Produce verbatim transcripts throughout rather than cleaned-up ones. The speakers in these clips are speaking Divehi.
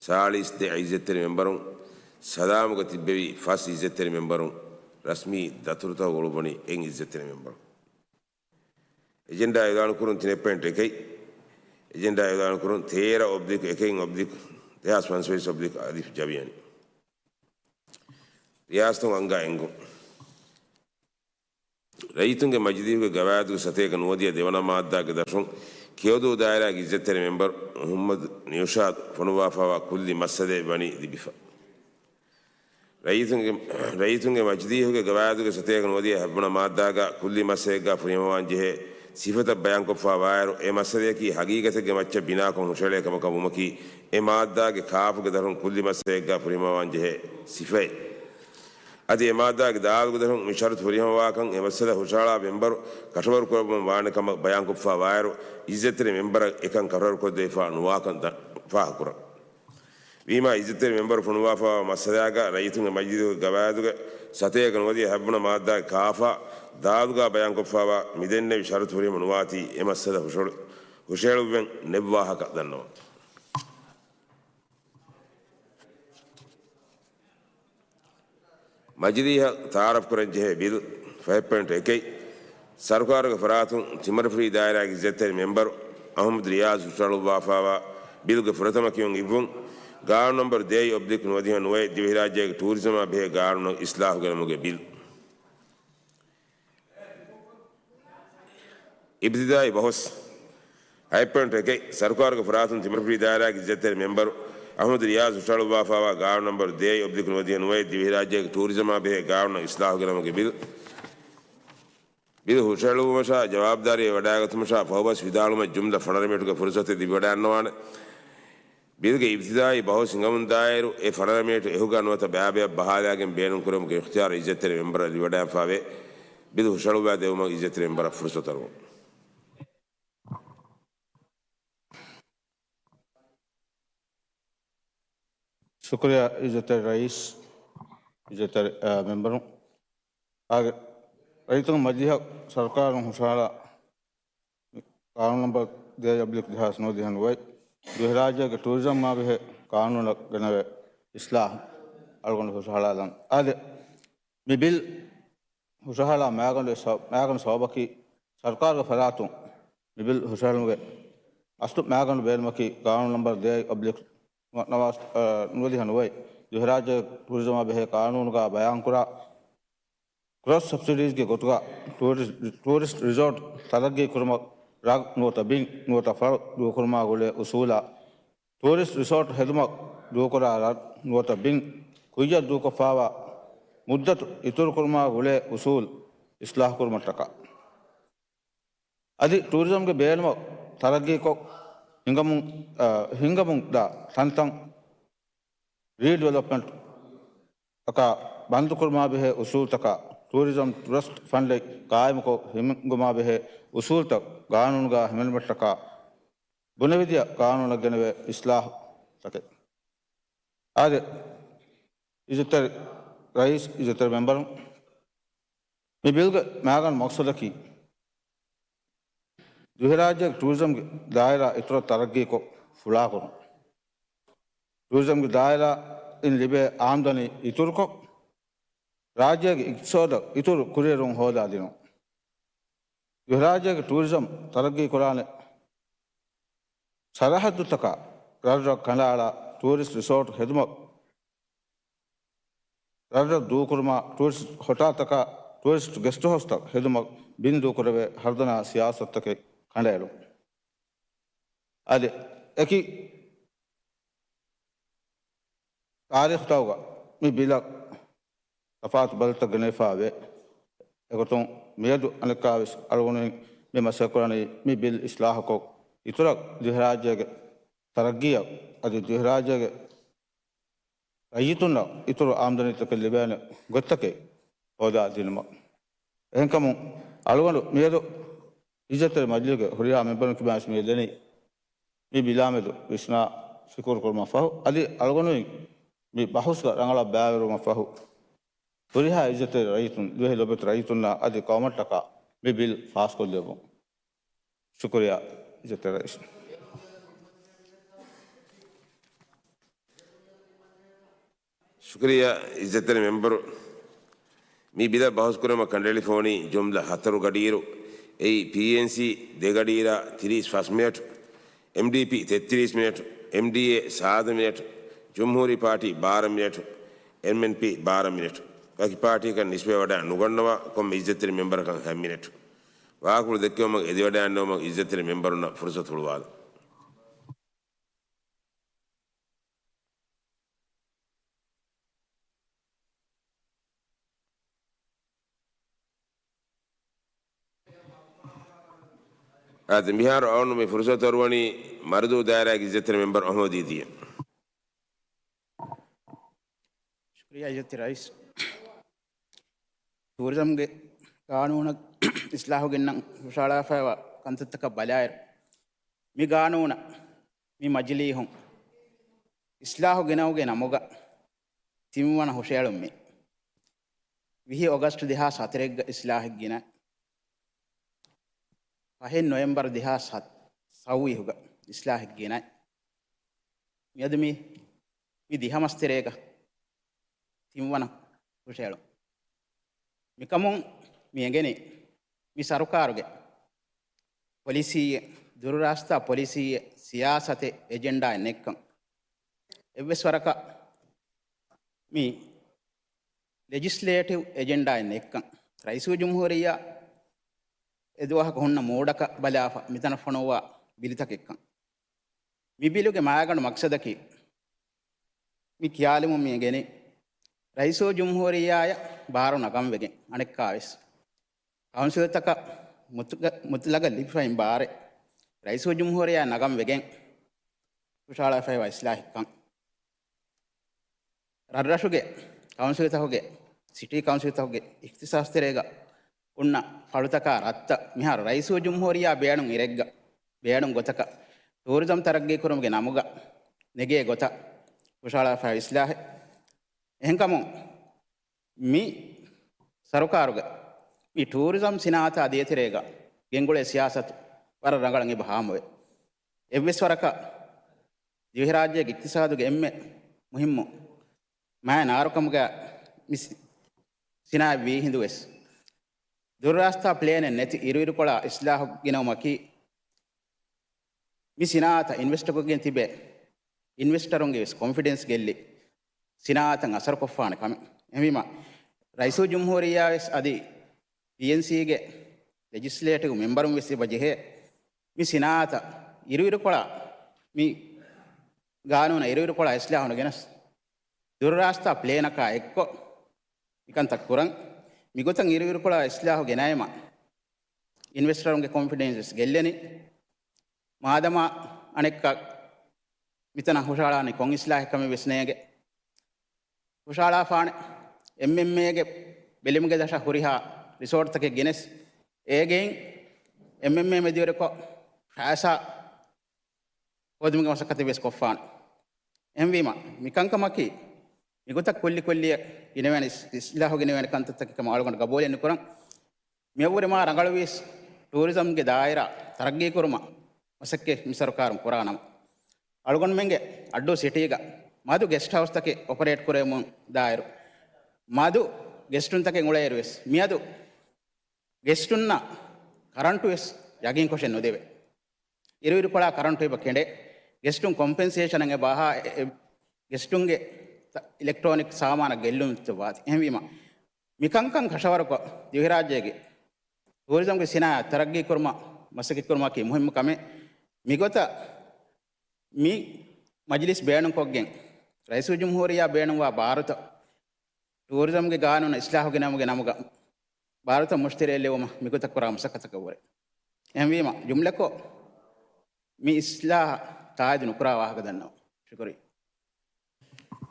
ސާޅީސް ދެ އިއްޒަތްތެރި މެމްބަރުން، ސަލާމުގަ ތިއްބެވި ފަސް އިއްޒަތްތެރި މެމްބަރުން ރަސްމީ ދަތުރުތަކުގަ އުޅުއްވަނީ އެއް އިއްޒަތްތެރި މެމްބަރުން. އެޖެންޑާ އިއުލާނުކުރުން ތިނެއް ޕޮއިންޓް އެކެއް، އެޖެންޑާ އިއުލާނުކުރުން ތޭރަ އޮބްލިކް އެކެއް އޮބްލިކް ދެހާސް ފަންސަވީސް އޮބްލިކް އަލިފް ޖަވިޔަނި. ރިޔާސަތުން އަންގާ އެންގުން. ރައްޔިތުންގެ މަޖިލީހުގެ ގަވާއިދުގެ ސަތޭކަ ނުވަދިހަ ދެވަނަ މާއްދާގެ ދަށުން ކެޔޮދޫ ދާއިރާގެ އިއްޒަތްތެރި މެމްބަރު މުހައްމަދު ނިއުޝާދު ފޮނުއްވާފާވާ ކުއްލި މައްސަލައެއް ވަނީ ލިބިފަ. ރައްޔިތުންގެ، ރައްޔިތުންގެ މަޖިލީހުގެ ގަވާއިދުގެ ސަތޭކަ ނުވަދިހަ ހަތްވަނަ މާއްދާގަ ކުއްލި މައްސަލައެއްގަ ފުރިހަމަވާން ޖެހޭ ސިފަތައް ބަޔާންކޮށްފާ ވާއިރު، އެ މައްސަލަޔަކީ ހަގީގަތެއްގެ މައްޗަށް ބިނާކޮށް ހުށައެޅޭ ކަމަކަށް ވުމަކީ، އެ މާއްދާގެ ކާފުގެ ދަށުން ކުއްލި މައްސަލައެއްގަ ފުރިހަމަވާން ޖެހޭ ސިފައެއް. އަދި އެ މާއްދާގެ ދާލުގެ ދަށުން މި ޝަރުތު ފުރިހަމަވާކަން އެ މައްސަލަ ހުށަހަޅާ މެމްބަރު ކަށަވަރު ކުރައްވަން ވާނެ ކަމަށް ބަޔާންކޮށްފާ ވާއިރު، އިއްޒަތްތެރި މެމްބަރަށް އެކަން ކަށަވަރު ކޮށްދެވިފާ ނުވާކަން ދަ-، ފާހަގަކުރަން. ވީމާ، އިއްޒަތްތެރި މެމްބަރު ފޮނުވާފާވާ މައްސަލާގަ ރައްޔިތުންގެ މަޖިލީހުގެ ގަވާއިދުގެ ސަތޭކަ ނުވަދިހަ ހަތްވަނަ މާއްދާގެ ކާފާ ދާލުގަ ބަޔާންކޮށްފާވާ މިދެންނެވި ޝަރުތު ފުރިހަމަ ނުވާތީ، އެ މައްސަލަ ހުށަ-، ހުށައެޅުއްވެން ނެއްވާހަކަ ދަންނަވަން. މަޖިލީހަށް ތައާރަފްކުރަންޖެހޭ ބިލް ފަހެއް ޕޮއިންޓް އެކެއް، ސަރުކާރުގެ ފަރާތުން ތިމަރިފުޅީ ދާއިރާގެ އިއްޒަތްތެރި މެމްބަރު އަހުމަދު ރިޔާޒް ހުށަހަޅުއްވާފާވާ ބިލްގެ ފުރަތަމަ ކިޔުން އިއްވުން، ގާނޫނު ނަމްބަރު ދޭއް އޮބްލިކް ނުވަދިހަ ނުވައެއް، ދިވެހިރާއްޖޭގެ ޓޫރިޒަމާ ބެހޭ ގާނޫނަށް އިސްލާހު ގެނަމުގެ ބިލް. އިބްތިދާއީ ބަހުސް. ހަތް ޕޮއިންޓް އެކެއް، ސަރުކާރުގެ ފަރާތުން ތިމަރިފުޅީ ދާއިރާގެ އިއްޒަތްތެރި މެމްބަރު އަހުމަދު ރިޔާޒް ހުށަހަޅުއްވާފާވާ ގާނޫނު ނަމްބަރު ދޭއް އޮބްލިކް ނުވަދިހަ ނުވައެއް، ދިވެހިރާއްޖޭގެ ޓޫރިޒަމާ ބެހޭ ގާނޫނަށް އިސްލާހު ގެނަމުގެ ބިލް. ބިލް ހުށަހެޅުއްވުމަށާ ޖަވާބުދާރީ ވަޑައިގަތުމަށާ ފަހުބަސް ވިދާޅުވުމަށް ޖުމްލަ ފަނަރަ މިނެޓުގެ ފުރުސަތެއް ލިބިވަޑައިގަންނަވާނެ. ބިލްގެ އިބްތިދާއީ ބަހުސް ހިނގަމުންދާއިރު، އެ ފަނަރަ މިނެޓު އެހުގަ ނުވަތަ ބައިބަޔަށް ބަހާލާގެން ބޭނުންކުރުމުގެ އިޚްތިޔާރު އިއްޒަތްތެރި މެމްބަރަށް ލިބިވަޑައިގެންފާވޭ. ބިލް ހުށަހަޅުއްވާ ދެއްވުމަށް އިއްޒަތްތެރި މެމްބަރަށް ފުރުސަތު އަރުވަން. ޝުކުރިއްޔާ އިއްޒަތްތެރި ރައީސް، އިއްޒަތްތެރި، އާ، މެމްބަރުން. އާގެ ރައްޔިތުން މަޖިލީހަށް ސަރުކާރުން ހުށަހަޅާ ގާނޫނު ނަމްބަރު ދޭއް އޮބްލިކް ދެހާސް ނުވަދިހަ ނުވައެއް، ދިވެހިރާއްޖޭގެ ޓޫރިޒަމާ ބެހޭ ގާނޫނަށް ގެނެވޭ އިސްލާހު އަޅުގަނޑު ހުށަހަޅާލަން. އާދެ، މި ބިލް ހުށަހަޅާ މައިގަނޑު ސަ-، މައިގަނޑު ސަބަބަކީ، ސަރުކާރުގެ ފަރާތުން މި ބިލް ހުށަހެޅުމުގެ އަސްލު މައިގަނޑު ބޭނުމަކީ، ގާނޫނު ނަމްބަރު ދޭއް އޮބްލިކް ނަވާސް، އަ، ނުވަދިހަ ނުވައެއް، ދިވެހިރާއްޖޭގެ ޓޫރިޒަމާ ބެހޭ ގާނޫނުގަ ބަޔާންކުރާ، ކްރޮސް ސަބްސިޑީޒްގެ ގޮތުގަ ޓޫރިސް-، ޓޫރިސްޓް ރިސޯޓް ތަރައްގީ ކުރުމަށް ރަށް ނުވަތަ ބިން ނުވަތަ ފަޅު ދޫކުރުމާ ގުޅޭ އުސޫލާ، ޓޫރިސްޓް ރިސޯޓް ހެދުމަށް ދޫކުރާ ރަށް ނުވަތަ ބިން ކުއްޔަށް ދޫކޮށްފާވާ މުއްދަތު އިތުރުކުރުމާ ގުޅޭ އުސޫލް އިސްލާހުކުރުމަށްޓަކާ. އަދި ޓޫރިޒަމްގެ ބޭނުމަށް ތަރައްގީކޮށް ހިނގަމުން، އަ، ހިނގަމުންދާ ތަންތަން ރީޑިވެލޮޕްމަންޓް އަކާ ބަންދުކުރުމާ ބެހޭ އުސޫލްތަކާ، ޓޫރިޒަމް ޓްރަސްޓް ފަންޑެއް ގާއިމުކޮށް ހިންގުމާ ބެހޭ އުސޫލްތައް ގާނޫނުގަ ހިމެނުމަށްޓަކާ، ބުނެވިދިޔަ ގާނޫނަށް ގެނެވޭ އިސްލާހުތަކެއް. އާދެ، އިއްޒަތްތެރި ރައީސް، އިއްޒަތްތެރި މެމްބަރުން، މި ބިލްގެ މައިގަނޑު މަޤްޞަދަކީ، ދިވެހިރާއްޖޭގެ ޓޫރިޒަމްގެ ދާއިރާ އިތުރަށް ތަރައްގީކޮށް ފުޅާކުރުން. ޓޫރިޒަމްގެ ދާއިރާއިން ލިބޭ އާމްދަނީ އިތުރުކޮށް، ރާއްޖޭގެ އިޤްތިޞާދަށް އިތުރު ކުރިއެރުން ހޯދާދިނުން. ދިވެހިރާއްޖޭގެ ޓޫރިޒަމް ތަރައްގީކުރާނެ ސަރަހައްދުތަކާ ރަށްރަށް ކަނޑައަޅާ ޓޫރިސްޓް ރިސޯޓް ހެދުމަށް، ރަށްރަށް ދޫކުރުމާ، ޓޫރިސްޓް ހޮޓާތަކާ ޓޫރިސްޓް ގެސްޓް ހައުސްތައް ހެދުމަށް ބިން ދޫކުރެވޭ ހަރުދަނާ ސިޔާސަތުތަކެއް ކަނޑައެޅުން. އަދި އެކި ތާރީޚުތަކުގަ މި ބިލަށް ތަފާތު ބަދަލުތައް ގެނެވިފާވޭ. އެގޮތުން މިއަދު އަނެއްކާވެސް އަޅުގަނޑުމެން މި މަސައްކަތްކުރަނީ މި ބިލް އިސްލާހުކޮށް، އިތުރަށް ދިވެހިރާއްޖޭގެ ތަރައްގީއަށް އަދި ދިވެހިރާއްޖޭގެ ރައްޔިތުންނަށް އިތުރު އާމްދަނީތަކެއް ލިބޭނެ ގޮތްތަކެއް ހޯދާ ދިނުމަށް. އެހެންކަމުން އަޅުގަނޑު މިއަދު އިއްޒަތްތެރި މަޖިލީހުގެ ހުރިހާ މެމްބަރުން ކިބާއިސް މިއަދު ދެނީ މި ބިލާމެދު ވިސްނާ ފިކުރު ކުރުމަށް ފަހު، އަދި އަޅުގަނޑުމެން މި ބަހުސްގަ ރަނގަޅަށް ބައިވެރިވުމަށް ފަހު، ހުރިހާ އިއްޒަތްތެރި ރައްޔިތުން، ދިވެހި ލޮބުވެތި ރައްޔިތުންނާ އަދި ޤައުމަށްޓަކާ މި ބިލް ފާސްކޮށްލެއްވުން. ޝުކުރިއްޔާ އިއްޒަތްތެރި ރައީސް. ޝުކުރިއްޔާ އިއްޒަތްތެރި މެމްބަރު. މި ބިލަށް ބަހުސްކުރުމަށް ކަނޑައެޅިފަ ވަނީ ޖުމްލަ ހަތަރު ގަޑިއިރު، އެއީ ޕީއެންސީ ދެ ގަޑިއިރާ ތިރީސް ފަސް މިނެޓު، އެމްޑީޕީ ތެއްތިރީސް މިނެޓު، އެމްޑީއޭ ސާދަ މިނެޓު، ޖުމްހޫރީ ޕާޓީ ބާރަ މިނެޓު، އެމްއެންޕީ ބާރަ މިނެޓު. ވަކި ޕާޓީއަކަށް ނިސްބަތް ވަޑައި ނުގަންނަވާ ކޮންމެ އިއްޒަތްތެރި މެމްބަރަކަށް ހަތް މިނެޓު. ވާހަކަފުޅު ދެއްކެވުމަށް އެދިވަޑައިގަންނަވުމަށް އިއްޒަތްތެރި މެމްބަރުންނަށް ފުރުސަތު ހުޅުވާލަން. އާދެ، މިހާރު އަޅުން މި ފުރުސަތު އަރުވަނީ މަރުދޫ ދާއިރާގެ އިއްޒަތްތެރި މެމްބަރު އަހްމަދު ދީދީއަށް. ޝުކުރިއްޔާ އިއްޒަތްތެރި ރައީސް. ޓޫރިޒަމްގެ ގާނޫނަށް އިސްލާހު ގެންނަން ހުށަހަޅާފައިވާ ކަންތައްތަކަށް ބަލާއިރު، މި ގާނޫނަށް މި މަޖިލީހުން އިސްލާހު ގެނައުގެ ނަމުގަ ތިންވަނަ ހުށައެޅުން މި. ވިހި އޮގަސްޓް ދެހާސް ހަތަރެއްގަ އިސްލާހެއް ގިނަ، ފަހެއް ނޮވެމްބަރު ދެހާސް ސައުވީހުގަ އިސްލާހެއް ގިނަ. މިއަދު މި، މި ދިހަ މަސް ތެރޭގަ ތިންވަނަ ހުށައެޅުން. މިކަމުން މި އެނގެނީ މި ސަރުކާރުގެ ޕޮލިސީއެއް، ދުރުރާސްތާ ޕޮލިސީއެއް، ސިޔާސަތެއް، އެޖެންޑާއެއް ނެތްކަން. އެއްވެސް ވަރަކަށް މި ލެޖިސްލޭޓިވް އެޖެންޑާއެއް ނެތްކަން. ރައީސުލްޖުމްހޫރިއްޔާ އެދުވަހަކު ހުންނަ މޫޑަކަށް ބަލާފަ މިތަނަށް ފޮނުއްވާ ބިލުތަކެއްކަން. މި ބިލުގެ މާގަނޑު މަޤްޞަދަކީ، މި ކިޔާލުމުން މި އެނގެނީ، ރައީސުލްޖުމްހޫރިއްޔާއަށް ބާރު ނަގަން ވެގެން އަނެއްކާވެސް ކައުންސިލްތަކަށް މުތުގަ-، މުތުލަގަށް ލިބިފައިން ބާރެއް ރައީސުލްޖުމްހޫރިއްޔާ ނަގަން ވެގެން ހުށަހަޅާފައިވާ އިސްލާހެއްކަން. ރަށްރަށުގެ ކައުންސިލްތަކުގެ، ސިޓީ ކައުންސިލްތަކުގެ އިޚްތިޞާޞްތެރޭގަ ހުންނަ ފަޅުތަކާ ރަށްތައް މިހާރު ރައީސުލްޖުމްހޫރިއްޔާ ބޭނުން އިރެއްގަ، ބޭނުން ގޮތަކަށް ޓޫރިޒަމް ތަރައްގީކުރުމުގެ ނަމުގަ ނެގޭ ގޮތަށް ހުށަހަޅާފައި އިސްލާހެއް. އެހެންކަމުން، މި ސަރުކާރުގެ މި ޓޫރިޒަމް ސިނާއަތާ ދޭތެރޭގަ ގެންގުޅޭ ސިޔާސަތު ވަރަށް ރަނގަޅަށް އެބަ ހާމަވޭ. އެއްވެސް ވަރަކަށް ދިވެހިރާއްޖޭގެ އިޤްތިޞާދުގެ އެންމެ މުހިއްމު މާތް ނާރުކަމުގަ މި ސި-، ސިނާއަތް ވީ ހިނދުވެސް، ދުރުރާސްތާ ޕްލޭނެއް ނެތި އިރުއިރުކޮޅާ އިސްލާހު ގެނައުމަކީ، މި ސިނާއަތަށް އިންވެސްޓްކޮށްގެން ތިބޭ އިންވެސްޓަރުންގެ ވެސް ކޮންފިޑެންސް ގެއްލި، ސިނާއަތަށް އަސަރުކޮށްފާނެ ކަމެއް. އެހެންވީމަ، ރައީސުލްޖުމްހޫރިއްޔާ ވެސް އަދި ޕީއެންސީގެ ލެޖިސްލޭޓިވް މެމްބަރުން ވެސް އެބަ ޖެހޭ، މި ސިނާއަތަށް އިރުއިރުކޮޅާ، މި ގާނޫނަށް އިރުއިރުކޮޅާ އިސްލާހު ނުގެނަސް، ދުރުރާސްތާ ޕްލޭނަކާ އެއްކޮށް، މިކަންތައް ކުރަން. މިގޮތަށް އިރުއިރުކޮޅާ އިސްލާހު ގެނައީމަ، އިންވެސްޓަރުންގެ ކޮންފިޑެންސް ވެސް ގެއްލެނީ. މާދަމާ އަނެއްކާ މިތަނަށް ހުށަހަޅާނީ ކޮން އިސްލާހެއް ކަމެއް ވެސް ނޭނގެ. ހުށަހަޅާފާނެ އެމްއެމްއޭގެ ބެލުމުގެ ދަށަށް ހުރިހާ ރިސޯޓްތަކެއް ގެނެސް، އޭގެއިން އެމްއެމްއޭ މެދުވެރިކޮށް ފައިސާ ހޯދުމުގެ މަސައްކަތެއް ވެސް ކޮށްފާނެ. އެހެންވީމަ، މިކަންކަމަކީ، މިގޮތަށް ކުއްލި ކުއްލިއަށް ގިނަވެނި އިސް-، އިސްލާހު ގިނަވެނި ކަންތައްތަކެއް ކަމަށް އަޅުގަނޑު ގަބޫލެއް ނުކުރަން. މިއަށްވުރެ މާ ރަނގަޅުވީސް، ޓޫރިޒަމްގެ ދާއިރާ ތަރައްގީކުރުމަށް މަސައްކަތް މި ސަރުކާރުން ކުރާ ނަމަ، އަޅުގަނޑުމެންގެ އައްޑޫ ސިޓީގަ މަދު ގެސްޓް ހައުސްތަކެއް އޮޕަރޭޓް ކުރެވެމުން ދާއިރު، މަދު ގެސްޓުންތަކެއް އުޅޭއިރު ވެސް، މިއަދު ގެސްޓުންނަށް ކަރަންޓު ވެސް ޔަގީންކޮށެއް ނުދެވޭ. އިރުއިރުކޮޅާ ކަރަންޓު އެބަ ކެނޑޭ. ގެސްޓުން ކޮމްޕެންސޭޝަނަށް އެބަ އަހާ، އެ، އެ، ގެސްޓުންގެ ތަ-، އިލެކްޓްރޯނިކް ސާމާނަށް ގެއްލުން ވާތީ. އެހެންވީމަ، މިކަންކަން ކަށަވަރުކޮށް، ދިވެހިރާއްޖޭގެ ޓޫރިޒަމްގެ ސިނާއަތް ތަރައްގީކުރުމަށް މަސައްކަތްކުރުމަކީ މުހިއްމު ކަމެއް. މިގޮތަށް މި މަޖިލިސް ބޭނުންކޮށްގެން، ރައީސުލްޖުމްހޫރިއްޔާ ބޭނުންވާ ބާރުތައް ޓޫރިޒަމްގެ ގާނޫނަށް އިސްލާހު ގެނައުމުގެ ނަމުގަ ބާރުތައް މުށިތެރެއަށް ލެވުމަށް މިގޮތަށް ކުރާ މަސައްކަތަކަށްވުރެ. އެހެންވީމަ، ޖުމްލަކޮށް މި އިސްލާހަށް ތާއީދު ނުކުރާ ވާހަކަ ދަންނަވަން. ޝުކުރިއްޔާ.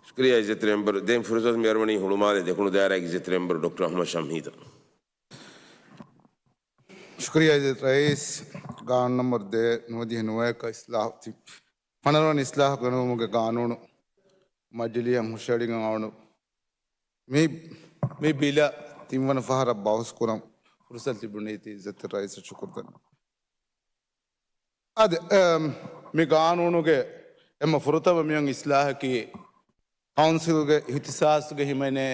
ޝުކުރިއްޔާ އިއްޒަތްތެރި މެމްބަރު، ދެން ފުރުސަތު މި އަރުވަނީ ހުޅުމާލެ ދެކުނު ދާއިރާގެ އިއްޒަތްތެރި މެމްބަރު ޑޮކްޓަރ އަޙްމަދު ޝަމްހީދަށް. ޝުކުރިއްޔާ އިއްޒަތް ރައީސް. ގާނޫނު ނަމްބަރު ދެ ނުވަދިހަ ނުވައެކަ އިސްލާހު ތި-، ފަނަރަވަނަ އިސްލާހު ގެނައުމުގެ ގާނޫނު މަޖިލީހަށް ހުށަހެޅިގެން އަޅުނު މި، މި ބިލަށް ތިންވަނަ ފަހަރަށް ބަހުސް ކުރަން ފުރުސަތު ލިބުނީތީ އިއްޒަތްތެރި ރައީސަށް ޝުކުރު ދަންނަވަން. އާދެ، އަމް، މި ގާނޫނުގެ އެންމެ ފުރަތަމަ މިއޮން އިސްލާހަކީ ކައުންސިލްގެ އިހްތިސާސްގެ ހިމެނޭ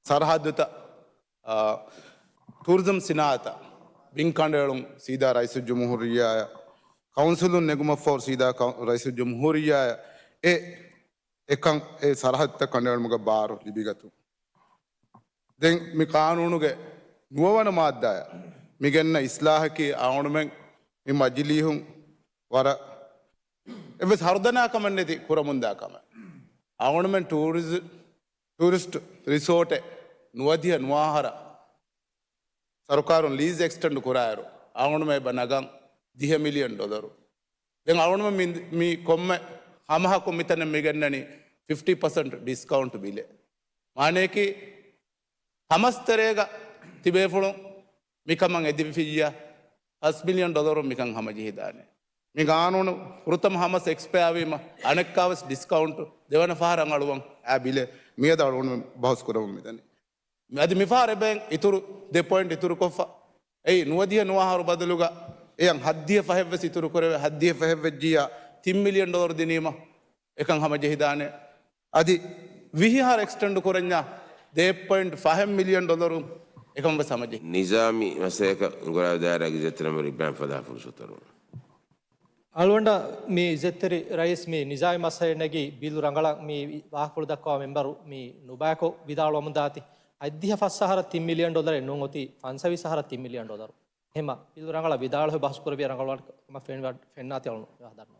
ސަރަހައްދުތައް، އާ، ޓޫރިޒަމް ސިނާއަތަށް ބިން ކަނޑައެޅުން ސީދާ ރައީސުލްޖުމްހޫރިއްޔާއަށް، ކައުންސިލުން ނެގުމަށްފަހު ސީދާ ކައު-، ރައީސުލްޖުމްހޫރިއްޔާއަށް އެ އެކަން އެ ސަރަހައްދުތައް ކަނޑައެޅުމުގެ ބާރު ލިބިގަތުން. ދެން މި ޤާނޫނުގެ ނުވަވަނަ މާއްދާއަށް މި ގެންނަ އިސްލާހަކީ އަޅުގަނޑުމެން މި މަޖިލީހުން ވަރަށް އެއްވެސް ހަރުދަނާކަމެއް ނެތި ކުރަމުންދާ ކަމެއް. އަޅުގަނޑުމެން ޓޫރިޒް-، ޓޫރިސްޓް ރިސޯޓެއް ނުވަދިހަ ނުވައަހަރަށް ސަރުކާރުން ލީޒް އެކްސްޓެންޑް ކުރާއިރު، އަޅުގަނޑުމެން އެބަ ނަގަން ދިހަ މިލިއަން ޑޮލަރު. ދެން އަޅުގަނޑުމެން މި، މި ކޮންމެ ހަމަހަކު މިތަނަށް މި ގެންނަނީ ފިފްޓީ ޕަސެންޓް ޑިސްކައުންޓް ބިލެއް. މާނަޔަކީ ހަމަސް ތެރޭގަ ތިބޭފުޅުން މިކަމަށް އެދިފިއްޔާ، ފަސް މިލިއަން ޑޮލަރުން މިކަން ހަމަޖެހިދާނެ. މި ގާނޫނު ފުރަތަމަ ހަމަސް އެކްސްޕަޔާ ވީމަ، އަނެއްކާވެސް ޑިސްކައުންޓް ދެވަނަ ފަހަރަށް އަޅުވަން އާ ބިލެއް މިއަދު އަޅުގަނޑު ބަހުސް ކުރަމުން މިދަނީ. އަދި މިފަހަރު އެބައިން އިތުރު ދެ ޕޮއިންޓް އިތުރުކޮށްފަ. އެއީ ނުވަދިހަ ނުވައަހަރު ބަދަލުގަ އެޔަން ހައްދިހަ ފަހެއް ވެސް އިތުރު ކުރެވޭ، ހައްދިހަ ފަހެއް ވެއްޖިއްޔާ ތިން މިލިއަން ޑޮލަރު ދިނީމަ އެކަން ހަމަޖެހިދާނެ. އަދި ވިހި އަހަރު އެކްސްޓެންޑް ކުރަންޏާ ދެ ޕޮއިންޓް ފަހެއް މިލިއަން ޑޮލަރު އެކަން ވެސް ހަމަޖެހި. ނިޒާމީ މައްސަލައަކަށް އިންގުރާ ދާއިރާގެ އިއްޒަތްތެރި މެމްބަރު އިބްރާހިމް ފަލާހަށް ފުރުސަތު ދެއްވަމުން. އަޅުގަނޑަށް މި އިއްޒަތްތެރި ރައީސް މި ނިޒާމީ މައްސަލައެއް ނެގި ބިލު ރަނގަޅަށް މި ވާހަކަފުޅު ދައްކަވާ މެމްބަރު މި ނުބަޔަކު ވިދާޅުވަމުން ދާތީ. ހައްދިހަ ފަސް އަހަރަށް ތިން މިލިއަން ޑޮލަރެއް ނޫން އޮތީ ފަންސަވީސް އަހަރަށް ތިން މިލިއަން ޑޮލަރު. އެހެންމަ ބިލު ރަނގަޅަށް ވިދާޅުވެ ބަހުސް ކުރެއްވިޔާ ރަނގަޅު ކަމަށް ފެން-، ފެންނާތީ އަޅުގަނޑު ދަންނަވާ.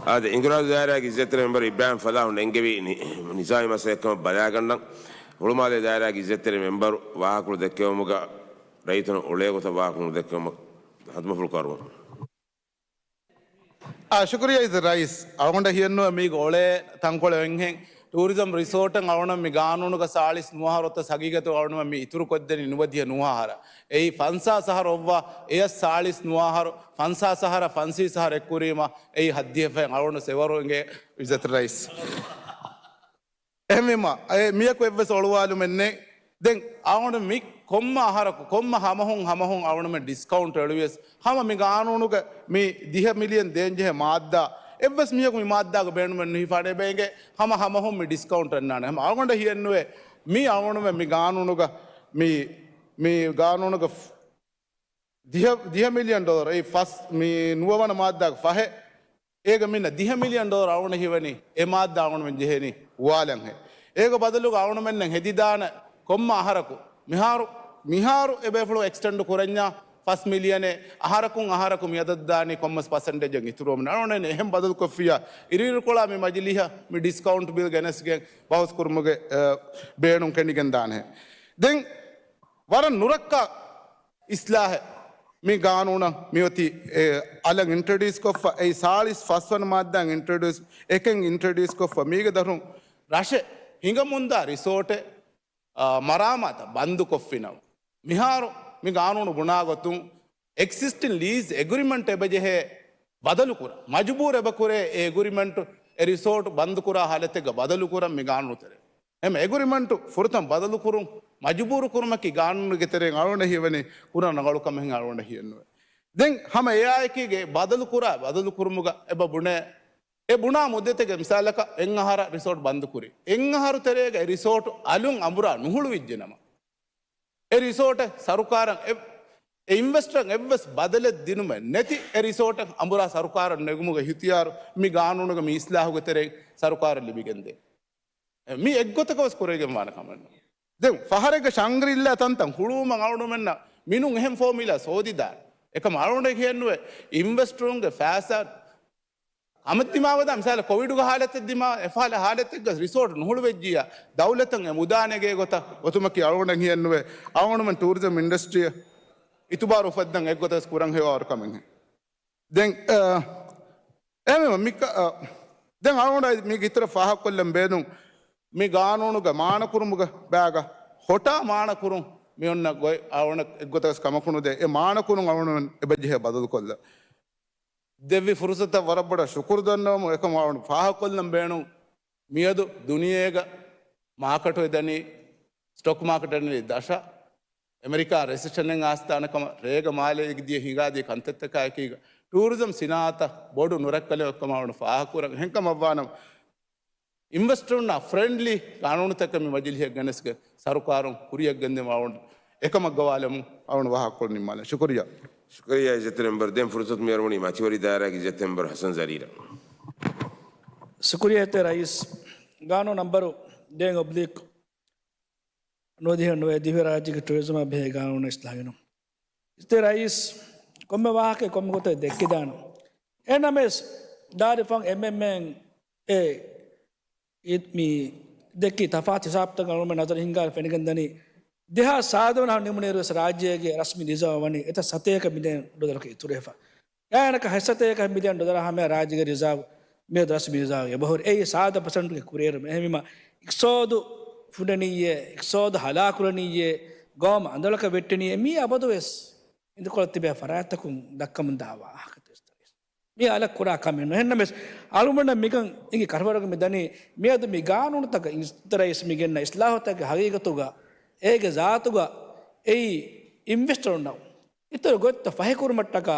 އާދެ، އިންގުރާދޫ ދާއިރާގެ އިއްޒަތްތެރި މެމްބަރު އިބްރާހިމް ފަލާހު ނެންގެވީ ނި-، ނިޒާމީ މައްސަލައެއްކަމަށް ބަލާގަންނަން. ހުޅުމާލޭ ދާއިރާގެ އިއްޒަތްތެރި މެމްބަރު ވާހަކަފުޅު ދެއްކެވުމުގަ ރައްޔިތުން އުޅޭ ގޮތަށް ވާހަކަފުޅު ދެއްކެވުމަށް ހަދުމަފުޅު ކަރުވަމުން. އާ، ޝުކުރިއްޔާ އިއްޒަތް ރައީސް. އަޅުގަނޑަށް ހިޔެއްނުވޭ މީގަ އޮޅޭ ތަންކޮޅެއް އޮތްހެން. ޓޫރިޒަމް ރިސޯޓެއް އަޅުގަނޑަށް މި ގާނޫނުގަ ސާޅީސް ނުވަހަރު އޮތަސް ހަގީގަތު އަޅުގަނޑުމެން މި އިތުރު ކޮށްދެނީ ނުވަދިހަ ނުވަހަރަށް. އެއީ ފަންސާސް އަހަރު އޮއްވާ އެޔަސް ސާޅީސް ނުވަހަރު، ފަންސާސް އަހަރަށް ފަންސީސް އަހަރު އެއްކުރީމަ އެއީ ހައްދިހަ ފަހެއް އަޅުގަނޑު ސެވަރު އިނގޭ އިއްޒަތް ރައީސް. އެހެންވީމަ، އެ މިޔަކު އެއްވެސް އޮޅުވާލުމެއް ނެތް. ދެން އަޅުގަނޑު މި ކޮންމެ އަހަރަކު، ކޮންމެ ހަމަހުން ހަމަހުން އަޅުގަނޑުމެން ޑިސްކައުންޓް އެޅުވިޔަސް، ހަމަ މި ގާނޫނުގަ މި ދިހަ މިލިއަން ދޭންޖެހޭ މާއްދާ، އެއްވެސް މީހަކު މި މާއްދާގަ ބޭނުމެއް ނުހިފާނެ އެބަ އެނގޭ، ހަމަ ހަމަހުން މި ޑިސްކައުންޓް އަންނާނެ. ހަމަ އަޅުގަނޑަށް ހިޔެއްނުވޭ، މީ އަޅުގަނޑުމެން މި ގާނޫނުގަ، މި، މި ގާނޫނުގަ ދިހަ، ދިހަ މިލިއަން ޑޮލަރު، އެއީ ފަސް، މި ނުވަވަނަ މާއްދާގެ ފަހެއް، އޭގަ މިނަ ދިހަ މިލިއަން ޑޮލަރު އަޅުގަނޑަށް ހީވަނީ އެ މާއްދާ އަޅުގަނޑުމެން ޖެހޭނީ އުވާލަންހޭ. އޭގަ ބަދަލުގަ އަޅުގަނޑުމެންނަށް ހެދިދާނެ ކޮންމެ އަހަރަކު މިހާރު، މިހާރު އެބޭފުޅުން އެކްސްޓެންޑް ކުރަންޏާ ފަސް މިލިއަނެއް އަހަރަކުން އަހަރަކު މި އަދަދު ދާނީ ކޮންމެސް ޕަސެންޓޭޖެއް އިތުރުވަމުން. އަޅުގަނޑު އެހެން ބަދަލުކޮށްފިއްޔާ އިރުއިރުކޮޅާ މި މަޖިލީހަށް މި ޑިސްކައުންޓް ބިލް ގެނެސްގެން ބަހުސް ކުރުމުގެ، އަ، ބޭނުން ކެނޑިގެން ދާނެ. ދެން ވަރަށް ނުރައްކާ އިސްލާހެއް މި ގާނޫނަށް މިއޮތީ، އެ، އަލަށް އިންޓްރޮޑިއުސް ކޮށްފަ، އެއީ ސާޅީސް ފަސް ވަނަ މާއްދާއިން އިންޓްރޮޑިއުސް، އެކެއް އިންޓްރޮޑިއުސް ކޮށްފަ، މީގެ ދަށުން ރަށެއް ހިނގަމުންދާ ރިސޯޓެއް، އާ، މަރާމާތަށް ބަންދުކޮށްފިނަމަ، މިހާރު މި ގާނޫނު ބުނާ ގޮތުން އެކްޒިސްޓިން ލީޒް އެގްރިމަންޓް އެބަޖެހޭ ބަދަލުކުރަން. މަޖުބޫރު އެބަކުރޭ އެ އެގްރިމަންޓު އެ ރިސޯޓު ބަންދުކުރާ ހާލަތެއްގަ ބަދަލުކުރަން މި ގާނޫނު ތެރޭ. އެހެން އެގްރިމަންޓު ފުރަތަމަ ބަދަލުކުރުން މަޖުބޫރު ކުރުމަކީ ގާނޫނުގެ ތެރެއިން އަޅުގަނޑަށް ހީވަނީ ކުރަން ރަނގަޅު ކަމެއް ހެން އަޅުގަނޑަށް ހީވެއްނުވޭ. ދެން ހަމަ އެއާއެކީގެ ބަދަލުކުރާ، ބަދަލުކުރުމުގަ އެބަ ބުނޭ، އެ ބުނާ މުއްދަތެއްގެ މިސާލަކަށް އެއް އަހަރަށް ރިސޯޓް ބަންދުކުރި. އެއް އަހަރު ތެރޭގަ އެ ރިސޯޓު އަލުން އަނބުރާ ނުހުޅުވިއްޖެ ނަމަ، އެ ރިސޯޓެއް ސަރުކާރަށް އެ، އެ އިންވެސްޓަރަށް އެއްވެސް ބަދަލެއް ދިނުމެއް ނެތި އެ ރިސޯޓެއް އަނބުރާ ސަރުކާރަށް ނެގުމުގެ އިހުތިޔާރު މި ގާނޫނުގެ މި އިސްލާހުގެ ތެރެއިން ސަރުކާރަށް ލިބިގެންދޭ. އެ، މި އެއްގޮތަކަށް ވެސް ކުރެވިގެން ވާނެ ކަމެއް ނޫން. ދެން ފަހަރެއްގަ ޝަންގްރިއްލާ ތަންތަން ހުޅުވުމަށް އަޅުގަނޑުމެންނަށް މިނޫން އެހެން ފޯމިއުލާ ސޯދިދާނެ. އެކަމަށް އަޅުގަނޑަށް ކިޔެއްނުވޭ އިންވެސްޓަރުންގެ ފައިސާ ކަމަށް ދިމާވަދާ މިސާލަށް ކޮވިޑުގެ ހާލަތެއް ދިމާ އެފަހަރު ހާލަތެއްގަ ރިސޯޓް ނުހުޅުވެއްޖިއްޔާ ދައުލަތަށް އެ މުދާ ނެގޭ ގޮތަށް އޮތުމަކީ އަޅުގަނޑަށް ހިޔެއްނުވޭ. އަޅުގަނޑުމެން ޓޫރިޒަމް އިންޑަސްޓްރީއަށް އިތުބާރު އުފައްދަން އެއްގޮތަށް ކުރަން ހެޔޮއާރު ކަމެއް. ދެން، އަ، އެހެންވީމަ މިކަ-، އަ، ދެން އަޅުގަނޑަށް މީގެ އިތުރަށް ފާހަގަކޮށްލަން ބޭނުން މި ގާނޫނުގެ މާނަކުރުމުގެ ބައިގަ ހޮޓާ މާނަކުރުން މި އޮންނަ ގޮތް އަޅުގަނޑަށް އެއްގޮތަކަސް ކަމަކުނުދޭ. އެ މާނަކުރުން އަޅުގަނޑުމެން އެބަޖެހޭ ބަދަލުކޮށްލަން. ދެއްވި ފުރުސަތަށް ވަރަށް ބޮޑަށް ޝުކުރު ދަންނަވަމުން އެކަމަށް އަޅުގަނޑު ފާހަގަކޮށްލަން ބޭނުން މިއަދު ދުނިޔޭގަ މާކެޓު އެދަނީ، ސްޓޮކް މާކެޓަށް އެދަނީ ދަށަށް. އެމެރިކާ ރެސެޝަނެއް އައިސްދާނެ ކަމަށް ރޭގަ މާލޭގަ ދިޔަ ހިނގާދިޔަ ކަންތައްތަކާ އެކީގަ ޓޫރިޒަމް ސިނާއަތަށް ބޮޑު ނުރައްކަލެއް އޮތްކަމަށް އަޅުގަނޑު ފާހަގަކުރަން. އެހެންކަމަށްވާނަމަ އިންވެސްޓަރުންނާ ފްރެންޑްލީ ގާނޫނުތަކެއް މި މަޖިލީހަށް ގެނެސްގެ ސަރުކާރުން ކުރިއަށް ގެންދިއުމަށް އަޅުގަނޑު އެކަމަށް ގޮވާލަމުން އަޅުގަނޑު ވާހަކަކޮޅު ނިންމާލަން. ޝުކުރިއްޔާ. ޝުކުރިއްޔާ އިއްޒަތްތެރި މެމްބަރު. ދެން ފުރުސަތު މިއަރުވަނީ މަތިވެރި ދާއިރާގެ އިއްޒަތްތެރި މެމްބަރު ހަސަން ޒަރީރަށް. ޝުކުރިއްޔާ އިއްޒަތްތެރި ރައީސް. ގާނޫނު ނަންބަރު ދެއަށް އޮބްލިކް ނުވަދިހަ ނުވައެއް ދިވެހިރާއްޖޭގެ ޓޫރިޒަމާ ބެހޭ ގާނޫނަށް އިސްލާހު ގެނުން. އިއްޒަތްތެރި ރައީސް ކޮންމެ ވާހަކައެއް ކޮންމެ ގޮތެއް ދެއްކިދާނަން. އެހެންނަމަވެސް ދާއިރުފަހުން އެމްއެމްއޭން އެ އި-، މި ދެއްކި ތަފާތު ހިސާބުތަކަށް އަޅުގަނޑުމެން ނަޒަރު ހިންގާ ފެނިގެންދަނީ، ދެހާސް ސާދަ ވަނަ ނިމުނުއިރު ވެސް ރާއްޖޭގެ ރަސްމީ ރިޒާވް ވަނީ އެތައް ސަތޭކަ މިލިއަން ޑޮލަރަކަށް އިތުރުވެފަ. ގާތްގަނޑަކަށް ހަތް ސަތޭކަ މިލިއަން ޑޮލަރާ ހަމަޔަށް ރާއްޖޭގެ ރިޒާވް މިއަދު ރަސްމީ ރިޒާވް އެބަހުރި. އެއީ ސާދަ ޕަސެންޓުގެ ކުރިއެރުމެއް. އެހެންވީމަ އިޤްތިޞާދު ފުނޑެނިއްޔޭ، އިޤްތިޞާދު ހަލާކުރަނިއްޔޭ، ގައުމު އަނދަޅަކަށް ވެއްޓެނިއްޔޭ، މީ އަބަދު ވެސް އިދިކޮޅަށް ތިބޭ ފަރާތްތަކުން ދައްކަމުން ދާ ވާހަކަ. މި އަލަށް ކުރާ ކަމެއް ނޫން. އެހެންނަމަވެސް އަޅުގަނޑަށް މިކަން އިނގި ކަށަވަރުގަ މި ދަނީ މިއަދު މި ގާނޫނުތަކަށް އިއްޒަތްތެރި ރައީސް މި ގެންނަ އިސްލާހުތަކުގެ ހަގީގަތުގަ އޭގެ ޒާތުގަ އެއީ އިންވެސްޓަރުންނަށް އިތުރު ގޮތްތައް ފަހިކުރުމަށްޓަކާ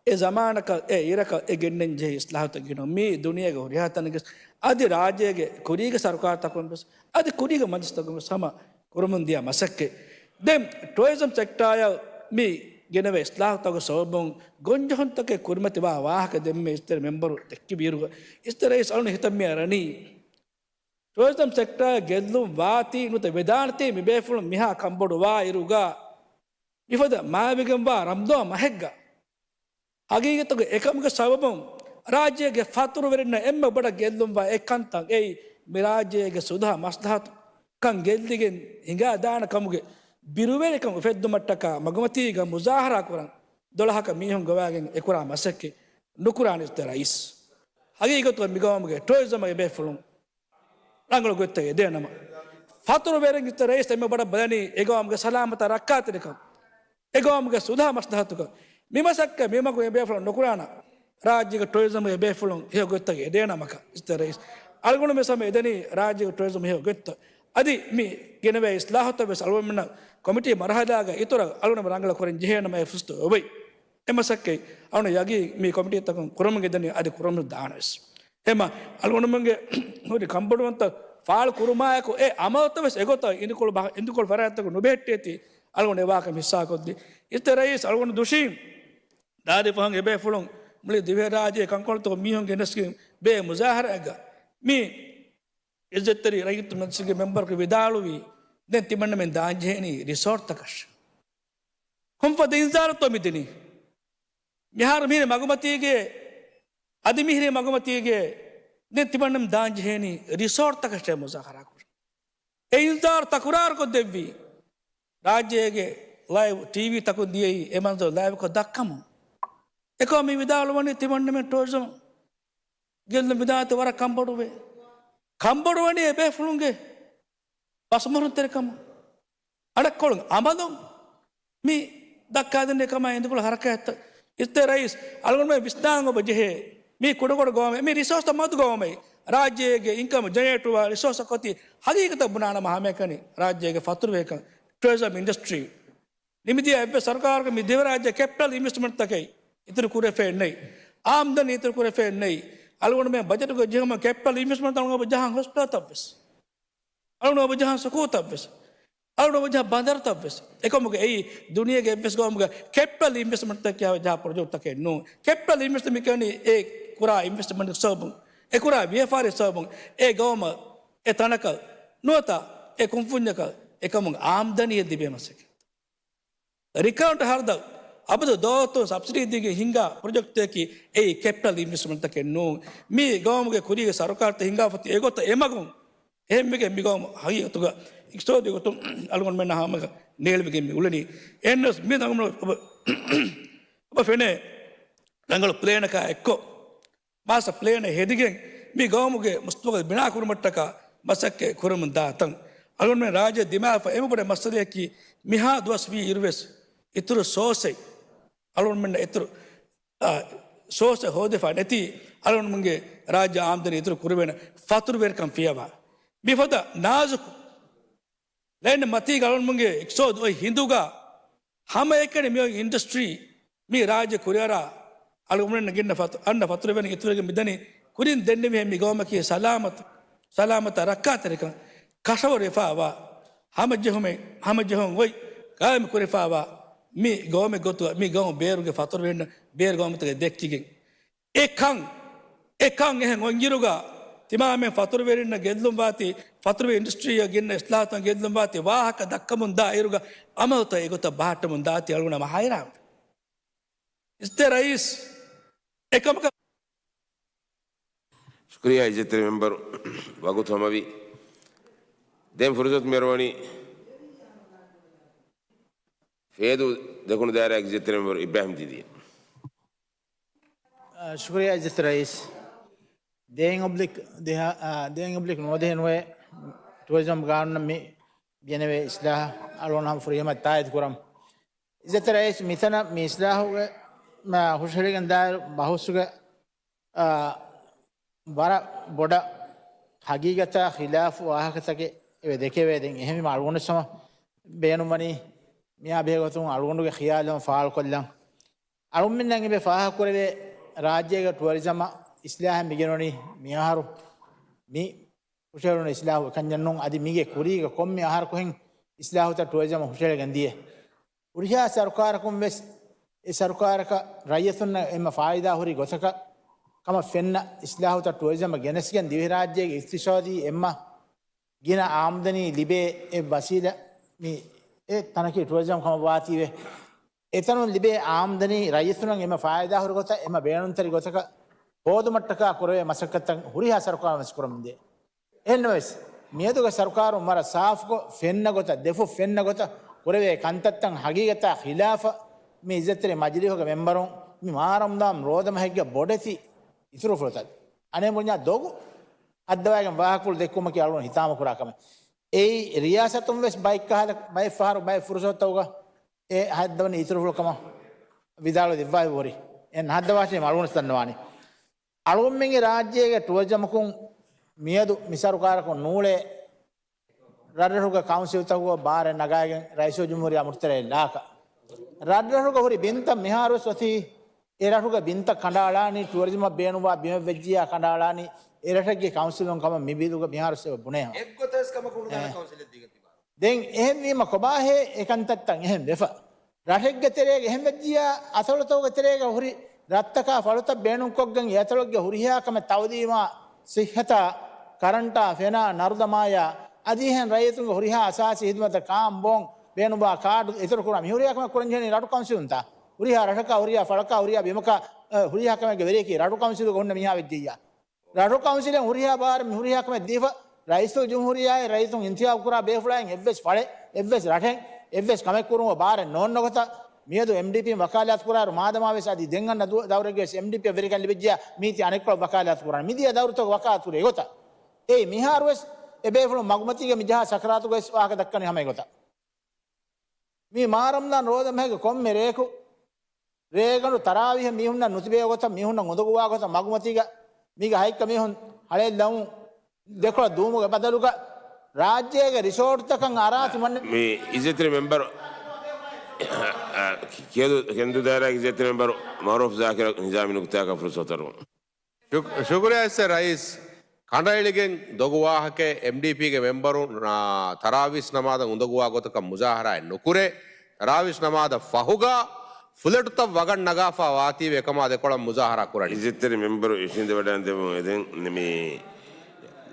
އެ ޒަމާނަކަށް އެ އިރަކަށް އެ ގެންނަން ޖެހޭ އިސްލާހުތައް ގެންނަން. މީ ދުނިޔޭގެ ހުރިހާ ތަނެއްގެ އަދި ރާއްޖޭގެ ކުރީގެ ސަރުކާރުތަކުން ވެސް އަދި ކުރީގެ މަޖިލިސްތަކުން ވެސް ހަމަ ކުރަމުން ދިޔަ މަސައްކަތް. ދެން ޓުއަރިޒަމް ސެކްޓާއަށް މި ގެނެވޭ އިސްލާހުތަކުގެ ސަބަބުން ގޮންޖެހުންތަކެއް ކުރިމަތިވާ ވާހަކަ ދެންމެ އިއްޒަތްތެރި މެމްބަރު ދެއްކި ބިރުގަ އިއްޒަތްތެރި ރައީސް އަޅުގަނޑު ހިތަށް މި އަރަނީ، ޓުއަރިޒަމް ސެކްޓާއަށް ގެއްލުން ވާތީ ނުވަތަ ވެދާނެތީ މި ބޭފުޅުން މިހާ ކަންބޮޑުވާ އިރުގަ މިފަދަ މާތްވެގެންވާ ރަމަޟާން މަހެއްގަ ހަގީގަތުގަ އެކަމުގެ ސަބަބުން ރާއްޖޭގެ ފަތުރުވެރިންނަށް އެންމެ ބޮޑަށް ގެއްލުންވާ އެއް ކަންތައް އެއީ، މި ރާއްޖޭގެ ސުލްހަ މަސްލަހަތުކަން ގެއްލިގެން ހިނގާދާނެ ކަމުގެ ބިރުވެރިކަން އުފެއްދުމަށްޓަކާ މަގުމަތީގަ މުޒާހަރާ ކުރަން ދޮޅަހަކަށް މީހުން ގޮވާގެން އެކުރާ މަސައްކަތް ނުކުރާނެ އިއްޒަތްތެރި ރައީސް. ހަގީގަތުގަ މިގައުމުގެ ޓުއަރިޒަމް އެބޭފުޅުން ރަނގަޅު ގޮތްތައް އެދޭނަމަ، ފަތުރުވެރިން އިއްޒަތްތެރި ރައީސް އެންމެ ބޮޑަށް ބަލަނީ އެގައުމުގެ ސަލާމަތާ ރައްކާތެރިކަން، އެގައުމުގެ ސުލްހަ މަސްލަހަތުގަ މިމަސައްކަތް މިމަގު އެބޭފުޅުން ނުކުރާނަ، ރާއްޖޭގެ ޓުއަރިޒަމް އެބޭފުޅުން ހެޔޮ ގޮތްތައް އެދޭނަމަކަށް އިއްޒަތްތެރި ރައީސް. އަޅުގަނޑު މި ސަމަ އެދެނީ ރާއްޖޭގެ ޓުއަރިޒަމް ހެޔޮ ގޮތްތައް. އަދި މި ގެނެވޭ އިސްލާހުތައް ވެސް އަޅުގަނޑުމެންނަށް ކޮމިޓީ މަރުހަލާގަ އިތުރަށް އަޅުގަނޑު ރަނގަޅަށް ކުރަން ޖެހޭނަމަ އެ ފުރުސަތު އޮވެ. އެ މަސައްކަތް އަޅުގަނޑު ޔަގީން މި ކޮމިޓީތަކުން ކުރަމުން ގެންދަނީ އަދި ކުރަމުން ދާނެވެސް. އެހެންމަ އަޅުގަނޑުމެންގެ ހުރި ކަންބޮޑުވުންތައް ފާޅު ކުރުމާއެކު އެ އަމަލުތައް ވެސް އެގޮތަށް އިނދުކޮޅު ބަހަ-، އިނދުކޮޅު ފަރާތްތަކުން ނުބެހެއްޓޭތީ އަޅުގަނޑު އެ ވާހަކަ ހިއްސާކޮށްދީ. އިއްޒަތްތެރި ރައީސް އަޅުގަނޑު ދުށީ ދާއިރުފަހުން އެބޭފުޅުން މުޅި ދިވެހިރާއްޖެ ކަންކޮޅުތަކުން މީހުން ގެނެސްގެން ބޭ މުޒާހަރާއެއްގަ މި އިއްޒަތްތެރި ރައްޔިތު މަޖިލިސްގެ މެމްބަރަކު ވިދާޅުވީ، ދެން ތިމަންނަމެން ދާންޖެހޭނީ ރިސޯޓްތަކަށް. ކޮންފަދަ އިންޒާރުތޯ މިދިނީ؟ މިހާރު މިހިރީ މަގުމަތީގެ، އަދި މިހިރީ މަގުމަތީގެ، ދެން ތިމަންނަމެން ދާންޖެހޭނީ ރިސޯޓްތަކަށޭ މުޒާހަރާ ކުރަން. އެ އިންޒާރު ތަކުރާރުކޮށްދެއްވީ ރާއްޖޭގެ ލައިވް ޓީވީތަކުން ދިޔައީ އެ މަންޒަރު ލައިވްކޮށް ދައްކަމުން. އެކަމަ މި ވިދާޅުވަނީ ތިމަންނަމެން ޓޫރިޒަމް ގެއްލުން ވިދާޅުވީ ވަރަށް ކަންބޮޑުވޭ. ކަންބޮޑުވަނީ އެ ބޭފުޅުންގެ ބަސްމުހުރުންތެރިކަމުން. އަޑަކޮޅުން އަމަލުން މި ދައްކާދެން އެކަމާ އިނދުކޮޅު ހަރަކާތްތައް. އިއްޒަތްތެރި ރައީސް އަޅުގަނޑުމެން ވިސްނާން އޮބަ ޖެހޭ މީ ކުޑަކުޑަ ގައުމެއް، މި ރިސޯސްތައް މަދު ގައުމެއް. ރާއްޖޭގެ އިންކަމް ޖެނެރޭޓްވާ ރިސޯސްއަކަށް އޮތީ ހަގީގަތަށް ބުނާނަމަ ހަމައެކަނި ރާއްޖޭގެ ފަތުރުވޭކަން ޓޫރިޒަމް އިންޑަސްޓްރީ. ނިމިދިޔަ އެއްވެސް ސަރުކާރަކަށް މި ދިވެހިރާއްޖެ ކެޕިޓަލް އިންވެސްޓްމަންޓްތަކެއް އިތުރު ކުރެފައެއް ނެތް. އާމްދަނީ އިތުރު ކުރެފައެއް ނެތް. އަޅުގަނޑުމެން ބަޖެޓުގަ ޖެހުމަށް ކެޕިޓަލް އިންވެސްޓްމަންޓް އަޅުގަނޑު ޖަހަން ހޮސްޕިޓަލްތައްވެސް. އަޅުގަނޑު ޖަހަން ސުކޫލްތައްވެސް. އަޅުގަނޑު ޖަހަން ބަނދަރުތައްވެސް. އެކަމުގެ އެއީ ދުނިޔޭގެ އެއްވެސް ގައުމުގަ ކެޕިޓަލް އިންވެސްޓްމަންޓްތަކަށް ކިޔާ ޖަހާ ޕްރޮޖެކްޓްތަކެއް ނޫން. ކެޕިޓަލް އިންވެސްޓްމަންޓް މިކަނީ އެ ކުރާ އިންވެސްޓްމަންޓް ސަބަބުން، އެ ކުރާ ވިޔަފާރި ސަބަބުން އެ ގައުމަށް އެ ތަނަކަށް ނުވަތަ އެ ކުންފުންޏަކަށް އެކަމުގެ އާމްދަނީއެއް ލިބޭ މަސައްކަތް. ރިކަރަންޓް ހަރަދު އަބަދު ދޯ ސަބްސިޑީ ދީގެން ހިންގާ ޕްރޮޖެކްޓްތަކަކީ އެއީ ކެޕިޓަލް އިންވެސްޓްމަންޓްތަކެއް ނޫން. މި ގައުމުގެ ކުރީގެ ސަރުކާރުތައް ހިންގާފަ އޮތީ އެގޮތަށް އެމަގުން. އެހެންވެގެން މި ގައުމު ހަގީގަތުގަ އިޤްތިޞާދީ ގޮތުން އަޅުގަނޑުމެންނާ ހަމަ ނޭޅިވެގެން މި އުޅެނީ. އެހެންނަމަވެސް މި ރަނގަޅު އޮބަ، އޮބަ ފެނޭ ރަނގަޅު ޕްލޭނަކާ އެއްކޮށް މާސްޓަ ޕްލޭނެއް ހެދިގެން މި ގައުމުގެ މުސްތަޤްބަލް ބިނާ ކުރުމަށްޓަކާ މަސައްކަތް ކުރަމުން ދާ ތަން. އަޅުގަނޑުމެން ރާއްޖެ ދިމާވެފަ އެންމެ ބޮޑު މައްސަލަޔަކީ މިހާ ދުވަސް ވީ އިރުވެސް އިތުރު ސޯސްއެއް އަޅުގަނޑުމެންނަށް އިތުރު، އާ، ސޯސްއެއް ހޯދިފަ ނެތީ އަޅުގަނޑުމެންގެ ރާއްޖެ އާމްދަނީ އިތުރު ކުރެވޭނެ ފަތުރުވެރިކަން ފިޔަވާ. މިފަދަ ނާޒުކު ލައިން މަތީގަ އަޅުގަނޑުމެންގެ އިޤްތިޞާދު އޮތް ހިނދުގަ ހަމައެކަނި މި އޮތް އިންޑަސްޓްރީ މި ރާއްޖެ ކުރިއަރާ އަޅުގަނޑުމެން ގިންނަ ފަތު، އަންނަ ފަތުރުވެރިން އިތުރުވެގެން މިދަނީ ކުރިން ދެންނެވިހެން މި ގައުމަކީ ސަލާމަތު، ސަލާމަތާ ރައްކާތެރިކަން ކަށަވަރުވެފަވާ ހަމަޖެހުމެއް، ހަމަޖެހުން އޮތް ގާއިމު ކުރެފަވާ މި ގައުމެއް ގޮތުގަ މި ގައުމު ބޭރުގެ ފަތުރުވެރިންނަށް ބޭރު ގައުމުތަކެއް ދެއްކިގެން އެ ކަން، އެ ކަން އެހެން އޮތްއިރުގަ، ތިމާމެން ފަތުރުވެރިންނަށް ގެއްލުންވާތީ، ފަތުރުވެރި އިންޑަސްޓްރީއަށް ގެންނަ އިސްލާހުތައް ގެއްލުންވާތީ، ވާހަކަ ދައްކަމުންދާ އިރުގަ، އަމަލުތައް އެގޮތަށް ބަހައްޓަމުން ދާތީ އަޅުގަނޑު ހަމަ ހައިރާންވޭ. އިއްޒަތްތެރި ރައީސް، އެކަމަކަށް. ޝުކުރިއްޔާ އިއްޒަތްތެރި މެމްބަރު، ވަގުތު ހަމަވި. ދެން ފުރުސަތު މިއަރުވަނީ ފޭދޫ ދެކުނު ދާއިރާގެ އިއްޒަތްތެރި މެމްބަރު އިބްރާހިމް ދީދީ. އާ، ޝުކުރިއްޔާ އިއްޒަތްތެރި ރައީސް. ދެން އޮބްލިކް ދެހާ، އާ، ދެން އޮބްލިކް ނުވަދިހަ ނުވައެއް ޓުއަރިޒަމް ގާނޫނަށް މި ގެނެވޭ އިސްލާހަށް އަޅުގަނޑު ހަމަ ފުރިހަމަ ތާއީދު ކުރަމު. އިއްޒަތްތެރި ރައީސް، މިތަނަށް މި އިސްލާހުގެ، މާ، ހުށަހެޅިގެން ދާއިރު ބަހުސްގެ، އާ، ވަރަށް ބޮޑަށް ހަގީގަތާ ޚިލާފު ވާހަކަތަކެއް އެވެ ދެކެވޭ. ދެން އެހެންވީމަ އަޅުގަނޑު ހަމަ ބޭނުންވަނީ މިއާ ބެހޭގޮތުން އަޅުގަނޑުގެ ޚިޔާލު ހަމަ ފާޅުކޮށްލަން. އަޅުމެންނަށް އެބަ ފާހަގަކުރެވޭ، ރާއްޖޭގެ ޓުއަރިޒަމަށް އިސްލާހެއް މިގެންނުނީ މިއަހަރު މި ހުށަހެޅުނު އިސްލާހު އެކަންޏެއް ނޫން. އަދި މީގެ ކުރީގަ ކޮންމެ އަހަރަކުހެން އިސްލާހުތައް ޓުއަރިޒަމަށް ހުށަހެޅިގެން ދިޔަ. ހުރިހާ ސަރުކާރަކުން ވެސް އެ ސަރުކާރަކަށް ރައްޔިތުންނަށް އެންމެ ފާއިދާ ހުރި ގޮތަކަށް ކަމަށް ފެންނަ އިސްލާހުތައް ޓުއަރިޒަމަށް ގެނެސްގެން ދިވެހިރާއްޖޭގެ އިޤްތިޞާދީ އެންމެ ގިނަ އާމްދަނީ ލިބޭ އެއް ވަސީލަ މި އެ ތަނަކީ ޓުއަރިޒަމް ކަމަށް ވާތީވެ. އެތަނުން ލިބޭ އާމްދަނީ ރައްޔިތުންނަށް އެންމެ ފާއިދާ ހުރި ގޮތަށް، އެންމެ ބޭނުންތެރި ގޮތަކަށް ހޯދުމަށްޓަކާ ކުރެވޭ މަސައްކަތްތައް ހުރިހާ ސަރުކާރުން ވެސް ކުރަމުންދޭ. އެހެންނަމަވެސް، މިއަދުގެ ސަރުކާރުން ވަރަށް ސާފުކޮށް، ފެންނަ ގޮތަށް، ދެފުށް ފެންނަ ގޮތަށް ކުރެވޭ ކަންތައްތައް ހަގީގަތާ ޚިލާފަށް މި އިއްޒަތްތެރި މަޖިލީހުގެ މެމްބަރުން މި މާ ރަމަޟާން ރޯދަމަހެއްގެ ބޮޑެތި އިތުރުފުޅުތައް، އަނެއް ބުންޏާ ދޮގު ހައްދަވާގެން ވާހަކަފުޅު ދެއްކުމަކީ އަޅުގަނޑު ހިތާމަ ކުރާ ކަމެއް. އެއީ ރިޔާސަތުން ވެސް ބައެއް ކަހަލަ، ބައެއް ފަހަރު ބައެއް ފުރުސަތުތަކުގަ އެ ހައްދަވަނީ އިތުރުފުޅު ކަމަށް ވިދާޅުވެ ދެއްވާފަ ހުރި. އެ ހައްދަވާށޭ އަޅުގަނޑު ދަންނަވާނީ. އަޅުގަނޑުމެންގެ ރާއްޖޭގެ ޓުއަރިޒަމަކުން މިއަދު މި ސަރުކާރަކުން ނޫޅޭ ރަށްރަށުގެ ކައުންސިލްތަކުގަ ބާރެއް ނަގާގެން ރައީސުލްޖުމްހޫރިއްޔާ މުޚްތަރަށް ލާކަ. ރަށްރަށުގަ ހުރި ބިންތައް މިހާރުވެސް އޮތީ އެ ރަށުގެ ބިންތައް ކަނޑައަޅާނީ، ޓުއަރިޒަމަށް ބޭނުންވާ ބިމެއް ވެއްޖިއްޔާ ކަނޑައަޅާނީ އެ ރަށެއްގެ ކައުންސިލުން ކަމަށް މި ބިލުގަ މިހާރުވެސް އެބަ ބުނޭ ހަމަ. އެއްގޮތަސް ކަމަކު ނުދާނެ އެ. ކައުންސިލެއް ދީގަތީ ބާރު. ދެން އެހެންވީމަ ކޮބާހޭ އެކަންތައްތައް އެހެން ވެފަ؟ ރަށެއްގެ ތެރޭގަ އެހެން ވެއްޖިއްޔާ އަތޮޅުތަކުގެ ތެރޭގަ ހުރި ރަށްތަކާ ފަޅުތައް ބޭނުންކޮށްގެން އެތަޅުގެ ހުރިހާ ކަމެއް ތައުލީމާ، ސިއްހަތާ، ކަރަންޓާ، ފެނާ، ނަރުދަމާޔާ އަދި އެހެން ރައްޔިތުންގެ ހުރިހާ އަސާސީ ހިދުމަތަށް ކާން ބޯން ބޭނުންވާ ކާޑު އިތުރުކުރާ މި ހުރިހާ ކަމެއް ކުރަން ޖެހެނީ ރަށު ކައުންސިލުންތާ؟ ހުރިހާ ރަށަކާ، ހުރިހާ ފަޅަކާ، ހުރިހާ ބިމަކާ، އަ، ހުރިހާ ކަމެއްގެ ވެރިޔަކީ ރަށު ކައުންސިލުގަ ހުންނަ މީހާ ވެއްޖެއްޔާ. ރަށު ކައުންސިލެއް ހުރިހާ ބާރެއް މި ހުރިހާ ކަމެއް ދީފަ، ރައީސުލްޖުމްހޫރިއްޔާއި ރައްޔިތުން އިންތިހާބު ކުރާ ބޭފުޅާއިން އެއްވެސް ފަޅެއް، އެއްވެސް ރަށެއް، އެއްވެސް ކަމެއް ކުރުމުގެ ބާރެއް ނޯންނަ ގޮތަށް މިއަދު އެމްޑީޕީން ވަކާލާތު ކުރާއިރު މާދަމާވެސް އަދި ދެން އަންނަ ދު-، ދައުރެއްގަވެސް އެމްޑީޕީއަށް ވެރިކަން ލިބިއްޖެޔާ މީތި އަނެއްކޮޅަށް ވަކާލާތު ކުރާނެ. މިދިޔަ ދައުރުތަކުގަ ވަކާލާތު ކުރި އެގޮތަށް. އެއީ މިހާރުވެސް އެބޭފުޅުން މަގުމަތީގަ މިޖަހާ ސަކަރާތުގަވެސް ވާހަކަ ދައްކަނީ ހަމަ އެގޮތަށް. މީ މާ ރަމްޟާން ރޯދަމަހެއްގެ ކޮންމެ ރެއަކު ރޭގަނޑު ތަރާވީހަށް މީހުންނަށް ނުތިބޭ ގޮތަށް މީހުންނަށް އުނދަގޫވާ ގޮތަށް މަގުމަތީގަ މީގަ ހައެއްކަ މީހުން ހަޅޭއްލަވުން ދެކޮޅަށް ދުވުމުގެ ބަދަލުގަ ރާއްޖޭގެ ރިސޯޓްތަކަށް އަރާ ތިމަން މި އިއްޒަތްތެރި މެމްބަރު، ކެނދު، ކެނދު ދާއިރާގެ އިއްޒަތްތެރި މެމްބަރު މައުރޫފް ޒާކިރަށް ނިޒާމީ ނުކުތާއަކަށް ފުރުސަތު އަރުވަމު. ޝުކް-، ޝުކުރިއްޔާ އިއްޒަތްތެރި ރައީސް. ކަނޑައެޅިގެން ދޮގު ވާހަކައެއް އެމްޑީޕީގެ މެމްބަރުން، އާ، ތަރާވީސް ނަމާދަށް އުނދަގޫވާ ގޮތަކަށް މުޒާހަރާއެއް ނުކުރޭ. ތަރާވީސް ނަމާދަށް ފަހުގަ ފުލެޓުތައް ވަގަށް ނަގާފަ ވާތީވެ އެކަމާ ދެކޮޅަށް މުޒާހަރާ ކުރަނީ. އިއްޒަތްތެރި މެމްބަރު އިށީނދެވަޑައިގެން ދެމުން އެދެން މި،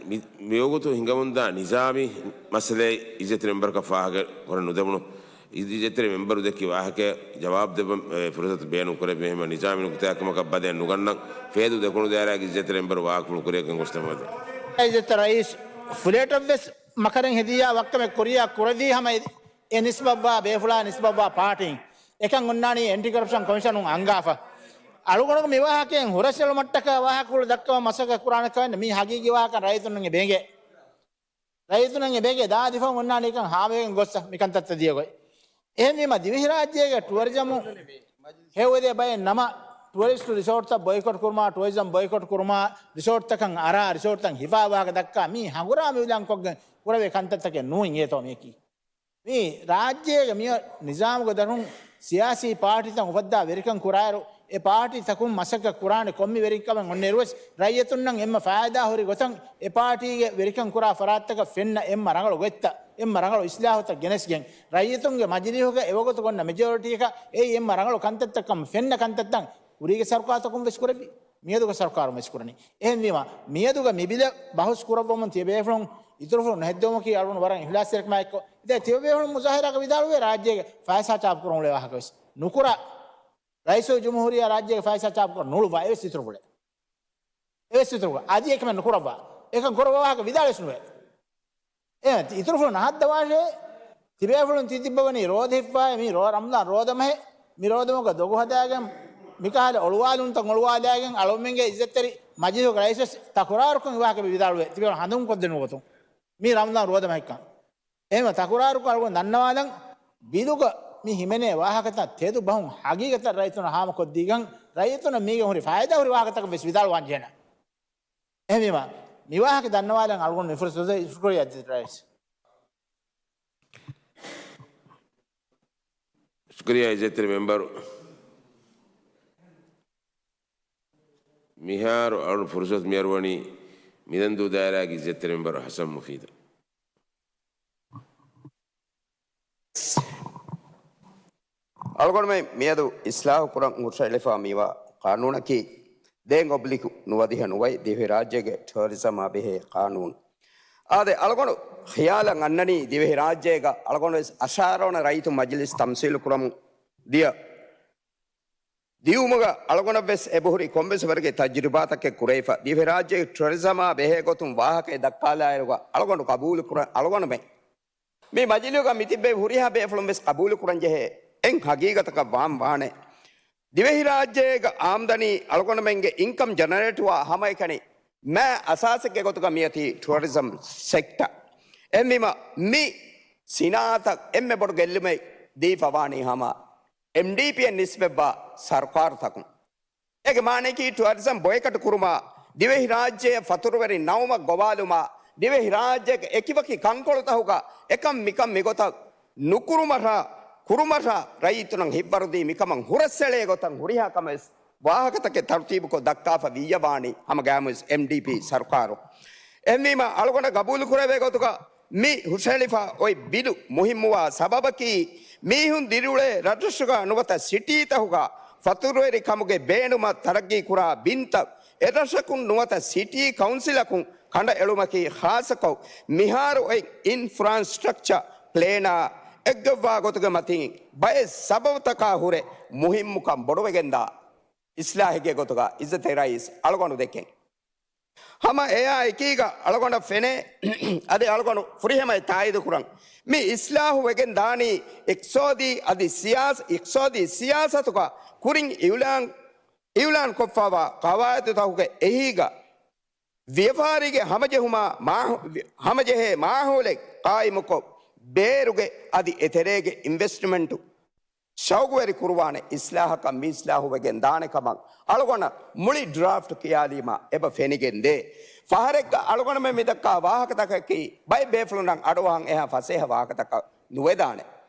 މި، މިވަގުތު ހިނގަމުންދާ ނިޒާމީ މައްސަލައެއް އިއްޒަތްތެރި މެމްބަރަކަށް ފާހަގަ ކުރަން ނުދެމުނު. އިއްޒަތްތެރި މެމްބަރު ދެއްކި ވާހަކަ ޖަވާބު ދެއްވަން، އެ، ފުރުސަތު ބޭނުން ކުރެއްވި ހަމަ ނިޒާމީ ނުކުތާ ކަމަކަށް ބަދަލެއް ނުގަންނަން. ފޭދޫ ދެކުނު ދާއިރާގެ އިއްޒަތްތެރި މެމްބަރު ވާހަކަފުޅު ކުރިއަށް ގެންގޮސްދެމުން އެދެން. އިއްޒަތްތެރި ރައީސް ފުލެޓަށްވެސް މަކަރެއް ހެދިޔާ ވައްކަމެއް ކުރިޔާ ކުރެއްވީ ހަމަ އެ، އެ ނިސްބަތްވާ ބޭފުޅާ ނިސްބަތްވާ ޕާޓީން. އެކަން އޮންނާނީ އެންޓި ކަރަޕްޝަން ކޮމިޝަނުން އަންގާފަ. އަޅުގަނޑު މި ވާހަކައިން ހުރަސްއެޅުމަށްޓަކާ ވާހަކަފުޅު ދައްކަވަން މަސައްކަތް ކުރާނެ ކަމެއް ނެތް. މީ ހަގީގީ ވާހަކަ ރައްޔިތުންނަށް ބޭނގޭ. ރައްޔިތުންނަށް ބޭނގޭ ދާ ދިފާއު އޮންނާނީ ކަން ހާމަވެގެން ގޮއްސަ މިކަންތައްތައް ދިޔަ ގޮތް. އެހެންވީމަ ދިވެހިރާއްޖޭގެ ޓުއަރިޒަމު ހެޔޮއެދޭ ބައެއް ނަމަ، ޓުއަރިސްޓު ރިސޯޓްތައް ބޮއިކޮޓް ކުރުމާ، ޓުއަރިޒަމް ބޮއިކޮޓް ކުރުމާ، ރިސޯޓްތަކަށް އަރާ، ރިސޯޓްތައް ހިފާ ވާހަކަ ދައްކާ މީ ހަނގުރާމަ ވިލާންކޮށްގެން ކުރެވޭ ކަންތައްތަކެއް ނޫން އޭތޯ މިއަކީ. މީ ރާއްޖޭގެ މި ނިޒާމުގެ ދަށުން ސިޔާސީ ޕާޓީތައް އުފައްދާ ވެރިކަން ކުރާއިރު، އެ ޕާޓީތަކުން މަސައްކަތް ކުރާނެ ކޮންމެ ވެރިކަމެއް އޮންނައިރުވެސް، ރައްޔިތުންނަށް އެންމެ ފައިދާ ހުރި ގޮތަށް އެ ޕާޓީގެ ވެރިކަން ކުރާ ފަރާތްތަކަށް ފެންނަ އެންމެ ރަނގަޅު ގޮތްތައް، އެންމެ ރަނގަޅު އިސްލާހުތައް ގެނެސްގެން، ރައްޔިތުންގެ މަޖިލީހުގަ އެވަގުތު އޮންނަ މެޖޯރިޓީއަކަށް އެއީ އެންމެ ރަނގަޅު ކަންތައްތައްކަމަށް ފެންނަ ކަންތައްތައް ކުރީގެ ސަރުކާރުތަކުން ވެސް ކުރެއްވި. މިއަދުގެ ސަރުކާރުން ވެސް ކުރަނީ. އެހެންވީމަ، މިއަދުގެ މި ބިލަށް ބަހުސް ކުރައްވަމުން ތިޔަބޭފުޅުން އިތުރުފުޅު ނުހެއްދެވުމަކީ އަޅުގަނޑު ވަރަށް އިހުލާސްތެރިކަމާއެއްކޮށް. އިދެ ތިޔަބޭފުޅުން މުޒާހަރާގަ ވިދާޅުވޭ ރާއްޖޭގެ ފައިސާ ޗާޕު ކުރަން އުޅޭ ވާހަކަ ވެސް. ނުކުރާ. ރައީސުލްޖުމްހޫރިއްޔާ ރާއްޖޭގެ ފައިސާ ޗާޕު ކުރަން ނުޅުއްވާ އެވެސް އިތުރުފުޅެއް. އެވެސް އިތުރުކުރާ. އަދި އެކަމެއް ނުކުރައްވާ. އެކަން ކުރައްވާ ވާހަކަ ވިދާޅުވެސް ނުވޭ. އެ އިތުރުފުޅު ނަހައްދަވާށޭ. ތިބޭފުޅުން ތި ތިއްބަވަނީ ރޯދަ ހިއްޕާއި މީ ރޯ ރަމްޟާން ރޯދަމަހެއް. މި ރޯދަމަހުގަ ދޮގު ހަދާގެން މިކަހަލަ އޮޅުވާލުންތައް އޮޅުވާލާގެން އަޅުމެންގެ އިއްޒަތްތެރި މަޖިލިހުގެ ރައީސްވެސް ތަކުރާރުކޮށް މި ވާހަކަ ވިދާޅުވޭ. ތިބޭފުޅުން ހަނދުން ކޮށްދެން ނުގޮތުން. މީ ރަމްޟާން ރޯދަމަހެއްކަން. އެހެންވެ ތަކުރާރުކޮށް އަޅުގަނޑު ދަންނަވާލަން، ބިލުގަ މި ހިމެނޭ ވާހަކަތައް ތެދު ބަހުން ހަގީގަތަށް ރައްޔިތުންނަށް ހާމަކޮށްދީގަން، ރައްޔިތުންނަށް މީގެ ހުރި ފައިދާ ހުރި ވާހަކަތަކަށް ވެސް ވިދާޅުވާން ޖެހޭނެ. އެހެންވީމަ، މި ވާހަކަ ދަންނަވާލަން އަޅުގަނޑު މި ފުރުސަތު ޝުކުރިއްޔާ އިއްޒަތްތެރި ރައީސް. ޝުކުރިއްޔާ އިއްޒަތްތެރި މެމްބަރު. މިހާރު އަޅުގަނޑު ފުރުސަތު މިއަރުވަނީ މިދަންދޫ ދާއިރާގެ އިއްޒަތްތެރި މެމްބަރު ހަސަން މުފީދަށް. އަޅުގަނޑުމެން މިއަދު އިސްލާހު ކުރަން ހުށައެޅިފާ މިވާ ޤާނޫނަކީ ދޭން އޮބްލިކު ނުވަދިހަ ނުވައި ދިވެހިރާއްޖޭގެ ޓުއަރިޒަމާ ބެހޭ ޤާނޫނު. އާދެ، އަޅުގަނޑު ޚިޔާލަށް އަންނަނީ ދިވެހިރާއްޖޭގަ އަޅުގަނޑު ވެސް އަށާރަ ވަނަ ރައްޔިތު މަޖިލިސް ތަމްސީލު ކުރަމުން ދިޔަ ދިއުމުގަ އަޅުގަނޑަށްވެސް އެބަހުރި ކޮންމެސް ވަރެއްގެ ތަޖުރިބާތަކެއް ކުރެވިފަ، ދިވެހިރާއްޖޭގެ ޓުއަރިޒަމާ ބެހޭ ގޮތުން ވާހަކައެއް ދައްކާލާއިރުގަ އަޅުގަނޑު ޤަބޫލު ކުރަން އަޅުގަނޑުމެން މި މަޖިލީހުގަ މިތިއްބެވި ހުރިހާ ބޭފުޅުން ވެސް ޤަބޫލު ކުރަން ޖެހޭ އެއް ހަގީގަތަކަށް ވާން ވާނެ. ދިވެހިރާއްޖޭގަ އާމްދަނީ އަޅުގަނޑުމެންގެ އިންކަމް ޖެނެރޭޓްވާ ހަމައެކަނި މާ އަސާސެއްގެ ގޮތުގަ މިއޮތީ ޓުއަރިޒަމް ސެކްޓަ. އެހެންވީމަ މި ސިނާއަތަށް އެންމެ ބޮޑު ގެއްލުމެއް ދީފަވާނީ ހަމަ އެމްޑީޕީއަށް ނިސްބަތްވާ ސަރުކާރުތަކުން. އޭގެ މާނައަކީ ޓުއަރިޒަމް ބޮއިކަޓް ކުރުމާ، ދިވެހިރާއްޖެއަށް ފަތުރުވެރި ނައުމަށް ގޮވާލުމާ، ދިވެހިރާއްޖޭގެ އެކިވަކި ކަންކޮޅުތަކުގަ އެކަން މިކަން މިގޮތަށް ނުކުރުމަށާ، ކުރުމަށާ ރައްޔިތުންނަށް ހިތްވަރުދީ މިކަމަށް ހުރަސްއެޅޭ ގޮތަށް ހުރިހާ ކަމެއް ވާހަކަތަކެއް ތަރުތީބުކޮށް ދައްކާފަ ވިއްޔަވާނީ ހަމަ ގާމުސް އެމްޑީޕީ ސަރުކާރު. އެހެންވީމަ އަޅުގަނޑަށް ގަބޫލު ކުރެވޭ ގޮތުގަ މި ހުށަހެޅިފަ އޮތް ބިލު މުހިއްމުވާ ސަބަބަކީ މީހުން ދިރިއުޅޭ ރަށްރަށުގަ ނުވަތަ ސިޓީތަކުގަ ފަތުރުވެރި ކަމުގެ ބޭނުމަށް ތަރައްގީ ކުރާ ބިންތައް އެރަށަކުން ނުވަތަ ސިޓީ ކައުންސިލަކުން ކަނޑައެޅުމަކީ ޚާއްޞަކޮށް، މިހާރު އޮތް އިންފްރާންސްޓްރަކްޗަ ޕްލޭނާ އެއްގޮތްވާ ގޮތުގެ މަތިން ބައެއް ސަބަބުތަކާ ހުރެ މުހިއްމުކަން ބޮޑުވެގެންދާ އިސްލާހެއްގެ ގޮތުގަ އިއްޒަތްތެރި ރައީސް އަޅުގަނޑު ދެކެން. ހަމަ އެއާ އެކީގަ އަޅުގަނޑަށް ފެނޭ، އަދި އަޅުގަނޑު ފުރިހަމައަށް ތާއީދު ކުރަން، މި އިސްލާހު ވެގެން ދާނީ އިޤްތިޞާދީ އަދި ސިޔާސ-، އިޤްތިޞާދީ ސިޔާސަތުގަ ކުރިން އިއުލާން، އިއުލާން ކޮށްފައިވާ ޤަވާއިދުތަކުގެ އެހީގަ ވިޔަފާރީގެ ހަމަޖެހުމާ މާ-، ހަމަޖެހޭ މާހައުލެއް ޤާއިމުކޮށް، ބޭރުގެ އަދި އެތެރޭގެ އިންވެސްޓްމަންޓު ޝައުގުވެރި ކުރުވާނެ އިސްލާހަކަށް މި އިސްލާހު ވެގެން ދާނެ ކަމަށް އަޅުގަނޑަށް މުޅި ޑްރާފްޓް ކިޔާލީމަ އެބަ ފެނިގެން ދޭ. ފަހަރެއްގަ އަޅުގަނޑުމެން މިދައްކާ ވާހަކަތަކަކީ ބައެއް ބޭފުޅުންނަށް އަޑުއަހަން އެހާ ފަސޭހަ ވާހަކަތަކަށް ނުވެދާނެ.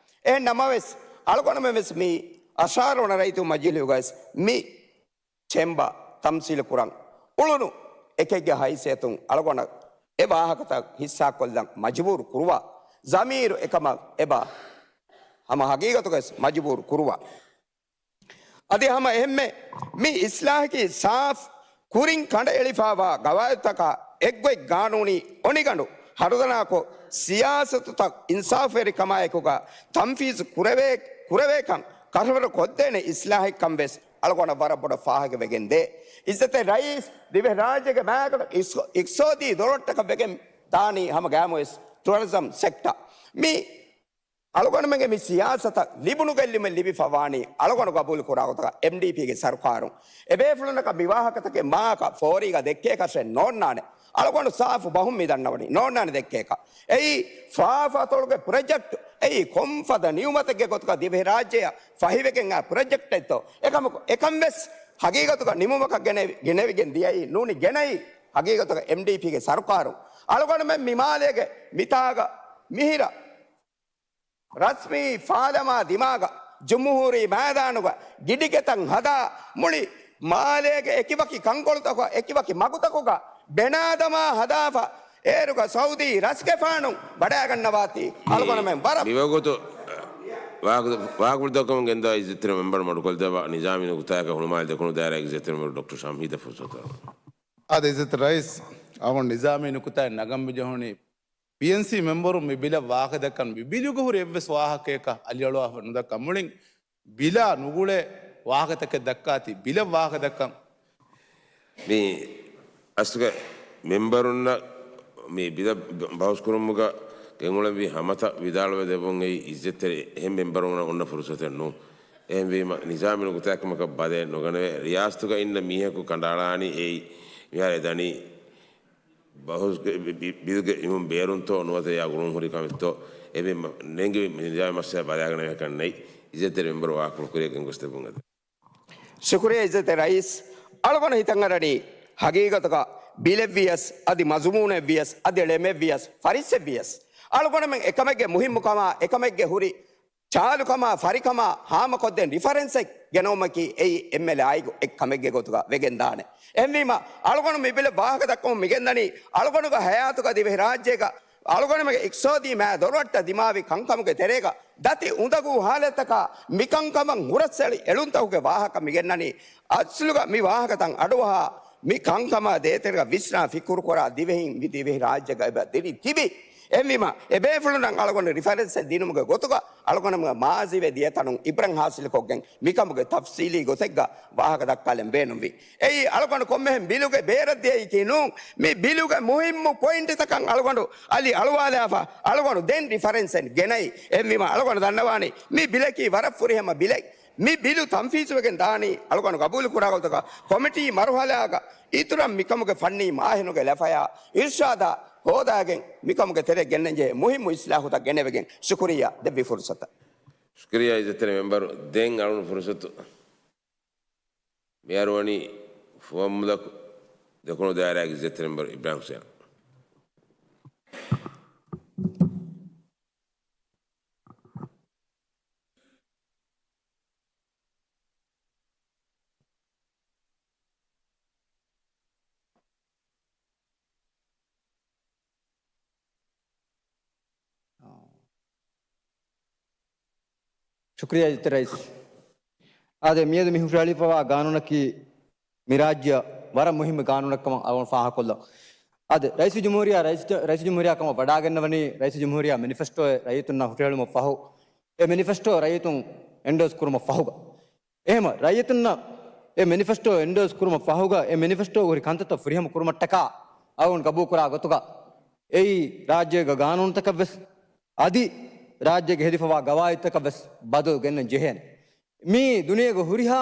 އެހެން ނަމަވެސް، އަޅުގަނޑުމެން ވެސް މި އަށާރަ ވަނަ ރައްޔިތު މަޖިލީހުގައި ވެސް މި ޗެމްބަ ތަމްސީލު ކުރަން އުޅުނު އެކެއްގެ ހައިސިއްޔަތުން އަޅުގަނޑަށް އެ ވާހަކަތައް ހިއްސާކޮށްލަން މަޖުބޫރު ކުރުވާ ޒަމީރު އެކަމަށް އެބަ ހަމަ ހަގީގަތުގައި ވެސް މަޖުބޫރު ކުރުވާ. އަދި ހަމަ އެހެންމެ މި އިސްލާހަކީ ސާފް ކުރިން ކަނޑައެޅިފައިވާ ގަވާއިދުތަކާ އެއްގޮތް ގާނޫނީ އޮނިގަނޑު ހަރުދަނާކޮށް، ސިޔާސަތުތައް އިންސާފުވެރިކަމާއެކުގަ ތަންފީޒު ކުރެވޭ-، ކުރެވޭކަން ކަށަވަރު ކޮށްދޭނެ އިސްލާހެއްކަން ވެސް އަޅުގަނޑަށް ވަރަށް ބޮޑަށް ފާހަގަވެގެން ދޭ. އިއްޒަތްތެރި ރައީސް، ދިވެހިރާއްޖޭގެ މާގަނޑު އިސް-، އިޤްތިޞާދީ ދޮރަށްޓަކަށް ވެގެން ދާނީ ހަމަ ގައިމުވެސް ޓުއަރިޒަމް ސެކްޓަ. މި އަޅުގަނޑުމެންގެ މި ސިޔާސަތަށް ލިބުނު ގެއްލުމެއް ލިބިފަ ވާނީ އަޅުގަނޑު ގަބޫލު ކުރާ ގޮތަކަށް އެމްޑީޕީގެ ސަރުކާރުން. އެބޭފުޅުންނަކަށް މި ވާހަކަތަކެއް މާކަ ފޯރީގަ ދެއްކޭކަށެއް ނޯންނާނެ. އަޅުގަނޑު ސާފު ބަހުން މި ދަންނަވަނީ ނޯންނާނެ ދެއްކޭކަށް. އެއީ ފާފަ އަތޮޅުގެ ޕްރޮޖެކްޓް. އެއީ ކޮންފަދަ ނިޢުމަތެއްގެ ގޮތުގަ ދިވެހިރާއްޖެއަށް ފަހިވެގެން އާ ޕްރޮޖެކްޓެއްތޯ؟ އެކަމަކު އެކަން ވެސް ހަގީގަތުގަ ނިމުމަކަށް ގެނެވި-، ގެނެވިގެން ދިޔައީ ނޫނީ ގެނައީ ހަގީގަތުގަ އެމްޑީޕީގެ ސަރުކާރުން. އަޅުގަނޑުމެން މި މާލޭގެ މިތާގަ މިހިރަ ރަސްމީ ފާލަމާ ދިމާގަ ޖުމްހޫރީ މައިދާނުގަ ގިޑިގެތައް ހަދާ، މުޅި މާލޭގެ އެކިވަކި ކަންކޮޅުތަކުގަ އެކިވަކި މަގުތަކުގަ ބެނާދަމާ ހަދާފަ، އޭރުގަ ސައުދީ ރަސްގެފާނުން ވަޑައިގަންނަވާތީ މި-، އަޅުގަނޑުމެން ވަރަށް މިވަގުތު ވާހަކަ-، ވާހަކަފުޅު ދައްކަމުން ގެންދަވާ އިއްޒަތްތެރި މެމްބަރު މަޑުކޮށްދެއްވާ ނިޒާމީ ނުކުތާއަކަށް ހުޅުމާލެ ދެކުނު ދާއިރާގެ އިއްޒަތްތެރި މެމްބަރު ޑޮކްޓަރ ޝަމްހީދަށް ފުރުސަތު އަރުވަން. އާދެ، އިއްޒަތް ރައީސް، އަޅުގަނޑު ނިޒާމީ ނުކުތާއެއް ނަގަން މި ޖެހުނީ ޕީއެންސީ މެމްބަރުން މި ބިލަށް ވާހަކަ ދައްކަން. މި ބިލުގަ ހުރި އެއްވެސް ވާހަކައަކަށް އަލިއަޅުވާފަ ނުދައްކަން. މުޅިން ބިލާ ނުގުޅޭ ވާހަކަތަކެއް ދައްކާތީ ބިލަށް ވާހަކަ ދައްކަން. މި އަސްލުގަ މެމްބަރުންނަށް މި ބިލަށް ބަ-، ބަހުސް ކުރުމުގަ ގެންގުޅެންވީ ހަމަތައް ވިދާޅުވެ ދެއްވުން އެއީ އިއްޒަތްތެރި އެހެން މެމްބަރުންނަށް އޮންނަ ފުރުސަތެއް ނޫން. އެހެންވީމަ ނިޒާމީ ނުކުތާއެއްކަމަކަށް ބަދަލެއް ނުގަނެވޭ. ރިޔާސަތުގަ އިންނަ މީހަކު ކަނޑައަޅާނީ އެއީ މިހާރު އެ ދަނީ ބަހުސްގެ ބި-، ބި-، ބިލުގެ އިމުން ބޭރުންތޯ ނުވަތަ އެއާ ގުޅުން ހުރި ކަމެއްތޯ؟ އެބި މަ-، ނެންގެވި ނިޒާމީ މައްސަލަ ބަލާގަނެވޭކަށް ނެތް. އިއްޒަތްތެރި މެމްބަރު ވާހަކަފުޅު ކުރިއަށް ގެންގޮސްދެއްވުން އެދެން. ޝުކުރިއްޔާ އިއްޒަތްތެރި ރައީސް. އަޅުގަނޑު ހިތަށް އަރަނީ ހަގީގަތުގަ ބިލެއްވިޔަސް، އަދި މަޒުމޫނެއްވިޔަސް، އަދި ޅެމެއްވިޔަސް، ފަރިއްސެއްވިޔަސް، އަޅުގަނޑުމެން އެކަމެއްގެ މުހިއްމުކަމާ، އެކަމެއްގެ ހުރި ޗާލުކަމާ، ފަރިކަމާ ހާމަކޮށްދޭން ރިފަރެންސެއް ގެނައުމަކީ އެއީ އެންމެ ލާއިގު އެއް ކަމެއްގެ ގޮތުގަ ވެގެންދާނެ. އެހެންވީމަ، އަޅުގަނޑު މި ބިލަށް ވާހަކަ ދައްކަމުން މިގެންދަނީ، އަޅުގަނޑުގެ ހަޔާތުގަ ދިވެހިރާއްޖޭގަ އަޅުގަނޑުމެންގެ އިޤްތިޞާދީ މާ ދޮރުއައްޓަށް ދިމާވި ކަންކަމުގެ ތެރޭގަ ދަތި އުނދަގޫ ހާލަތަކާ މިކަންކަމަށް ހުރަސްއެޅި އެޅުންތަކުގެ ވާހަކަ މިގެންނަނީ. އަސްލުގަ މި ވާހަކަތައް އަޑުއަހާ މި ކަންކަމާ ދޭތެރޭގަ ވިސްނާ ފިކުރުކުރާ ދިވެހިން މި ދިވެހިރާއްޖޭގަ އެބަ ދިރި ތިބި. އެހެންވީމަ، އެބޭފުޅުންނަށް އަޅުގަނޑު ރިފަރެންސެއް ދިނުމުގެ ގޮތުގަ އަޅުގަނޑުމެން މާޒީވެ ދިޔަ ތަނުން އިބްރަތް ހާސިލުކޮށްގެން މިކަމުގެ ތަފްސީލީ ގޮތެއްގަ ވާހަކަ ދައްކާލަން ބޭނުންވި. އެއީ އަޅުގަނޑު ކޮންމެހެން ބިލުގެ ބޭރަށް ދިޔައީކީ ނޫން. މި ބިލުގެ މުހިއްމު ޕޮއިންޓްތަކަށް އަޅުގަނޑު އަލި އަޅުވާލާފަ، އަޅުގަނޑު ދެން ރިފަރެންސެއް ގެނައީ. އެހެންވީމަ އަޅުގަނޑު ދަންނަވާނީ މި ބިލަކީ ވަރަށް ފުރިހަމަ ބިލެއް. މި ބިލު ތަންފީޒުވެގެން ދާނީ އަޅުގަނޑު ގަބޫލު ކުރާ ގޮތަކަށް ކޮމިޓީ މަރުހަލާގަ އިތުރަށް މިކަމުގެ ފަންނީ މާހިނުގެ ލަފަޔާ އިރުޝާދާ ހޯދާގެން މިކަމުގެ ތެރެއަށް ގެންނަންޖެހޭ މުހިއްމު އިސްލާހުތައް ގެނެވެގެން ޝުކުރިއްޔާ ދެއްވި ފުރުސަތަށް. ޝުކުރިއްޔާ އިއްޒަތްތެރި މެމްބަރު. ދެން އަޅުން ފުރުސަތު މިއަރުވަނީ ފުވައްމުލަކު ދެކުނު ދާއިރާގެ އިއްޒަތްތެރި މެމްބަރު އިބްރާހިމް ހުސެނަށް. ޝުކުރިއްޔާ އިއްޒަތްތެރި ރައީސް. އާދެ، މިއަދު މި ހުށަހެޅިފަވާ ގާނޫނަކީ މި ރާއްޖެއަށް ވަރަށް މުހިއްމު ގާނޫނަކަށް އަޅުގަނޑު ފާހަގަކޮށްލަން. އާދެ، ރައީސުލްޖުމްހޫރިއްޔާ، ރައީސު، ރައީސުލްޖުމްހޫރިއްޔާ ކަމަށް ވަޑާގަންނަވަނީ ރައީސުލްޖުމްހޫރިއްޔާ މެނިފެސްޓޯއެއް ރައްޔިތުންނަށް ހުށަހެޅުމަށް ފަހު، އެ މެނިފެސްޓޯ ރައްޔިތުން އެންޑޯސް ކުރުމަށް ފަހުގަ. އެހެމަ ރައްޔިތުންނަށް އެ މެނިފެސްޓޯ އެންޑޯސް ކުރުމަށް ފަހުގަ އެ މެނިފެސްޓޯ ހުރި ކަންތައްތައް ފުރިހަމަ ކުރުމަށްޓަކާ އަޅުގަނޑު ގަބޫލުކުރާ ގޮތުގަ އެއީ ރާއްޖޭގަ ގާނޫނުތަކަށްވެސް އަދި ރާއްޖޭގެ ހެދިފަވާ ގަވާއިދުތަކަށްވެސް ބަދަލު ގެންނަން ޖެހޭނެ. މީ ދުނިޔޭގެ ހުރިހާ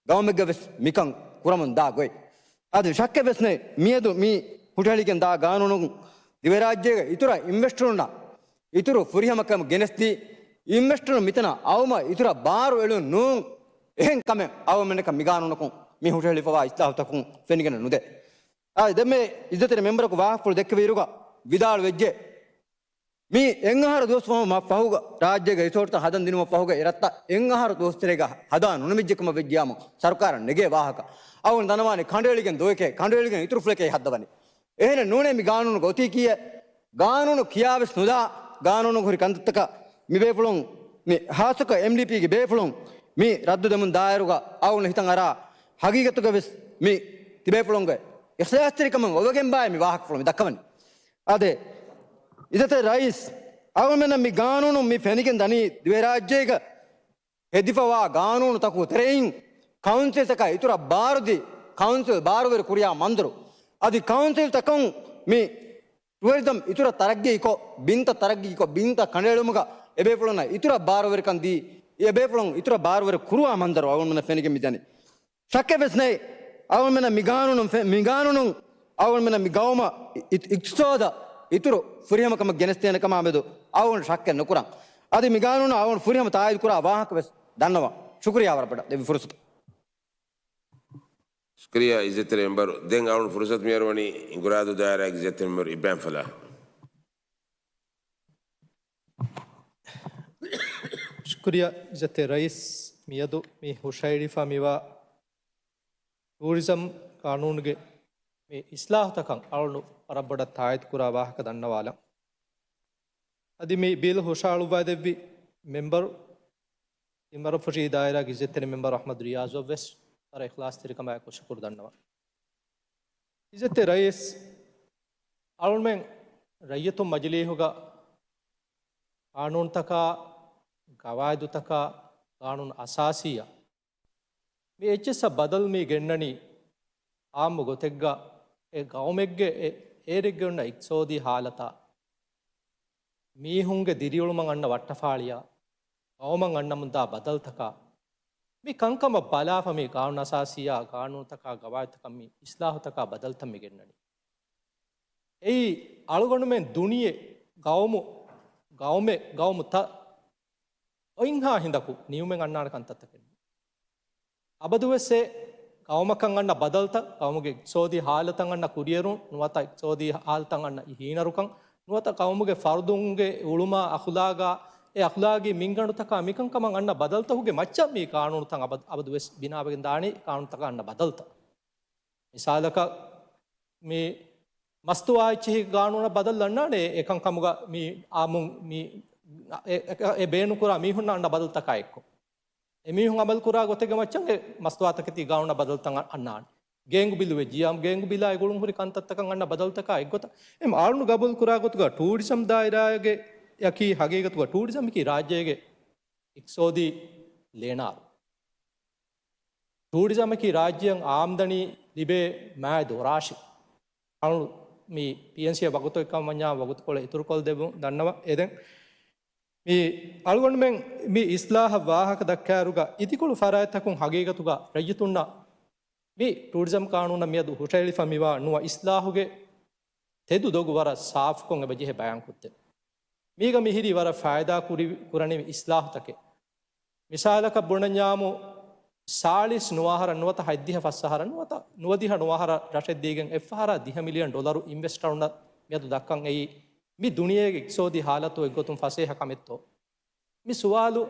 ގައުމެއްގަވެސް މިކަން ކުރަމުން ދާ ގޮތް. އަދި ޝައްކެއްވެސް ނެތް، މިއަދު މި ހުށަހެޅިގެން ދާ ގާނޫނުން ދިވެހިރާއްޖޭގެ އިތުރަށް އިންވެސްޓަރުންނަށް އިތުރު ފުރިހަމަކަމެއް ގެނެސްދީ، އިންވެސްޓަރުން މިތަނަށް އައުމަށް އިތުރަށް ބާރު އެޅުން ނޫން. އެހެން ކަމެއް އަޅުގަނޑަކަށް މި ގާނޫނަކުން މި ހުށަހެޅިފަވާ އިސްލާހުތަކުން ފެނިގެން ނުދޭ. އާ، ދެންމެ އިއްޒަތްތެރި މެމްބަރަކު ވާހަކަފުޅު ދެއްކެވިއިރުގަ ވިދާޅުވެއްޖެ، މީ އެއް އަހަރު ދުވަސް ފަހު، ފަހުގަ ރާއްޖޭގެ ރިސޯޓްތައް ހަދަން ދިނުމަށް ފަހުގަ އެ ރަށްތައް އެއް އަހަރު ދުވަސްތެރޭގަ ހަދާ ނުނިމިއްޖެ ކަމަށް ވެއްޖިޔާމު ސަރުކާރަށް ނެގޭ ވާހަކަ. އަޅުގަނޑު ދަންނަވާނެ ކަނޑައެޅިގެން ދޮވެކޭ، ކަނޑައެޅިގެން އިތުރު ފުޅެކޭ ހައްދަވަނީ. އެހެނެއް ނޫނޭ މި ގާނޫނުގަ އޮތީ ކީއެއް؟ ގާނޫނު ކިޔާވެސް ނުލާ، ގާނޫނުގަ ހުރި ކަންތައްތަކަށް މި ބޭފުޅުން، މި ހާއްސަކޮށް އެމްޑީޕީގެ ބޭފުޅުން މި ރައްދު ދެމުން ދާއިރުގަ އަޅުގަނޑު ހިތަށް އަރާ ހަގީގަތުގަވެސް މި ތިބޭފުޅުންގެ އިޚްލާޞްތެރިކަމުން އޮވެގެންބާއޭ މި ވާހަކަފުޅު މި ދައްކަވަނީ. އާދެ، އިއްޒަތްތެރި ރައީސް، އަޅުގަނޑުމެންނަށް މި ގާނޫނު މި ފެނިގެން ދަނީ ދިވެހިރާއްޖޭގަ ހެދިފަވާ ގާނޫނުތަކުގެ ތެރެއިން ކައުންސިލްތަކަށް އިތުރަށް ބާރުދީ، ކައުންސިލް ބާރުވެރި ކުރިޔާ މަންޒަރު. އަދި ކައުންސިލްތަކުން މި ޓުއަރިޒަމް އިތުރަށް ތަރައްގީކޮށް، ބިންތައް ތަރައްގީކޮށް، ބިންތައް ކަނޑައެޅުމުގަ އެބޭފުޅުންނަށް އިތުރަށް ބާރުވެރިކަން ދީ، އެބޭފުޅުން އިތުރަށް ބާރުވެރި ކުރުވާ މަންޒަރު އަޅުގަނޑުމެންނަށް ފެނިގެން މިދަނީ. ޝައްކެއްވެސް ނެތް، އަޅުގަނޑުމެންނަށް މި ގާނޫނުން ފެ-، މި ގާނޫނުން އަޅުގަނޑުމެންނަށް މި ގައުމަށް އި-، އި-، އިޤްތިޞާދަށް އިތުރު ފުރިހަމަކަމެއް ގެނެސްދޭނެ ކަމާ މެދު އަޅުގަނޑު ޝައްކެއް ނުކުރަން. އަދި މި ގާނޫނަށް އަޅުގަނޑު ފުރިހަމަ ތާއީދު ކުރާ ވާހަކަވެސް ދަންނަވަން. ޝުކުރިއްޔާ ވަރަށް ބޮޑަށް ދެއްވި ފުރުސަތަށް. ޝުކުރިއްޔާ އިއްޒަތްތެރި މެމްބަރު. ދެން އަޅުގަނޑު ފުރުސަތު މިއަރުވަނީ އިނގުރާދޫ ދާއިރާގެ އިއްޒަތްތެރި މެމްބަރު އިބްރާހިމް ފަލާހް. ޝުކުރިއްޔާ އިއްޒަތްތެރި ރައީސް، މިއަދު މި ހުށަހެޅިފަ މިވާ ޓޫރިޒަމް ގާނޫނުގެ މި އިސްލާހުތަކަށް އަޅުގަނޑު ވަރަށް ބޮޑަށް ތާއީދު ކުރާ ވާހަކަ ދަންނަވާލަން. އަދި މި ބިލް ހުށަހަޅުއްވައިދެއްވި މެމްބަރު ތިންވަނަ ފުށީ ދާއިރާގެ އިއްޒަތްތެރި މެމްބަރު އަޙްމަދު ރިޔާޒަށްވެސް ވަރަށް އިޚްލާޞްތެރިކަމާއެކު ޝުކުރު ދަންނަވަން. އިއްޒަތްތެރި ރައީސް، އަޅުމެން ރައްޔިތުން މަޖިލީހުގަ ގާނޫނުތަކާ، ގަވާއިދުތަކާ، ގާނޫނު އަސާސީއަށް މި އެއްޗިއްސަށް ބަދަލު މި ގެންނަނީ އާއްމު ގޮތެއްގަ އެ ގައުމެއްގެ އެ އޭރެއްގެ އޮންނަ އިޤްތިޞާދީ ހާލަތާ، މީހުންގެ ދިރިއުޅުމަށް އަންނަ ވައްޓަފާޅިއާ، ގައުމަށް އަންނަމުންދާ ބަދަލުތަކާ، މި ކަންކަމަށް ބަލާފަ މި ގާނޫނު އަސާސީއާ، ގާނޫނުތަކާ، ގަވާއިދުތަކަށް މި އިސްލާހުތަކާ ބަދަލުތައް މި ގެންނަނީ. އެއީ އަޅުގަނޑުމެން ދުނިޔެ ގައުމު، ގައުމެއް، ގައުމުތައް އޮތްހާ ހިނދަކު ނިއުމެއް އަންނާނެ ކަންތައްތަކެއް. އަބަދުވެސް އެ ގައުމަކަށް އަންނަ ބަދަލުތައް، ގައުމުގެ އިޤްތިޞާދީ ހާލަތަށް އަންނަ ކުރިއެރުން، ނުވަތަ އިޤްތިޞާދީ ހާލަތަށް އަންނަ ހީނަރުކަން، ނުވަތަ ގައުމުގެ ފަރުދުންގެ އުޅުމާ އަޚުލާގާ، އެ އަޚުލާގީ މިންގަނޑުތަކާ މިކަންކަމަށް އަންނަ ބަދަލުތަކުގެ މައްޗަށް މި ގާނޫނުތައް އަބަދު، އަބަދުވެސް ބިނާވެގެން ދާނީ ގާނޫނުތަކަށް އަންނަ ބަދަލުތައް. މިސާލަކަށް، މި މަސްތުވާ އެއްޗިހި ގާނޫނަށް ބަދަލު އަންނާނެ، އެކަންކަމުގަ މި އާއްމުން މި އެ، އެ، އެ ބޭނުންކުރާ މީހުންނަށް އަންނަ ބަދަލުތަކާ އެއްކޮށް، އެމީހުން އަމަލުކުރާ ގޮތެއްގެ މައްޗަށް އެ މަސްތުވާތަކެތީ ގާނޫނަށް ބަދަލުތައް އަންނާނެ. ގޭންގު ބިލު ވެއްޖިއްޔާ، ގޭންގު ބިލާ އެ ގުޅުން ހުރި ކަންތައްތަކަށް އަންނަ ބަދަލުތަކާ އެއްގޮތަށް، އެ އަޅުން ގަބޫލުކުރާ ގޮތުގަ ޓޫރިޒަމް ދާއިރާގެ އަކީ ހަގީގަތުގަ ޓޫރިޒަމަކީ ރާއްޖޭގެ އިޤްތިޞާދީ ލޭނާރު. ޓޫރިޒަމަކީ ރާއްޖެއަށް އާމްދަނީ ލިބޭ މާތް ދޮރާށި. އަޅު މި ޕީއެންސީ ވަގުތު އެކަމަންޏާ ވަގުތުކޮޅެއް އިތުރުކޮށްދެއްވުން ދަންނަވަ އެދެން. މި އަޅުގަނޑުމެން މި އިސްލާހަށް ވާހަކަ ދައްކާއިރުގަ އިދިކޮޅު ފަރާތްތަކުން ހަގީގަތުގަ ރައްޔިތުންނަށް މި ޓޫރިޒަމް ޤާނޫނަށް މިއަދު ހުށަހެޅިފަ މިވާ ނުވަ އިސްލާހުގެ ތެދު ދޮގު ވަރަށް ސާފުކޮށް އެބަޖެހޭ ބަޔާންކޮށްދޭން. މީގަ މިހިރީ ވަރަށް ފައިދާ ކުރި، ކުރަނިވި އިސްލާހުތަކެއް. މިސާލަކަށް ބުނަންޏާމު، ސާޅީސް ނުވަ އަހަރަށް ނުވަތަ ހަތްދިހަ ފަސް އަހަރަށް ނުވަތަ ނުވަދިހަ ނުވަ އަހަރަށް ރަށެއް ދީގެން އެއްފަހަރާ ދިހަ މިލިއަން ޑޮލަރު އިންވެސްޓަރުންނަށް މިއަދު ދައްކަން އެއީ، މި ދުނިޔޭގެ އިޤްތިޞާދީ ހާލަތު އެއްގޮތުން ފަސޭހަ ކަމެއްތޯ؟ މި ސުވާލު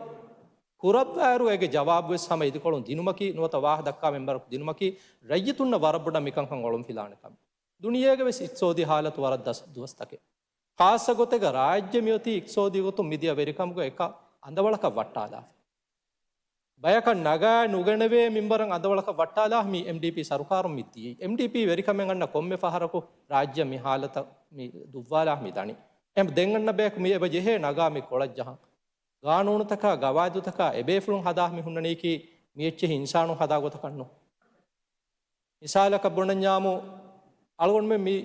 ކުރައްވާއިރު އޭގެ ޖަވާބުވެސް ހަމަ އިދިކޮޅުން ދިނުމަކީ، ނުވަތަ ވާހަ ދައްކާ މެމްބަރަކު ދިނުމަކީ، ރައްޔިތުންނަށް ވަރަށް ބޮޑަށް މިކަންކަން އޮޅުންފިލާނެ ކަމެއް. ދުނިޔޭގެ ވެސް އިޤްތިޞާދީ ހާލަތު ވަރަށް ދަސް ދުވަސްތަކެއް. ޚާއްޞަ ގޮތެއްގަ ރާއްޖެ މިއޮތީ އިޤްތިޞާދީ ގޮތުން މިދިޔަ ވެރިކަމުގަ އެކަ އަނދަވަޅަކަށް ވައްޓާލާފަ. ބަޔަކަށް ނަގާ ނުގަނެވޭ މިންވަރަށް އަނދަވަޅަކަށް ވައްޓާލާ މި އެމްޑީޕީ ސަރުކާރުން މި ދިޔައީ. އެމްޑީޕީ ވެރިކަމެއް އަންނަ ކޮންމެ ފަހަރަކު ރާއްޖެ މި ހާލަތަށް މި ދުއްވާލާ މި ދަނީ. އެމް ދެން އަންނަ ބަޔަކު މި އެބަ ޖެހޭ ނަގާ މި ކޮޅަށް ޖަހަން. ގާނޫނުތަކާ ގަވާއިދުތަކާ އެބޭފުޅުން ހަދާ މި ހުންނަނީކީ މި އެއްޗެހި އިންސާނުން ހަދާ ގޮތަކަށް ނޫން. މިސާލަކަށް ބުނަންޏާމު، އަޅުގަނޑުމެން މި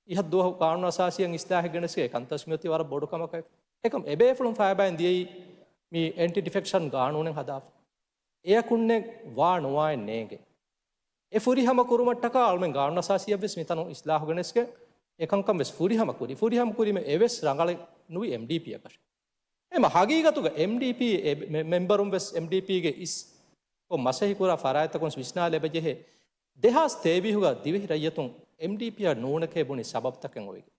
އިހަށް ދުވަހު ގާނޫނު އަސާސީއަށް އިސްލާހެއް ގެނެސްގެ ކަންތައް މިއޮތީ ވަރަށް ބޮޑު ކަމަކަށް. އެކަމް އެބޭފުޅުން ފައިބައިން ދިޔައީ މި އެންޓި ޑިފެކްޝަން ގާނޫނެއް ހަދާފަ. އެޔަކުންނެއް ވާ ނުވާއެއް ނޭނގެ. އެ ފުރިހަމަ ކުރުމަށްޓަކާ އަޅުމެން ގާނޫނު އަސާސީއަށްވެސް މިތަނުން އިސްލާހު ގެނެސްގެން އެކަންކަން ވެސް ފުރިހަމަ ކުރި. ފުރިހަމަ ކުރީމަ އެވެސް ރަނގަޅެއް ނުވި އެމްޑީޕީއަކަށެ. އެމަ ހަގީގަތުގަ އެމްޑީޕީ އެ މެ-، މެ-، މެމްބަރުން ވެސް އެމްޑީޕީގެ އިސް ކޮށް މަސައްކަތް ކުރާ ފަރާތްތަކުން ވިސްނާލެ އެބަޖެހޭ. ދެހާސް ތޭވީހުގަ ދިވެހި ރައްޔިތުން އެމްޑީޕީއަށް ނޫނެކޭ ބުނި ސަބަބުތަކެއް އޮވެގެން.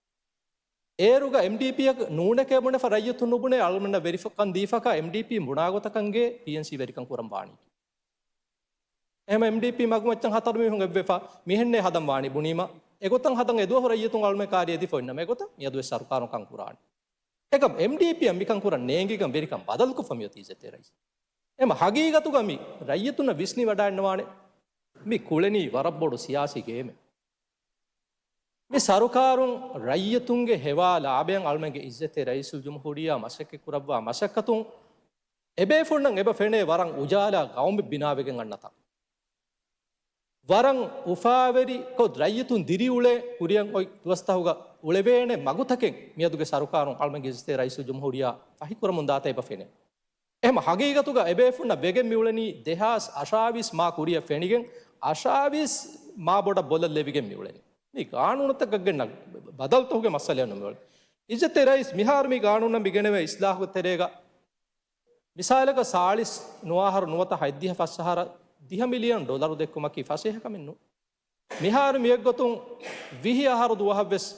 އޭރުގަ އެމްޑީޕީއަށް ނޫނެކޭ ބުނެފަ ރައްޔިތުން ނުބުނޭ އަޅުމެންނަށް ވެރިކަން ދީފަކާ އެމްޑީޕީ ބުނާ ގޮތަކަށް ޕީއެންސީ ވެރިކަން ކުރަން ވާނީ. އެހެން އެމްޑީޕީ މަގުމައްޗަށް ހަތަރު މީހުން އެއްވެފަ މިހެންނޭ ހަދަން ވާނީ ބުނީމަ، އެގޮތަށް ހަދަން އެދުވަހު ރައްޔިތުން އަޅުމެން ކާރި އެދިފަ އޮންނަމަ އެގޮތަށް މިއަދުވެސް ސަރުކާރުން ކަން ކުރާނެ. އެކަމް އެމްޑީޕީއަށް މިކަން ކުރަން ނޭނގިގެން ވެރިކަން ބަދަލުކޮށްފަ މިއޮތީ އިއްޒަތްތެރި ރައީސް. އެމަ ހަގީގަތުގަ މި ރައްޔިތުންނަށް ވިސްނިވަޑައިންނަވާނެ. މި ކުޅެނީ ވަރަށް ބޮޑު ސިޔާސީ ގޭމެއް. މި ސަރުކާރުން ރައްޔިތުންގެ ހެވާ ލާބަޔަށް އަޅުމެންގެ އިއްޒަތްތެރި ރައީސުލްޖުމްހޫރިއްޔާ މަސައްކަތް ކުރައްވާ މަސައްކަތުން އެބޭފުޅުންނަށް އެބަ ފެނޭ ވަރަށް އުޖާލާ ގައުމެއް ބިނާވެގެން އަންނަތާ. ވަރަށް އުފާވެރިކޮށް ރައްޔިތުން ދިރިއުޅޭ ކުރިއަށް އޮތް ދުވަސްތަހުގަ އުޅެވޭނެ މަގުތަކެއް މިއަދުގެ ސަރުކާރުން އަޅުމެންގެ އިއްޒަތްތެރި ރައީސުލްޖުމްހޫރިއްޔާ ފަހިކުރަމުން ދާތާ އެބަ ފެނޭ. އެހެން ހަގީގަތުގަ އެބޭފުންނަށް ވެގެން މިއުޅެނީ ދެހާސް އަށާވީސް މާ ކުރިއަށް ފެނިގެން އަށާވީސް މާ ބޮޑަށް ބޮލަށް ލެވިގެން މިއުޅެނީ. މި ގާނޫނުތަކަށް ގެންނަ ބަދަލުތަކުގެ މައްސަލައެއް ނޫން މިއުޅެނީ. އިއްޒަތްތެރި ރައީސް މިހާރު މި ގާނޫނަށް މި ގެނެވޭ އިސްލާހުގެ ތެރޭގަ މިސާލަކަށް ސާޅީސް ނުވަ އަހަރު ނުވަތަ ހަތްދިހަ ފަސް އަހަރަށް ދިހަ މިލިއަން ޑޮލަރު ދެއްކުމަކީ ފަސޭހަ ކަމެއް ނޫން. މިހާރު މިއޮތްގޮތުން ވިހި އަހަރު ދުވަހަށްވެސް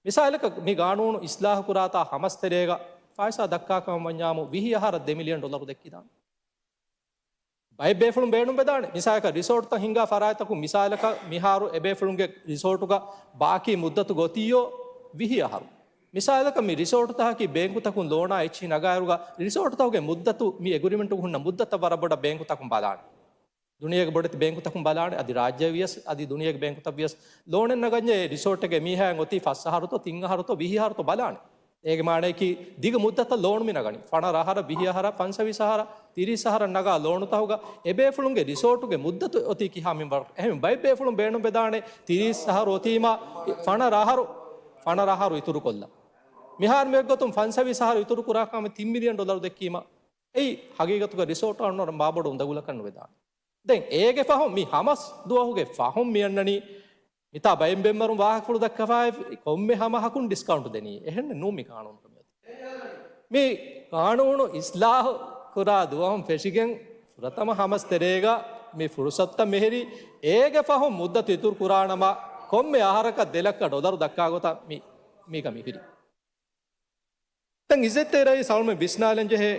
މިސާލަކަށް މި ގާނޫނު އިސްލާހު ކުރާތާ ހަމަސް ތެރޭގަ ފައިސާ ދައްކާ ކަމަށް ވަންޏާމު ވިހި އަހަރަށް ދެ މިލިއަން ޑޮލަރު ދެއްކިދާނެ. ބައެއް ބޭފުޅުން ބޭނުންވެދާނެ. މިސާލަކަށް ރިސޯޓްތައް ހިންގާ ފަރާތްތަކުން މިސާލަކަށް މިހާރު އެބޭފުޅުންގެ ރިސޯޓުގަ ބާކީ މުއްދަތު ގޮތީޔޯ ވިހި އަހަރު. މިސާލަކަށް މި ރިސޯޓުތަކަކީ ބޭންކުތަކުން ލޯނާ އެއްޗިހި ނަގާއިރުގަ ރިސޯޓުތަކުގެ މުއްދަތު މި އެގްރިމެންޓުގަ ހުންނަ މުއްދަތަށް ވަރަށް ބޮޑަށް ބޭންކުތަކުން ބަލާނެ. ދުނިޔޭގެ ބޮޑެތި ބޭންކުތަކުން ބަލާނެ، އަދި ރާއްޖެ ވިޔަސް، އަދި ދުނިޔޭގެ ބޭންކުތައް ވިޔަސް، ލޯނެއް ނަގަންޏޭ ރިސޯޓެއްގެ މީހާއަށް އޮތީ ފަސް އަހަރުތޯ، ތިން އަހަރުތޯ، ވިހި އަހަރުތޯ ބަލާނެ. އޭގެ މާނަޔަކީ ދިގު މުއްދަތަށް ލޯނު މި ނަގަނީ. ފަނަރަ އަހަރަށް، ވިހި އަހަރަށް، ފަންސަވީސް އަހަރަށް، ތިރީސް އަހަރަށް ނަގާ ލޯނުތަކުގަ އެބޭފުޅުންގެ ރިސޯޓުގެ މުއްދަތު އޮތީ ކިހާ މިންވަރަކަށް. އެހެން ބައެއް ބޭފުޅުން ބޭނުން ވެދާނެ ތިރީސް އަހަރު އޮތީމަ ފަނަރަ އަހަރު، ފަނަރަ އަހަރު އިތުރު ކޮށްލަން. މިހާރު މިއޮތްގޮތުން ފަންސަވީސް އަހަރު އިތުރު ކުރާ ކަމަށް ތިން މިލިއަން ޑޮލަރު ދެއްކީމަ އެއީ ހަގީގަތުގަ ރިސޯޓަށް އަންނަ މާބޮޑު އުނދަގުލަކަށް ނުވެދާނެ. ދެން އޭގެ ފަހުން މި ހަމަސް ދުވަހުގެ ފަހުން މި އަންނަނީ މިތާ ބައެއް މެމްބަރުން ވާހަކަފުޅު ދައްކަފާ ކޮންމެ ހަމަހަކުން ޑިސްކައުންޓް ދެނީ. އެހެން ނޫން މި ގާނޫނުގަ މިއޮތީ. މި ގާނޫނު އިސްލާހު ކުރާ ދުވަހުން ފެށިގެން ފުރަތަމަ ހަމަސް ތެރޭގަ މި ފުރުސަތުތައް މެހެރީ އޭގެ ފަހުން މުއްދަތު އިތުރު ކުރާނަމަ ކޮންމެ އަހަރަކަށް ދެ ލައްކަ ޑޮލަރު ދައްކާ ގޮތަށް މި، މީގަ މި ހުރީ. ދެން އިއްޒަތްތެރި ރައީސް އަޅުމެން ވިސްނާލަން ޖެހޭ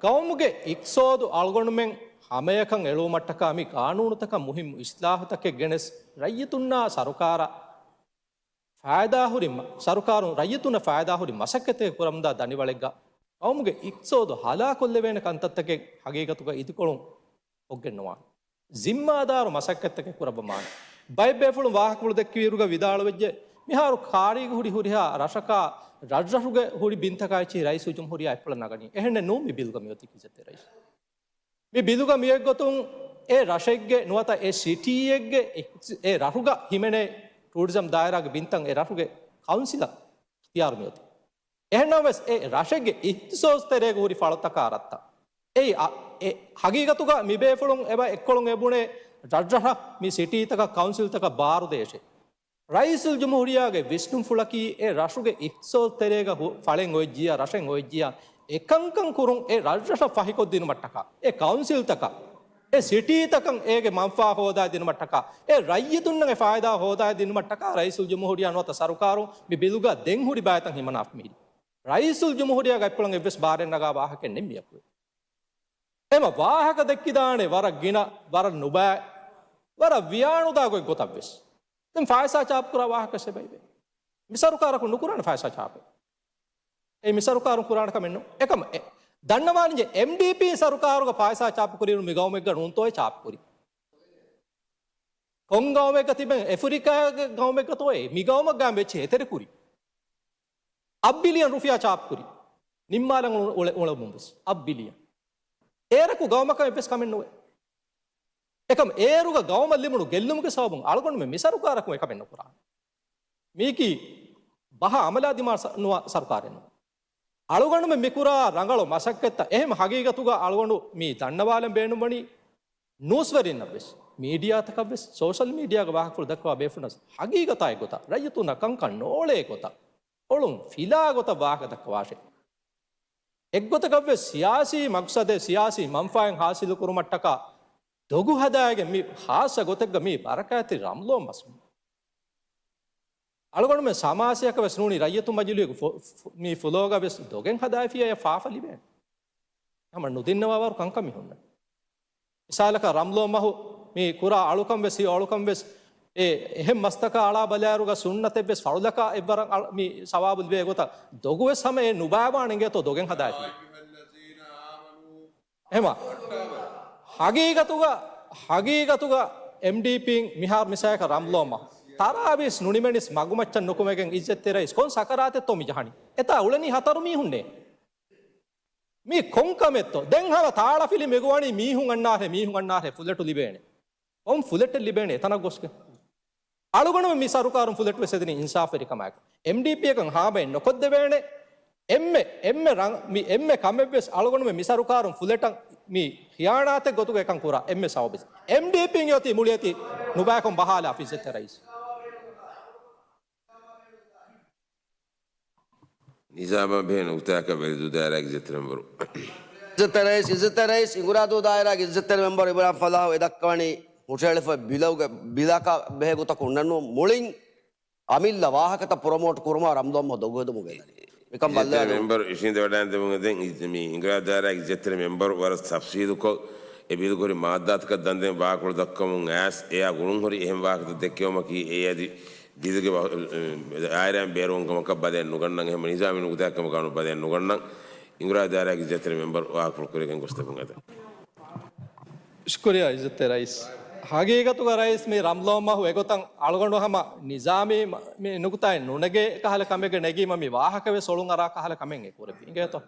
ގައުމުގެ އިޤްތިޞާދު އަޅުގަނޑުމެން ހަމަޔަކަށް އެޅުވުމަށްޓަކާ މި ގާނޫނުތަކަށް މުހިއްމު އިސްލާހުތަކެއް ގެނެސް ރައްޔިތުންނާ ސަރުކާރަށް ފައިދާހުރި މަ-، ސަރުކާރުން ރައްޔިތުންނަށް ފައިދާހުރި މަސައްކަތެއް ކުރަމުންދާ ދަނޑިވަޅެއްގަ ގައުމުގެ އިޤްތިޞާދު ހަލާކޮށްލެވޭނެ ކަންތައްތަކެއް ހަގީގަތުގަ އިދިކޮޅުން ކޮށްގެންނުވާނެ. ޒިންމާދާރު މަސައްކަތްތަކެއް ކުރައްވަމާނެ. ބައެއް ބޭފުޅުން ވާހަކަފުޅު ދެއްކިވިއިރުގަ ވިދާޅުވެއްޖެ، މިހާރު ކާރީގަ ހުރި ހުރިހާ ރަށަކާ، ރަށްރަށުގެ ހުރި ބިންތަކާ އެއްޗިހި ރައީސުލްޖުމްހޫރިއްޔާ އެއްޕުޅަށް ނަގަނީ. އެހެންނެއް ނޫން މި ބިލުގަ މިއޮތީ އިއްޒަތްތެރި ރައީސް. މި ބިލުގަ މިއޮތްގޮތުން އެ ރަށެއްގެ ނުވަތަ އެ ސިޓީއެއްގެ އެ، އެ ރަށުގަ ހިމެނޭ ޓޫރިޒަމް ދާއިރާގެ ބިންތައް އެ ރަށުގެ ކައުންސިލަށް އިޚްތިޔާރު މިއޮތީ. އެހެންނަމަވެސް އެ ރަށެއްގެ އިޚްތިޞާޞް ތެރޭގަ ހުރި ފަޅުތަކާ ރަށްތައް. އެއީ އަ، އެ ހަގީގަތުގަ މި ބޭފުޅުން އެބަ އެއްކޮޅުން އެބުނޭ ރަށްރަށަށް މި ސިޓީތަކަށް ކައުންސިލްތަކަށް ބާރު ދޭށޭ. ރައީސުލްޖުމްހޫރިއްޔާގެ ވިސްނުންފުޅަކީ އެ ރަށުގެ އިޚްތިޞާޞް ތެރޭގަ ހު، ފަޅެއް އޮވެއްޖިއްޔާ ރަށެއް އޮވެއްޖިއްޔާ އެކަންކަން ކުރުން އެ ރަށްރަށަށް ފަހިކޮށްދިނުމަށްޓަކާ، އެ ކައުންސިލްތަކަށް، އެ ސިޓީތަކަށް އޭގެ މަންފާ ހޯދާދިނުމަށްޓަކާ، އެ ރައްޔިތުންނަށް އެ ފާއިދާ ހޯދާދިނުމަށްޓަކާ ރައީސުލްޖުމްހޫރިއްޔާ ނުވަތަ ސަރުކާރުން މި ބިލުގަ ދެން ހުރި ބައިތައް ހިމަނާފަ މިހިރީ. ރައީސުލްޖުމްހޫރިއްޔާގެ އެއްޕުޅަށް އެއްވެސް ބާރެއް ނަގާ ވާހަކައެއް ނެތް މިއަކުވެ. އެމަ ވާހަކަ ދެއްކިދާނެ ވަރަށް ގިނަ، ވަރަށް ނުބައި، ވަރަށް ވިޔާނުދާ ގޮތް ގޮތަށްވެސް. ދެން ފައިސާ ޗާޕް ކުރާ ވާހަކަ އެބައިވޭ. މި ސަރުކާރަކުން ނުކުރާނެ ފައިސާ ޗާޕެއް. އެ މި ސަރުކާރުން ކުރާނެ ކަމެއް ނޫން. އެކަމަ އެ، ދަންނަވާންޖެ އެމްޑީޕީ ސަރުކާރުގަ ފާއިސާ ޗާޕުކުރިއިރު މި ގައުމެއްގަ ނޫންތޯއޭ ޗާޕުކުރީ؟ ކޮން ގައުމެއްގަ ތިބެން އެފްރިކާގެ ގައުމެއްގަތޯއޭ؟ މި ގައުމަށް ގާން އެއްޗެއް އެތެރެކުރީ. އަށް ބިލިއަން ރުފިޔާ ޗާޕުކުރީ. ނިންމާލަން އުޅު-، އުޅެ-، އުޅެމުން ވެސް. އަށް ބިލިއަން. އޭރަކު ގައުމަކަށް އެއްވެސް ކަމެއް ނުވޭ. އެކަމް އޭރުގަ ގައުމަށް ލިބުނު ގެއްލުމުގެ ސަބަބުން އަޅުގަނޑުމެން މި ސަރުކާރަކުން އެކަމެއް ނުކުރާނެ. މީކީ ބަހާ އަމަލާ ދިމާ ސަ-، ނުވާ ސަރުކާރެއް ނޫން. އަޅުގަނޑުމެން މިކުރާ ރަނގަޅު މަސައްކަތްތައް އެހެން ހަގީގަތުގަ އަޅުގަނޑު މީ ދަންނަވާލަން ބޭނުންވަނީ ނޫސްވެރިންނަށްވެސް، މީޑިއާތަކަށްވެސް، ސޯޝަލް މީޑިއާގެ ވާހަކަފުޅު ދައްކަވާ ބޭފުޅުންނަށް ހަގީގަތާ އެއްގޮތަށް ރައްޔިތުންނަށް ކަންކަން ނޯޅޭ ގޮތަށް، އޮޅުން ފިލާ ގޮތަށް ވާހަކަ ދައްކަވާށޭ. އެއްގޮތަކަށްވެސް ސިޔާސީ މަގްސަދެއް، ސިޔާސީ މަންފާއެއް ހާސިލުކުރުމަށްޓަކާ ދޮގު ހަދާގެން މި ހާއްސަ ގޮތެއްގަ މީ ބަރަކާތްތެރި ރަމްލޯ މަސް. އަޅުގަނޑުމެން ސަމާސިޔަކަށް ވެސް ނޫނީ ރައްޔިތު މަޖިލީހުގެ ފު-، ފު-، މި ފުލޯގަ ވެސް ދޮގެއް ހަދާފިޔާ އެ ފާފަ ލިބޭނެ. ހަމަ ނުދިންނަވާވަރު ކަންކަން މި ހުންނަނީ. މިސާލަކަށް ރަމްލޯ މަހު މި ކުރާ އަޅުކަން ވެސް، ހި އަޅުކަން ވެސް، އެ އެހެން މަސްތަކާ އަޅާ ބަލާއިރުގަ ސުންނަތެއް ވެސް ފަޅުލަކާ އެއްވަރަށް އަޅު-، މި ސަވާބު ލިބޭ ގޮތަށް ދޮގު ވެސް ހަމަ އެ ނުބައިވާނެ އިނގޭތޯ ދޮގެއް ހަދާފިޔާ. އެހެމަ ހަގީގަތުގަ، ހަގީގަތުގަ އެމްޑީޕީން މިހާރު މިސާލަކަށް ރަމްލޯ މަހު ތަރާވީސް ނުނިމެނިސް މަގުމައްޗަށް ނުކުމެގެން އިއްޒަތްތެރި ރައީސް ކޮން ސަކަރާތެއްތޯ މި ޖަހަނީ؟ އެތާ އުޅެނީ ހަތަރު މީހުންނޭ. މީ ކޮން ކަމެއްތޯ؟ ދެން ހަމަ ތާޅަފިލި މިގޮވަނީ މީހުން އަންނާހެ، މީހުން އަންނާހެ، ފުލެޓު ލިބޭނެ. ކޮން ފުލެޓެއް ލިބޭނެ އެތަނަށް ގޮސްގެން؟ އަޅުގަނޑުމެން މި ސަރުކާރުން ފުލެޓު ވެސް ހެދެނީ އިންސާފުވެރިކަމާއެކު. އެމްޑީޕީއަކަށް ހާމައެއް ނުކޮށްދެވޭނެ. އެންމެ، އެންމެ ރަން-، މި އެންމެ ކަމެއްވެސް އަޅުގަނޑުމެން މި ސަރުކާރުން ފުލެޓަށް މި ޚިޔާނާތެއް ގޮތުގަ އެކަން ކުރާ އެންމެ ސަބަބެއް. އެމްޑީޕީން އޮތީ މުޅިއޮތީ ނުބައިކޮށް ބަހާލާފަ އިއްޒަތްތެރި ރައީސް. ނިޒާމާ ބެހޭ ނުކުތާއަކަށް ވެލިދޫ ދާއިރާގެ އިއްޒަތްތެރި މެމްބަރު. އިއްޒަތްތެރި ރައީސް، އިއްޒަތްތެރި ރައީސް، އިނގުރާދޫ ދާއިރާގެ އިއްޒަތްތެރި މެމްބަރު އިބްރާހިމް ފަލާހު އެ ދައްކަވަނީ ހުށަހެޅިފަ ބިލުގެ، ބިލަކާ ބެހޭ ގޮތަކުން ނޫން، މުޅިން އަމިއްލަ ވާހަކަތައް ޕްރޮމޯޓް ކުރުމާ ރަމްދޯން މަހު ދޮގު ހެދުމުގެ އިއްޒަތްތެރި މެމްބަރު އިށީނދެވަޑައިގެން ދެމުން އެދެން މި އިނގުރާދޫ ދާއިރާގެ އިއްޒަތްތެރި މެމްބަރު ވަރަށް ތަފްސީލުކޮށް، އެ ބިލުގެ ހުރި މާއްދާތަކަށް ދަންދެން ވާހަކަފުޅު ދައްކަމުން އައިސް، އެއާ ގުޅުންހުރި އެހެން ވާހަކަތައް ދެއްކެވުމަކީ، އެ އަދި ބިލުގެ ވަ-، އެ، ދާއިރާއިން ބޭރުވުން ކަމަކަށް ބަލައެއް ނުގަންނަން، އެހެން ނިޒާމީ ނުކުތާއެއް ކަމަކަށް ބަލައެއް ނުގަންނަން. އިނގުރާދޫ ދާއިރާގެ އިއްޒަތްތެރި މެމްބަރު ވާހަކަފުޅު ކުރިއަށް ގޮސްދެމުން އެދެން. ޝުކުރިއްޔާ އިއްޒަތްތެރި ރައީސް. ހަގީގަތުގަ ރައީސް މި ރަމްލޯ މަހު އެގޮތަށް އަޅުގަނޑު ހަމަ ނިޒާމީ މަ-، މި ނުކުތާއެއް ނުނެގޭ ކަހަލަ ކަމެއްގަ ނެގީމަ މި ވާހަކަ ވެސް އޮޅުން އަރާ ކަހަލަ ކަމެއް އެ ކުރެއްވި. އިނގޭތޯ؟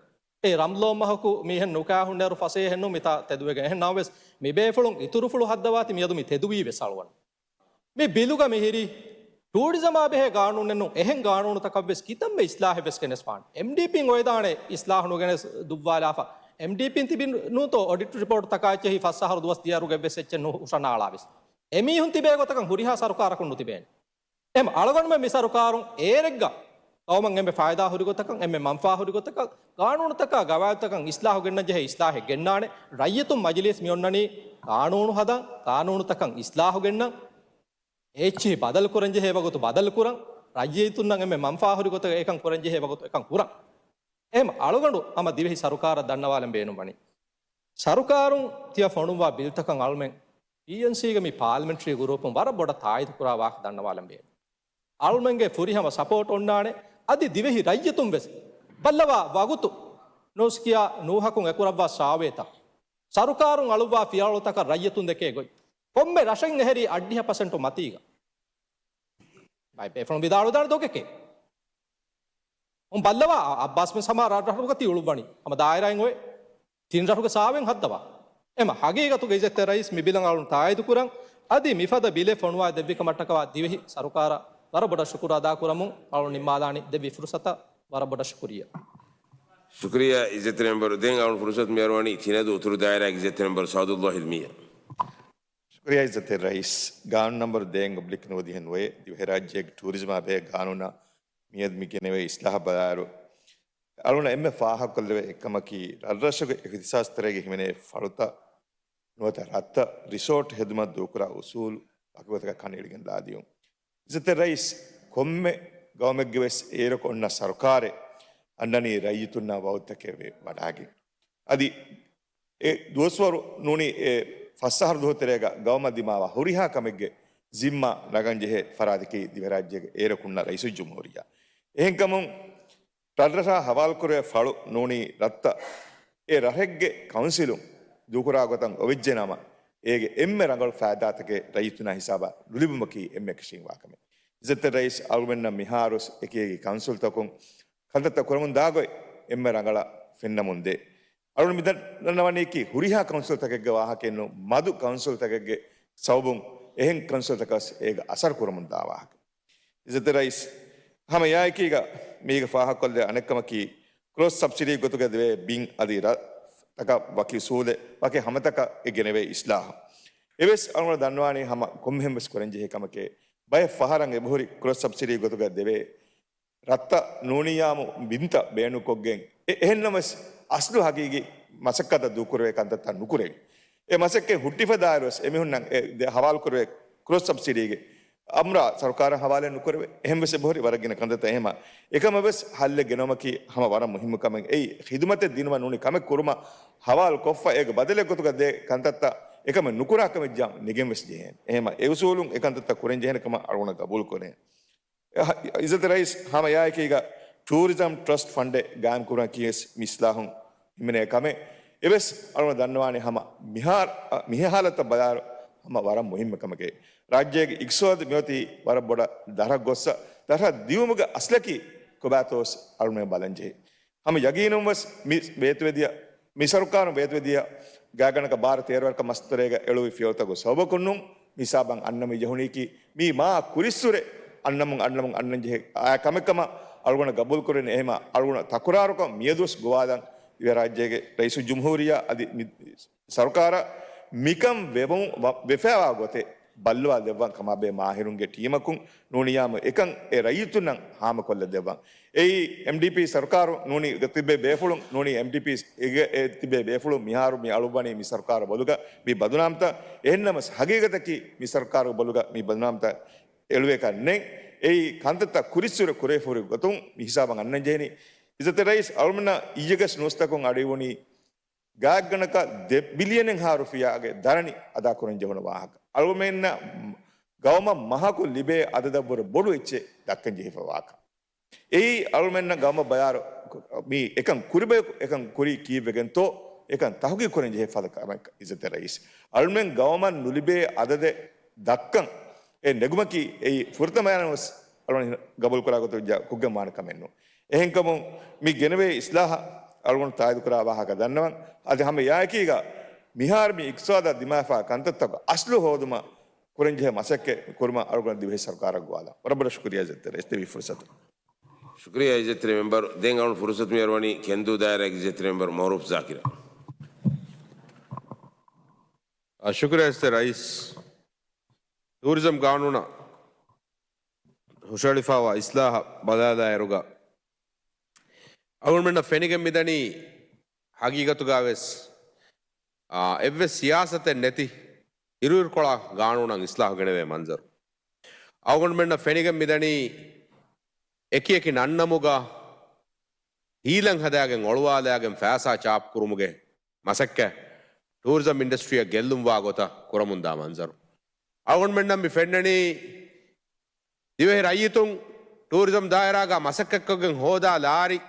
އެ ރަމްލޯ މަހަކު މީހެއް ނުކާ ހުންނައިރު ފަސޭހައެއް ނޫން މިތާ ތެދުވެގެން. އެހެން ނަމަވެސް މި ބޭފުޅުން އިތުރުފުޅު ހައްދަވާތީ މިއަދު މި ތެދުވީ ވެސް އަޅުގަނޑު. މި ބިލުގަ މިހިރީ ޓޫރިޒަމާ ބެހޭ ގާނޫނެއް ނޫން، އެހެން ގާނޫނުތަކަށްވެސް ކިތަންމެ އިސްލާހެއްވެސް ގެނެސްފާނެ. އެމްޑީޕީން އޮވެދާނެ އިސްލާހު ނުގެނެސް ދުއްވާލާފަ. އެމްޑީޕީން ތިބި ނޫންތޯ އޮޑިޓް ރިޕޯޓްތަކާ އެއްޗެހި ފަސް އަހަރު ދުވަސް ދިޔައިރުގައިވެސް އެއްޗެއް ނު ހުށަނާޅާވެސް. އެމީހުން ތިބޭ ގޮތަކަށް ހުރިހާ ސަރުކާރަކުން ނުތިބޭނެ. އެހެން އަޅުގަނޑުމެން މި ސަރުކާރުން އޭރެއްގަ ގައުމަށް އެންމެ ފައިދާ ހުރި ގޮތަކަށް، އެންމެ މަންފާ ހުރި ގޮތަކަށް، ގާނޫނުތަކާ ގަވާއިދުތަކަށް އިސްލާހު ގެންނަން ޖެހޭ އިސްލާހެއް ގެންނާނެ. ރައްޔިތުން މަޖިލީސް މި އޮންނަނީ ގާނޫނު ހަދަން، ގާނޫނުތަކަށް އިސްލާހު ގެންނަން، އެއްޗިހި ބަދަލު ކުރަން ޖެހޭ ވަގުތު ބަދަލު ކުރަން، ރައްޔިތުންނަށް އެންމެ މަންފާ ހުރި ގޮތަށް އެކަން ކުރަން ޖެހޭ ވަގުތު އެކަން ކުރަން. އެހެން އަޅުގަނޑު ހަމަ ދިވެހި ސަރުކާރަށް ދަންނަވާލަން ބޭނުންވަނީ، ސަރުކާރުން ތިޔަ ފޮނުއްވާ ބިލްތަކަށް އަޅުމެން ޕީއެންސީގެ މި ޕާލަމެންޓްރީ ގުރޫޕުން ވަރަށް ބޮޑަށް ތާއީދު ކުރާ ވާހަކަ ދަންނަވާލަން ބޭނުން. އަޅުމެންގެ ފުރިހަމަ ސަޕޯޓް އޮންނާނެ. އަދި ދިވެހި ރައްޔިތުން ވެސް ބައްލަވާ ވަގުތު ނޯސްކިޔާ ނޫހަކުން އެކުރައްވާ ސާވޭތައް، ސަރުކާރުން އަޅުއްވާ ފިޔަވަޅުތަކަށް ރައްޔިތުން ދެކޭ ގޮތް، ކޮންމެ ރަށެއް އެހެރީ އަށްޑިހަ ޕަސެންޓު މަތީގަ. ބައެއް ބޭފުޅުން ވިދާޅުވެދާނެ ދޮގެކޭ. އުނ ބައްލަވާ، އަ-، އައްބާސް މިސް ހަމަ ރަށްރަށުގަ ތި އުޅުއްވަނީ. ހަމަ ދާއިރާއިން އޮވެ ތިން ރަށުގެ ސާވެން ހައްދަވާ. އެމަ ހަގީގަތުގަ އިއްޒަތްތެރި ރައީސް މި ބިލަށް އަޅުން ތާއީދު ކުރަން. އަދި މިފަދަ ބިލެއް ފޮނުވާ ދެއްވި ކަމަށްޓަކަވާ ދިވެހި ސަރުކާރަށް ވަރަށް ބޮޑަށް ޝުކުރު އަދާ ކުރަމުން އަޅުން ނިންމާލާނީ. ދެއްވި ފުރުސަތަށް ވަރަށް ބޮޑަށް ޝުކުރިއްޔާ. ޝުކުރިއްޔާ އިއްޒަތްތެރި މެމްބަރު. ދެން އަޅުން ފުރުސަތު މިއަރުވަނީ ތިނަދޫ އުތުރު ދާއިރާގެ އިއްޒަތްތެރި މެމްބަރު ސައުދުއްލާހިލް މީރު. ޝުކުރިއްޔާ އިއްޒަތްތެރި ރައީސް. ގާނޫނު ނަމްބަރު ދޭއް އޮބްލިކް ނުވަދިހަ ނުވައެއް ދިވެހިރާއްޖޭގެ ޓޫރިޒަމާ ބެހޭ ގާނޫނާ މިއަދު މި ގެނެވޭ އިސްލާހަށް ބަލާއިރު، އަޅުން އެންމެ ފާހަގަކޮށްލެވޭ އެއްކަމަކީ، ރަށްރަށުގެ އިހްތިސާސް ތެރޭގަ ހިމެނޭ ފަޅުތައް ނުވަތަ ރަށްތައް ރިސޯޓް ހެދުމަށް ދޫކުރާ އުސޫލު ވަކިގޮތަކަށް ކަނޑައެޅިގެން ލާދިޔުން. އިއްޒަތްތެރި ރައީސް، ކޮންމެ ގައުމެއްގެ ވެސް އޭރަކު އޮންނަ ސަރުކާރެއް އަންނަނީ ރައްޔިތުންނާ ވަގުތުތަކެއް ވެ ވަޑާގެން. އަދި އެ ދުވަސްވަރު ނޫނީ އެ ފަސް އަހަރު ދުވަހު ތެރޭގަ ގައުމަށް ދިމާވާ ހުރިހާ ކަމެއްގެ ޒިންމާ ނަގަން ޖެހޭ ފަރާތަކީ ދިވެހިރާއްޖޭގެ އޭރަކު އޮންނަ ރައީސުލްޖުމްހޫރިއްޔާ. އެހެންކަމުން، ރަށްރަށާ ހަވާލުކުރެވޭ ފަޅު ނޫނީ ރަށްތައް އެ ރަށެއްގެ ކައުންސިލުން ދޫކުރާ ގޮތަށް އޮވެއްޖެ ނަމަ، އޭގެ އެންމެ ރަނގަޅު ފައިދާތަކެއް ރައްޔިތުންނާ ހިސާބަށް ނުލިބުމަކީ އެންމެ އެކަށީގެންވާ ކަމެއް. އިއްޒަތްތެރި ރައީސް އަޅުމެންނަށް މިހާރުވެސް އެކި އެކި ކައުންސިލްތަކުން ކަންތައްތައް ކުރަމުން ދާގޮތް އެންމެ ރަނގަޅަށް ފެންނަމުން ދޭ. އަޅުން މި ދަންނަވަނީކީ ހުރިހާ ކައުންސިލްތަކެއްގެ ވާހަކައެއް ނޫން، މަދު ކައުންސިލްތަކެއްގެ ސަބަބުން އެހެން ކައުންސިލްތަކަސް އޭގަ އަސަރު ކުރަމުން ދާ ވާހަކަ. އިއްޒަތްތެރި ރައީސް، ހަމަ އެއާއެކީގަ މީގަ ފާހަގަކޮށްލެވޭ އަނެއްކަމަކީ، ކްރޮސް ސަބްސިޑީ ގޮތުގަ ދެވޭ ބިން އަދި ރަށްތަކަށް ވަކި އުސޫލެއް، ވަކި ހަމަތަކަށް އެ ގެނެވޭ އިސްލާހު. އެވެސް އަޅުގަނޑު ދަންނަވާނީ ހަމަ ކޮންމެހެން ވެސް ކުރަންޖެހޭ ކަމެކޭ. ބައެއް ފަހަރަށް އެބަހުރި ކްރޮސް ސަބްސިޑީ ގޮތުގަ ދެވޭ ރަށްތައް ނޫނިއްޔާމު ބިންތައް ބޭނުންކޮށްގެން، އެ-، އެހެންނަމަވެސް އަސްލު ހަގީގީ މަސައްކަތަށް ދޫކުރެވޭ ކަންތައްތައް ނުކުރެވި. އެ މަސައްކަތް ހުއްޓިފަ ދާއިރުވެސް އެމީހުންނަށް އެ ދެ-، ހަވާލުކުރެވޭ ކްރޮސް ސަބްސިޑީގެ އަމްރާ ސަރުކާރަށް ހަވާލެއް ނުކުރެވޭ. އެހެންވެސް އެބަހުރި ވަރަށް ގިނަ ކަންތައްތައް. އެހެމަ އެކަމަށްވެސް ހައްލެއް ގެނައުމަކީ ހަމަ ވަރަށް މުހިއްމު ކަމެއް. އެއީ ޚިދުމަތެއް ދިނުމަށް ނޫނީ ކަމެއް ކުރުމަށް ހަވާލު ކޮށްފަ އޭގެ ބަދަލެއް ގޮތުގަ ދޭ ކަންތައްތައް އެކަމެއް ނުކުރާ ކަމެއްޖާ ނެގެންވެސް ޖެހޭނެ. އެހެމަ އެ އުސޫލުން އެ ކަންތައްތައް ކުރަން ޖެހޭނެ ކަމަށް އަޅުގަނޑަށް ގަބޫލު ކުރޭ. އިއްޒަތްތެރި ރައީސް ހަމަ އެއާއެކީގަ ޓޫރިޒަމް ޓްރަސްޓް ފަންޑެއް ގާއިމް ކުރުމަކީވެސް މި އިސްލާހުން ހިމެނޭ ކަމެއް. އެވެސް އަޅުގަނޑު ދަންނަވާނީ ހަމަ މިހާ-، މިހާ ހާލަތަށް ބަލާއިރު ހަމަ ވަރަށް މުހިއްމު ކަމެކޭ. ރާއްޖޭގެ އިޤްތިޞާދު މިއޮތީ ވަރަށް ބޮޑަށް ދަށަށް ގޮއްސަ، ދަށަށް ދިއުމުގެ އަސްލަކީ ކޮބާތޯވެސް އަޅުގަނޑު ބަލަން ޖެހޭ. ހަމަ ޔަގީނުންވެސް މި ވޭތުވެދިޔަ، މި ސަރުކާރުން ވޭތުވެދިޔަ ގާތްގަނޑަކަށް ބާރަ ތޭރަ ވަރަކަށް މަސްތުރޭގަ އެޅުވި ފިޔަވަޅުތަކުގެ ސަބަބަކުން ނޫން މި ހިސާބަށް އަންނަމުން ޖެހުނީކީ، މީ މާ ކުރިއްސުރެ އަންނަމުން، އަންނަމުން އަންނަން ޖެހޭ އާ ކަމެއް ކަމަށް އަޅުގަނޑަށް ގަބޫލު ކުރެވެނީ. އެހެމަ އަޅުގަނޑަށް ތަކުރާރުކަން މިއަދުވެސް ގޮވާލަން ދިވެހިރާއްޖޭގެ ރައީސުލްޖުމްހޫރިއްޔާ އަދި މި ސަރުކާރަށް މިކަން ވެވުން ވަ-، ވެފައިވާ ގޮތެއް ބައްލަވާ ދެއްވަން ކަމާބެހޭ މާހިރުންގެ ޓީމަކުން ނޫނިއްޔާމު އެކަން އެ ރައްޔިތުންނަށް ހާމަކޮށްލަ ދެއްވަން. އެއީ އެމްޑީޕީ ސަރުކާރު ނޫނީ ތިއްބޭ ބޭފުޅުން ނޫނީ އެމްޑީޕީ އެ ތިއްބޭ ބޭފުޅުން މިހާރު މި އަޅުއްވަނީ މި ސަރުކާރު ބޮލުގަ މި ބަދުނާމްތައް. އެހެންނަމަސް ހަގީގަތަކީ މި ސަރުކާރު ބޮލުގަ މި ބަދުނާމްތައް އެޅުވޭކަށް ނެތް. އެއީ ކަންތައްތައް ކުރިއްސުރެ ކުރެވިފަހުރި ގޮތުން މި ހިސާބަށް އަންނަން ޖެހެނީ. އިއްޒަތްތެރި ރައީސް އަޅުމެންނަށް އިއްޔެގެސް ނޫސްތަކުން އަޑުއިވުނީ ގާތްގަނޑަކަށް ދެ ބިލިއަނެއްހާ ރުފިޔާގެ ދަރަނި އަދާކުރަން ޖެހުނު ވާހަކަ. އަޅުމެންނަށް ގައުމަށް މަހަކު ލިބޭ އަދަދަށްވުރެ ބޮޑު އެއްޗެއް ދައްކަން ޖެހިފަ ވާކަން. އެއީ އަޅުމެންނަށް ގައުމަށް ބަޔާރު މީ އެކަން ކުރިބަޔަކު އެކަން ކުރީ ކީއްވެގެންތޯ އެކަން ތަހުގީގު ކުރަން ޖެހޭ ފަދަ ކަމެއް އިއްޒަތްތެރި ރައީސް. އަޅުމެން ގައުމަށް ނުލިބޭ އަދަދެއް ދައްކަން އެ ނެގުމަކީ އެއީ ފުރަތަމަޔަށް ވެސް އަޅުގަނޑު ގަބޫލުކުރާ ގޮތަށް ކުއްގެން ވާނެ ކަމެއް ނޫން. އެހެންކަމުން މި ގެނެވޭ އިސްލާހަށް އަޅުގަނޑު ތާއީދުކުރާ ވާހަކަ ދަންނަވަން. އަދި ހަމަ އެއާއެކީގަ މިހާރު މި އިޤްތިޞާދަށް ދިމާވެފާ ކަންތައްތަކުގެ އަސްލު ހޯދުމަށް ކުރަންޖެހޭ މަސައްކަތް ކުރުމަށް އަޅުގަނޑު ދިވެހި ސަރުކާރަށް ގޮވާލަން. ވަރަށް ބޮޑަށް ޝުކުރިއްޔާ އިއްޒަތްތެރި ރައީސް ދެއްވި ފުރުސަތު. ޝުކުރިއްޔާ އިއްޒަތްތެރި މެމްބަރު. ދެން އަޅުގަނޑު ފުރުސަތު މި އަރުވަނީ ކެންދޫ ދާއިރާގެ އިއްޒަތްތެރި މެމްބަރު މައުރޫފް ޒާކިރަށް. އާ، ޝުކުރިއްޔާ އިއްޒަތްތެރި ރައީސް. ޓޫރިޒަމް ގާނޫނަށް ހުށަހެޅިފައިވާ އިސްލާހަށް ބަލާލާއިރުގަ، އަޅުގަނޑުމެންނަށް ފެނިގެން މިދަނީ ހަގީގަތުގަވެސް، އާ، އެއްވެސް ސިޔާސަތެއް ނެތި އިރުއިރުކޮޅާ ގާނޫނަށް އިސްލާހު ގެނެވޭ މަންޒަރު. އަޅުގަނޑުމެންނަށް ފެނިގެން މިދަނީ އެކިއެކި ނަންނަމުގަ ހީލަން ހަދާގެން އޮޅުވާލާގެން ފައިސާ ޗާޕު ކުރުމުގެ މަސައްކަތް ޓޫރިޒަމް އިންޑަސްޓްރީއަށް ގެއްލުންވާ ގޮތަށް ކުރަމުންދާ މަންޒަރު. އަޅުގަނޑުމެންނަށް މި ފެންނަނީ، ދިވެހި ރައްޔިތުން ޓޫރިޒަމް ދާއިރާގަ މަސައްކަތްކޮށްގެން ހޯދާ ލާރި،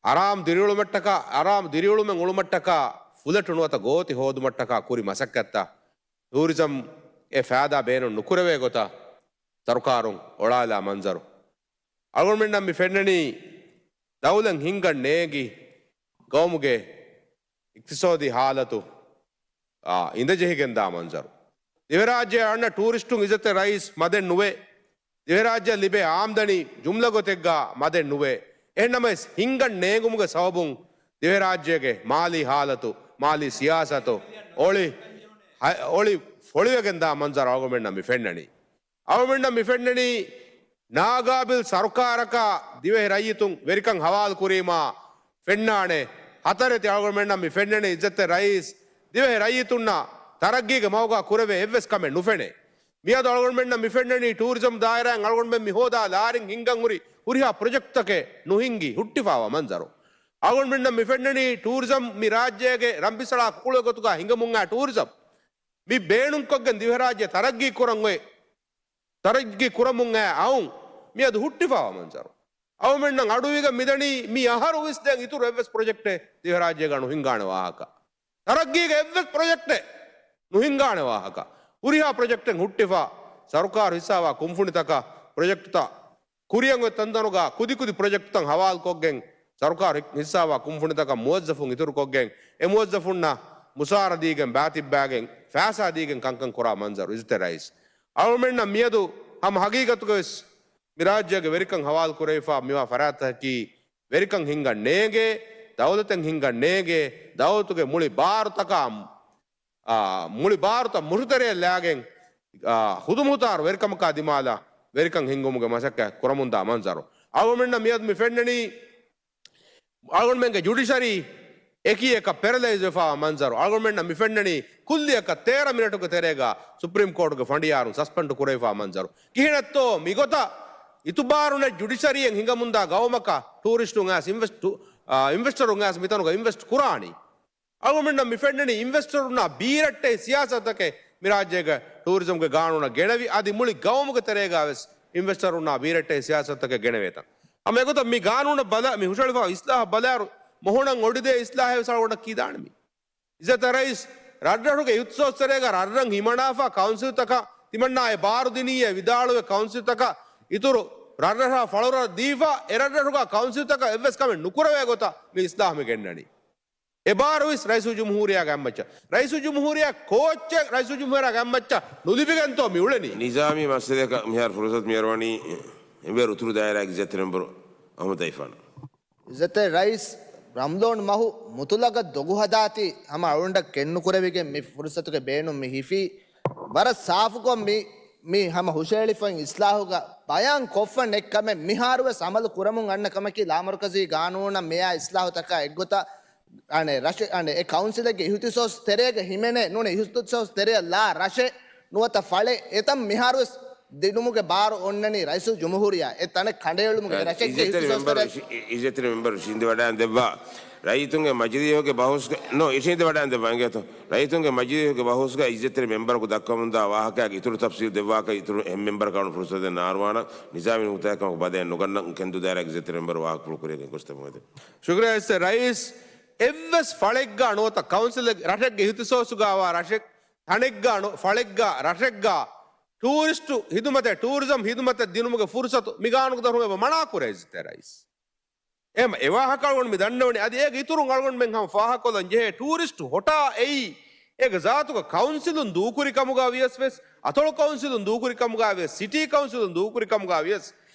އަރާމް ދިރިއުޅުމަށްޓަކާ، އަރާމް ދިރިއުޅުމެއް އުޅުމަށްޓަކާ ފުލެޓު ނުވަތަ ގޯތި ހޯދުމަށްޓަކާ ކުރި މަސައްކަތްތައް ޓޫރިޒަމް އެ ފައިދާ ބޭނުން ނުކުރެވޭ ގޮތަށް ސަރުކާރުން އޮޅާލާ މަންޒަރު. އަޅުގަނޑުމެންނަށް މި ފެންނަނީ، ދައުލަތް ހިންގަން ނޭނގި، ގައުމުގެ އިޤްތިޞާދީ ހާލަތު، އާ، އިނދެޖެހިގެންދާ މަންޒަރު. ދިވެހިރާއްޖެއަށް އަންނަ ޓޫރިސްޓުން އިއްޒަތްތެރި ރައީސް މަދެއް ނުވޭ. ދިވެހިރާއްޖެއަށް ލިބޭ އާމްދަނީ ޖުމްލަ ގޮތެއްގަ މަދެއް ނުވޭ. އެހެންނަމަވެސް، ހިންގަން ނޭނގުމުގެ ސަބަބުން ދިވެހިރާއްޖޭގެ މާލީ ހާލަތު، މާލީ ސިޔާސަތު އޮޅި، އޮޅި ފޮޅިވެގެންދާ މަންޒަރު އަޅުގަނޑުމެންނަށް މި ފެންނަނީ. އަޅުގަނޑުމެންނަށް މި ފެންނަނީ، ނާގާބިލް ސަރުކާރަކާ ދިވެހި ރައްޔިތުން ވެރިކަން ހަވާލު ކުރީމާ ފެންނާނެ ހަތަރެތި. އަޅުގަނޑުމެންނަށް މި ފެންނަނީ، އިއްޒަތްތެރި ރައީސް، ދިވެހި ރައްޔިތުންނަށް ތަރައްގީގެ މަގުގަ ކުރެވޭ އެއްވެސް ކަމެއް ނުފެނޭ. މިއަދު އަޅުގަނޑުމެންނަށް މި ފެންނަނީ، ޓޫރިޒަމް ދާއިރާއިން އަޅުގަނޑުމެން މި ހޯދާ ލާރިން ހިންގަން ހުރި ހުރިހާ ޕްރޮޖެކްޓްތަކެއް ނުހިންގި ހުއްޓިފައިވާ މަންޒަރު. އަޅުގަނޑުމެންނަށް މި ފެންނަނީ، ޓޫރިޒަމް މި ރާއްޖޭގެ ރަންބިސަޅާ ކުކުޅެއް ގޮތުގަ ހިނގަމުން އައި ޓޫރިޒަމް މި ބޭނުންކޮށްގެން ދިވެހިރާއްޖެ ތަރައްގީ ކުރަން އޮތް، ތަރައްގީ ކުރަމުން އައި އައުން މިއަދު ހުއްޓިފައިވާ މަންޒަރު. އަޅުމެންނަށް އަޑުއިވިގެން މިދަނީ މި އަހަރު ވެސް ދެން އިތުރު އެއްވެސް ޕްރޮޖެކްޓެއް ދިވެހިރާއްޖޭގަ ނުހިނގާނެ ވާހަކަ. ތަރައްގީގެ އެއްވެސް ޕްރޮޖެކްޓެއް ނުހިނގާނެ ވާހަކަ. ހުރިހާ ޕްރޮޖެކްޓެއް ހުއްޓިފަ، ސަރުކާރު ހިއްސާވާ ކުންފުނިތަކަށް ޕްރޮޖެކްޓްތައް ކުރިއަށް އޮތް ތަންތަނުގަ ކުދިކުދި ޕްރޮޖެކްޓްތައް ހަވާލުކޮށްގެން، ސަރުކާރު ހިއްސާވާ ކުންފުނިތަކަށް މުވައްޒަފުން އިތުރުކޮށްގެން، އެ މުވައްޒަފުންނަށް މުސާރަ ދީގެން، ބައިތިއްބައިގެން، ފައިސާ ދީގެން ކަންކަން ކުރާ މަންޒަރު އިއްޒަތްތެރި ރައީސް. އަޅުމެންނަށް މިއަދު ހަމަ ހަގީގަތުގަވެސް މި ރާއްޖޭގެ ވެރިކަން ހަވާލުކުރެވިފަ މިވާ ފަރާތްތަކަކީ ވެރިކަން ހިންގަން ނޭނގޭ، ދައުލަތެއް ހިންގަން ނޭނގޭ، ދައުލަތުގެ މުޅި ބާރުތަކާ، އާ، މުޅި ބާރުތައް މުށުތެރެއަށް ލާގެން، އާ، ހުދުމުހުތާރު ވެރިކަމަކާ ދިމާލަށް ވެރިކަން ހިންގުމުގެ މަސައްކަތް ކުރަމުންދާ މަންޒަރު. އަޅުގަނޑުމެންނަށް މިއަދު މި ފެންނަނީ، އަޅުގަނޑުމެންގެ ޖުޑިޝަރީ އެކީ އެކަށް ޕެރަލައިޒް ވެފާ މަންޒަރު. އަޅުގަނޑުމެންނަށް މި ފެންނަނީ ކުއްލިއަކަށް ތޭރަ މިނެޓުގެ ތެރޭގަ ސުޕްރީމް ކޯޓުގެ ފަނޑިޔާރުން ސަސްޕެންޑް ކުރެވިފާ މަންޒަރު. ކިހިނެއްތޯ މިގޮތަށް އިތުބާރުނެއް ޖުޑިޝަރީއެއް ހިނގަމުންދާ ގައުމަކަށް ޓޫރިސްޓުން އައިސް އިންވެސްޓް، އާ، އިންވެސްޓަރުން އައިސް މިތަނުގަ އިންވެސްޓް ކުރާނީ؟ އަޅުގަނޑުމެންނަށް މި ފެންނަނީ އިންވެސްޓަރުންނާ ބީރައްޓެހި ސިޔާސަތުތަކެއް މި ރާއްޖޭގެ ޓޫރިޒަމްގެ ގާނޫނަށް ގެނެވި، އަދި މުޅި ގައުމުގެ ތެރޭގަވެސް އިންވެސްޓަރުންނާ ބީރައްޓެހި ސިޔާސަތުތަކެއް ގެނެވޭތަން. ހަމަ އެގޮތަށް މި ގާނޫނަށް ބަލާ، މި ހުށަހެޅިފަ އިސްލާހަށް ބަލާއިރު، މޮހޮނަށް އޮޑިދޭ އިސްލާހެއް ވެސް އަޅުގަނޑަށް ކީދާނެ މީ. އިއްޒަތް ރައީސް، ރަށްރަށުގެ އިހްތިސޯސް ތެރޭގަ ރަށްރަށް ހިމަނާފަ ކައުންސިލްތަކަށް ތިމަންނާ އެ ބާރު ދިނީއޭ ވިދާޅުވެ ކައުންސިލްތަކަށް އިތުރު ރަށްރަށާ ފަޅުރަށް ދީފަ، އެ ރަށްރަށުގަ ކައުންސިލްތަކަށް އެއްވެސް ކަމެއް ނުކުރެވޭ ގޮތަށް މި އިސްލާހް މި ގެންނަނީ. އެ ބާރު ވެސް ރައީސުލްޖުމްހޫރިއްޔާގެ އަތްމައްޗަށް. ރައީސުލްޖުމްހޫރިއްޔާ ކޯއްޗެއް ރައީސުލްޖުމްހޫރިއްޔާގެ އަތްމައްޗަށް ނުލިބިގެންތޯ މި އުޅެނީ؟ ނިޒާމީ މައްސަލައަކަށް މިހާރު ފުރުސަތު މިއަރުވަނީ އެނބޭރު އުތުރު ދާއިރާގެ އިއްޒަތްތެރި މެމްބަރު އަހުމަދު ދައިފާނަށް. އިއްޒަތްތެރި ރައީސް، ރަމަޟާން މަހު މުތުލަގަށް ދޮގު ހަދާތީ ހަމަ އަޅުގަނޑަށް ކެންނުކުރެވިގެން މި ފުރުސަތުގެ ބޭނުން މި ހިފީ. ވަރަށް ސާފުކޮށް މި، މި ހަމަ ހުށަހެޅިފައި އިސްލާހުގަ ބަޔާން ކޮށްފަ ނެތް ކަމެއް މިހާރުވެސް އަމަލު ކުރަމުން އަންނަ ކަމަކީ ލާމަރުކަޒީ ގާނޫނަށް މިއާ އިސްލާހުތަކާ އެއްގޮތަށް އަނެއް ރަށެއް، އަނެއް އެ ކައުންސިލެއްގެ އިހުތިސޯސް ތެރޭގަ ހިމެނޭ ނޫނެ އިހުތިސޯސް ތެރެއަށް ލާ ރަށެއް ނުވަތަ ފަޅެއް އެތަން މިހާރުވެސް ދިނުމުގެ ބާރު އޮންނަނީ ރައީސުލްޖުމްހޫރިއްޔާ އެ ތަނެއް ކަނޑައެޅުމުގެ އެ ރަށެއްގެ އިހުތިސޯސް ތެރެއަށް. އިއްޒަތްތެރި މެމްބަރު އިށި-، އި-، އިއްޒަތްތެރި މެމްބަރު އިށީނދެވަޑައިން ދެއްވާ ރައްޔިތުންގެ މަޖިލީހުގެ ބަހުސްގަ، ނޯ، އިށީނދެވަޑައިން ދެއްވާ އިނގޭތޯ. ރައްޔިތުންގެ މަޖިލީހުގެ ބަހުސްގަ އިއްޒަތްތެރި މެމްބަރަކު ދައްކަމުންދާ ވާހަކައިގެ އިތުރު ތަފްސީލް ދެއްވާކަށް އިތުރު އެހެން މެމްބަރަކަށް އަޅުގަނޑު ފުރުސަތެއް ނާރުވާނަން. ނިޒާމީ ނުކުތާއަކަށް ބަދައެއް ނުގަންނަން ކެންދޫ ދާއިރާގެ އިއްޒަތްތެރި މެމްބަރު ވާހަކަފުޅު ކުރިޔަށް ގެންގޮސްދެމުން އެދެން. ޝުކުރިއްޔާ އިއްޒަތްތެރި ރައީސް. އެއްވެސް ފަޅެއްގަ ނުވަތަ ކައުންސިލެއް ރަށެއްގެ އިހުތިސޯސުގަ ވާ ރަށެއް ތަނެއްގަ ނު-، ފަޅެއްގަ ރަށެއްގަ ޓޫރިސްޓު ހިދުމަތެއް، ޓޫރިޒަމް ހިދުމަތެއް ދިނުމުގެ ފުރުސަތު މި ގާނޫނުގެ ދަށުން އެބަ މަނާ ކުރޭ އިއްޒަތްތެރި ރައީސް. އެހެން އެ ވާހަކަ އަޅުގަނޑު މި ދަންނަވަނީ. އަދި އޭގެ އިތުރުން އަޅުގަނޑުމެން ހަމަ ފާހަގަކޮށްލަން ޖެހޭ ޓޫރިސްޓު ހޮޓާ އެއީ އޭގެ ޒާތުގަ ކައުންސިލުން ދޫކުރި ކަމުގަ ވިޔަސް ވެސް، އަތޮޅު ކައުންސިލުން ދޫކުރި ކަމުގަ ވިޔަސް، ސިޓީ ކައުންސިލުން ދޫކުރި ކަމުގަ ވިޔަސް،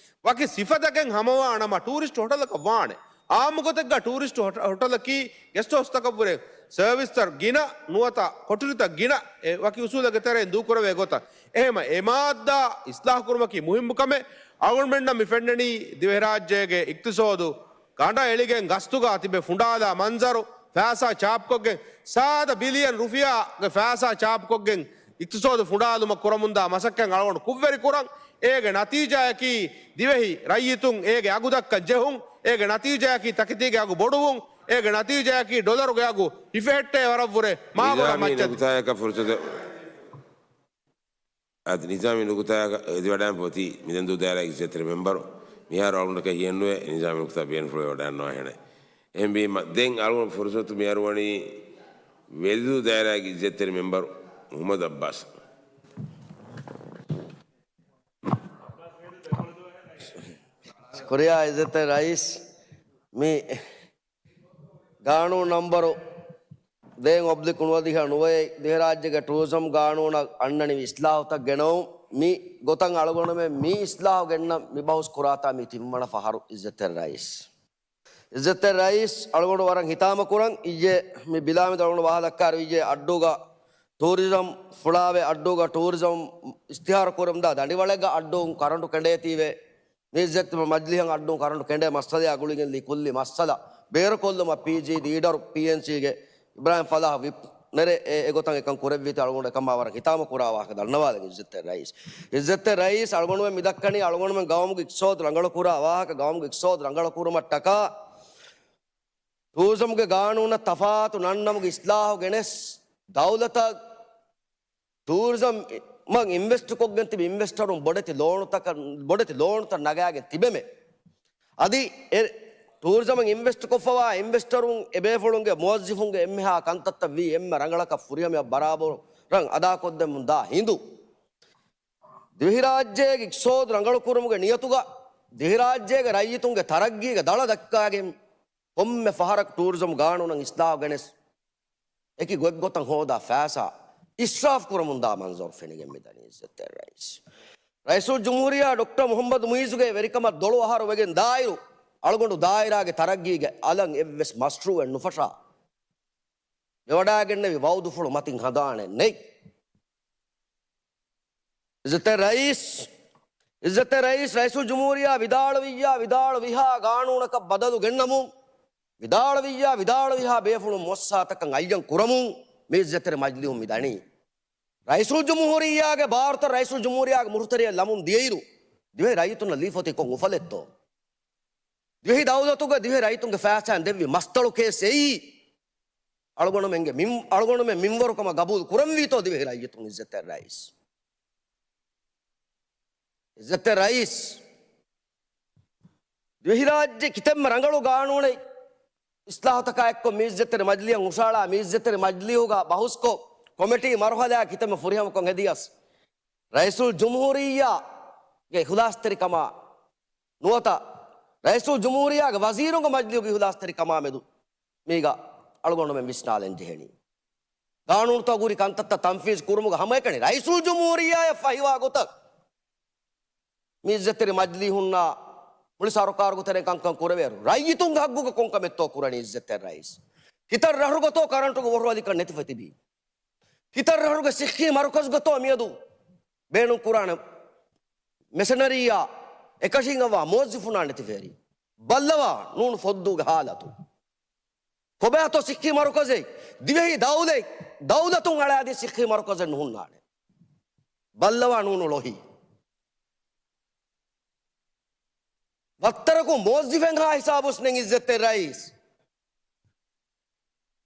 ވަކި ސިފަތަކެއް ހަމަވާނަމަ ޓޫރިސްޓު ހޮޓަލަކަށް ވާނެ. އާއްމު ގޮތެއްގަ ޓޫރިސްޓު ހޮޓަ-، ހޮޓަލަކީ ގެސްޓް ހައުސްތަކަށްވުރެ ސަރވިސްތައް ގިނަ ނުވަތަ ކޮޓަރިތައް ގިނަ އެ ވަކި އުސޫލެއްގެ ތެރެއިން ދޫކުރެވޭ ގޮތަށް. އެހެންމަ އެ މާއްދާ އިސްލާހު ކުރުމަކީ މުހިއްމު ކަމެއް. އަޅުގަނޑުމެންނަށް މި ފެންނަނީ ދިވެހިރާއްޖޭގެ އިޤްތިޞާދު ކަނޑައެޅިގެން ގަސްތުގަ ތިބެ ފުނޑާލާ މަންޒަރު، ފައިސާ ޗާޕުކޮށްގެން، ސާދަ ބިލިއަން ރުފިޔާގެ ފައިސާ ޗާޕުކޮށްގެން އިޤްތިޞާދު ފުނޑާލުމަށް ކުރަމުންދާ މަސައްކަތް އަޅުގަނޑު ކުށްވެރި ކުރަން. އޭގެ ނަތީޖާއަކީ ދިވެހި ރައްޔިތުން އޭގެ އަގު ދައްކަން ޖެހުން. އޭގެ ނަތީޖާއަކީ ތަކެތީގެ އަގު ބޮޑުވުން. އޭގެ ނަތީޖާއަކީ ޑޮލަރުގެ އަގު ހިފެހެއްޓޭ ވަރަށްވުރެ މާބޮޑަށް ނިޒާމީ މައްޗަށް. ނުކުތާއަކަށް ފުރުސަތު، އަދި ނިޒާމީ ނުކުތާއަކަށް އެދިވަޑައިން ފޮތީ މިދަންދޫ ދާއިރާގެ އިއްޒަތްތެރި މެމްބަރު މިހާރު އަޅުގަނޑަކަށް ހިޔެއްނުވޭ ނިޒާމީ ނުކުތާ ބޭނުންފުޅުވެވަޑައިންނަވާ ހެނެއް. އެހެންވީމަ، ދެން އަޅުގަނޑު ފުރުސަތު މިއަރުވަނީ ވެލިދޫ ދާއިރާގެ އިއްޒަތްތެރި މެމްބަރު މުހައްމަދު އައްބާސް. ޝުކުރިއްޔާ އިއްޒަތްތެރި ރައީސް. މި ގާނޫނު ނަންބަރު ދޭއް އޮބްލިކް ނުވަދިހަ ނުވައެއް ދިވެހިރާއްޖޭގެ ޓޫރިޒަމް ގާނޫނަށް އަންނަނިވި އިސްލާހުތައް ގެނައުން. މި ގޮތަށް އަޅުގަނޑުމެން މި އިސްލާހު ގެންނަން މި ބަހުސް ކުރާތާ މި ތިންވަނަ ފަހަރު އިއްޒަތްތެރި ރައީސް. އިއްޒަތްތެރި ރައީސް، އަޅުގަނޑު ވަރަށް ހިތާމަ ކުރަން. އިއްޔެ މި ބިލާ މެދު އަޅުގަނޑު ވާހަކަ ދައްކާއިރު އިއްޔެ އައްޑޫގަ ޓޫރިޒަމް ފުޅާވެ އައްޑޫގަ ޓޫރިޒަމް އިސްތިހާރު ކުރަމުންދާ ދަނޑިވަޅެއްގަ އައްޑޫން ކަރަންޓު ކެނޑޭތީވެ މި އިއްޒަތް މަޖިލީހަށް އައްޑޫން ކަރަންޓު ކެނޑޭ މައްސަލައާ ގުޅިގެން ލިކުއްލި މައްސަލަ ބޭރުކޮށްލުމަށް ޕީޖީ ލީޑަރު ޕީއެންސީގެ އިބްރާހިމް ފަލާހް ވިޕް ނެރެ އެ، އެގޮތަށް އެކަން ކުރެއްވީތީ އަޅުގަނޑު އެކަމާ ވަރަށް ހިތާމަ ކުރާ ވާހަކަ ދަންނަވާލަން އިއްޒަތްތެރި ރައީސް. އިއްޒަތްތެރި ރައީސް އަޅުގަނޑުމެން މި ދައްކަނީ އަޅުގަނޑުމެން ގައުމުގެ އިޤްތިޞާދު ރަނގަޅު ކުރާ ވާހަކަ، ގައުމުގެ އިޤްތިޞާދު ރަނގަޅު ކުރުމަށްޓަކާ ޓޫރިޒަމްގެ ގާނޫނަށް ތަފާތު ނަންނަމުގެ އިސްލާހު ގެނެސް ދައުލަތަށް ޓޫރިޒަމް މަށް އިންވެސްޓް ކޮށްގެން ތިބި އިންވެސްޓަރުން ބޮޑެތި ލޯނުތަކަށް، ބޮޑެތި ލޯނުތައް ނަގާގެން ތިބެމެ. އަދި އެ ޓޫރިޒަމަށް އިންވެސްޓް ކޮށްފަވާ އިންވެސްޓަރުން އެބޭފުޅުންގެ މުވައްޒިފުންގެ އެންމެހާ ކަންތައްތައް ވީ އެންމެ ރަނގަޅަކަށް ފުރިހަމަޔަށް ބަރާބަރު ރަން އަދާކޮށްދެމުން ދާ ހިނދު، ދިވެހިރާއްޖޭގެ އިޤްތިޞާދު ރަނގަޅުކުރުމުގެ ނިޔަތުގަ ދިވެހިރާއްޖޭގެ ރައްޔިތުންގެ ތަރައްގީގެ ދަޅަ ދައްކާގެން ކޮންމެ ފަހަރަކު ޓޫރިޒަމް ގާނޫނަށް އިސްލާހު ގެނެސް، އެކި ގޮތްގޮތަށް ހޯދާ ފައިސާ އިސްރާފް ކުރަމުންދާ މަންޒަރު ފެނިގެން މިދަނީ އިއްޒަތްތެރި ރައީސް. ރައީސުލްޖުމްހޫރިއްޔާ ޑޮކްޓަރ މުޙައްމަދު މުޢިއްޒުގެ ވެރިކަމަށް ދޮޅު އަހަރު ވެގެން ދާއިރު، އަޅުގަނޑު ދާއިރާގެ ތަރައްގީގެ އަލަށް އެއްވެސް މަޝްރޫޢެއް ނުފަށާ މިވަޑައިގެންނެވި ވައުދުފުޅު މަތިން ހަނދާނެއް ނެތް. އިއްޒަތްތެރި ރައީސް، އިއްޒަތްތެރި ރައީސް، ރައީސުލްޖުމްހޫރިއްޔާ ވިދާޅުވިއްޔާ، ވިދާޅުވިހާ ގާނޫނަކަށް ބަދަލު ގެންނަމުން، ވިދާޅުވިއްޔާ، ވިދާޅުވިހާ ބޭފުޅުން މުއައްސަސާތަކަށް އައްޔަން ކުރަމުން މި އިއްޒަތްތެރި މަޖިލީހުން މި ދަނީ. ރައީސުލްޖުމްހޫރިއްޔާގެ ބާރުތައް ރައީސުލްޖުމްހޫރިއްޔާގެ މުރުތަރިއަށް ލަމުން ދިޔައިރު، ދިވެހި ރައްޔިތުންނަށް ލީފޮތީ ކޮން އުފަލެއްތޯ؟ ދިވެހި ދައުލަތުގަ ދިވެހި ރައްޔިތުންގެ ފައިސާއިން ދެއްވި މަސްތަޅު ކޭސް އެއީ، އަޅުގަނޑުމެންގެ މިން-، އަޅުގަނޑުމެން މިންވަރު ކަމަށް ގަބޫލު ކުރަންވީތޯ ދިވެހި ރައްޔިތުން އިއްޒަތްތެރި ރައީސް؟ އިއްޒަތްތެރި ރައީސް، ދިވެހިރާއްޖެ ކިތަންމެ ރަނގަޅު ގާނޫނެއް އިސްލާހުތަކާ އެއްކޮށް މި އިއްޒަތްތެރި މަޖިލީހަށް ހުށައަޅާ މި އިއްޒަތްތެރި މަޖިލީހުގަ ބަހުސްކޮށް، ކޮމިޓީ މަރުހަލާ ކިތަންމެ ފުރިހަމަކޮށް ހެދިޔަސް، ރައީސުލްޖުމްހޫރިއްޔާގެ އިޚްލާޞްތެރިކަމާ ނުވަތަ ރައީސުލްޖުމްހޫރިއްޔާގެ ވަޒީރުންގެ މަޖިލީހުގެ އިޚްލާޞްތެރިކަމާމެދު މީގަ އަޅުގަނޑުމެން ވިސްނާލަން ޖެހެނީ. ގާނޫނުތައް ހުރި ކަންތައްތައް ތަންފީޒު ކުރުމުގަ ހަމައެކަނި ރައީސުލްޖުމްހޫރިއްޔާއަށް ފަހިވާ ގޮތަށް މި އިއްޒަތްތެރި މަޖިލީހުންނާ މުޅި ސަރުކާރުގެ ތެރެއިން ކަންކަން ކުރެވޭއިރު، ރައްޔިތުންގެ ހައްގުގަ ކޮންކަމެއްތޯ ކުރަނީ އިއްޒަތްތެރި ރައީސް؟ ކިތައް ރަށުގަތޯ ކަރަންޓުގެ ވޮށުއަލިކަން ނެތިފަ ތިބީ؟ ކިތައް ރަށުގެ ޞިއްޙީ މަރުކަޒުގަތޯ މިއަދު ބޭނުންކުރާނެ މެޝަނަރީއާ އެކަށީގެންވާ މުވައްޒިފުންނާ ނެތިފައިރީ؟ ބައްލަވާ ނޫނު ފޮއްދޫގެ ހާލަތު. ކޮބާތޯ ޞިއްޙީ މަރުކަޒެއް؟ ދިވެހި ދައުލަތް، ދައުލަތުން އަޅާދީ ޞިއްޙީ މަރުކަޒެއް ނުހުންނާނެ. ބައްލަވާ ނޫނު ޅޮހި. ވައްތަރަކުން މުވައްޒިފެއްހާ ހިސާބުސް ނެތް އިއްޒަތްތެރި ރައީސް.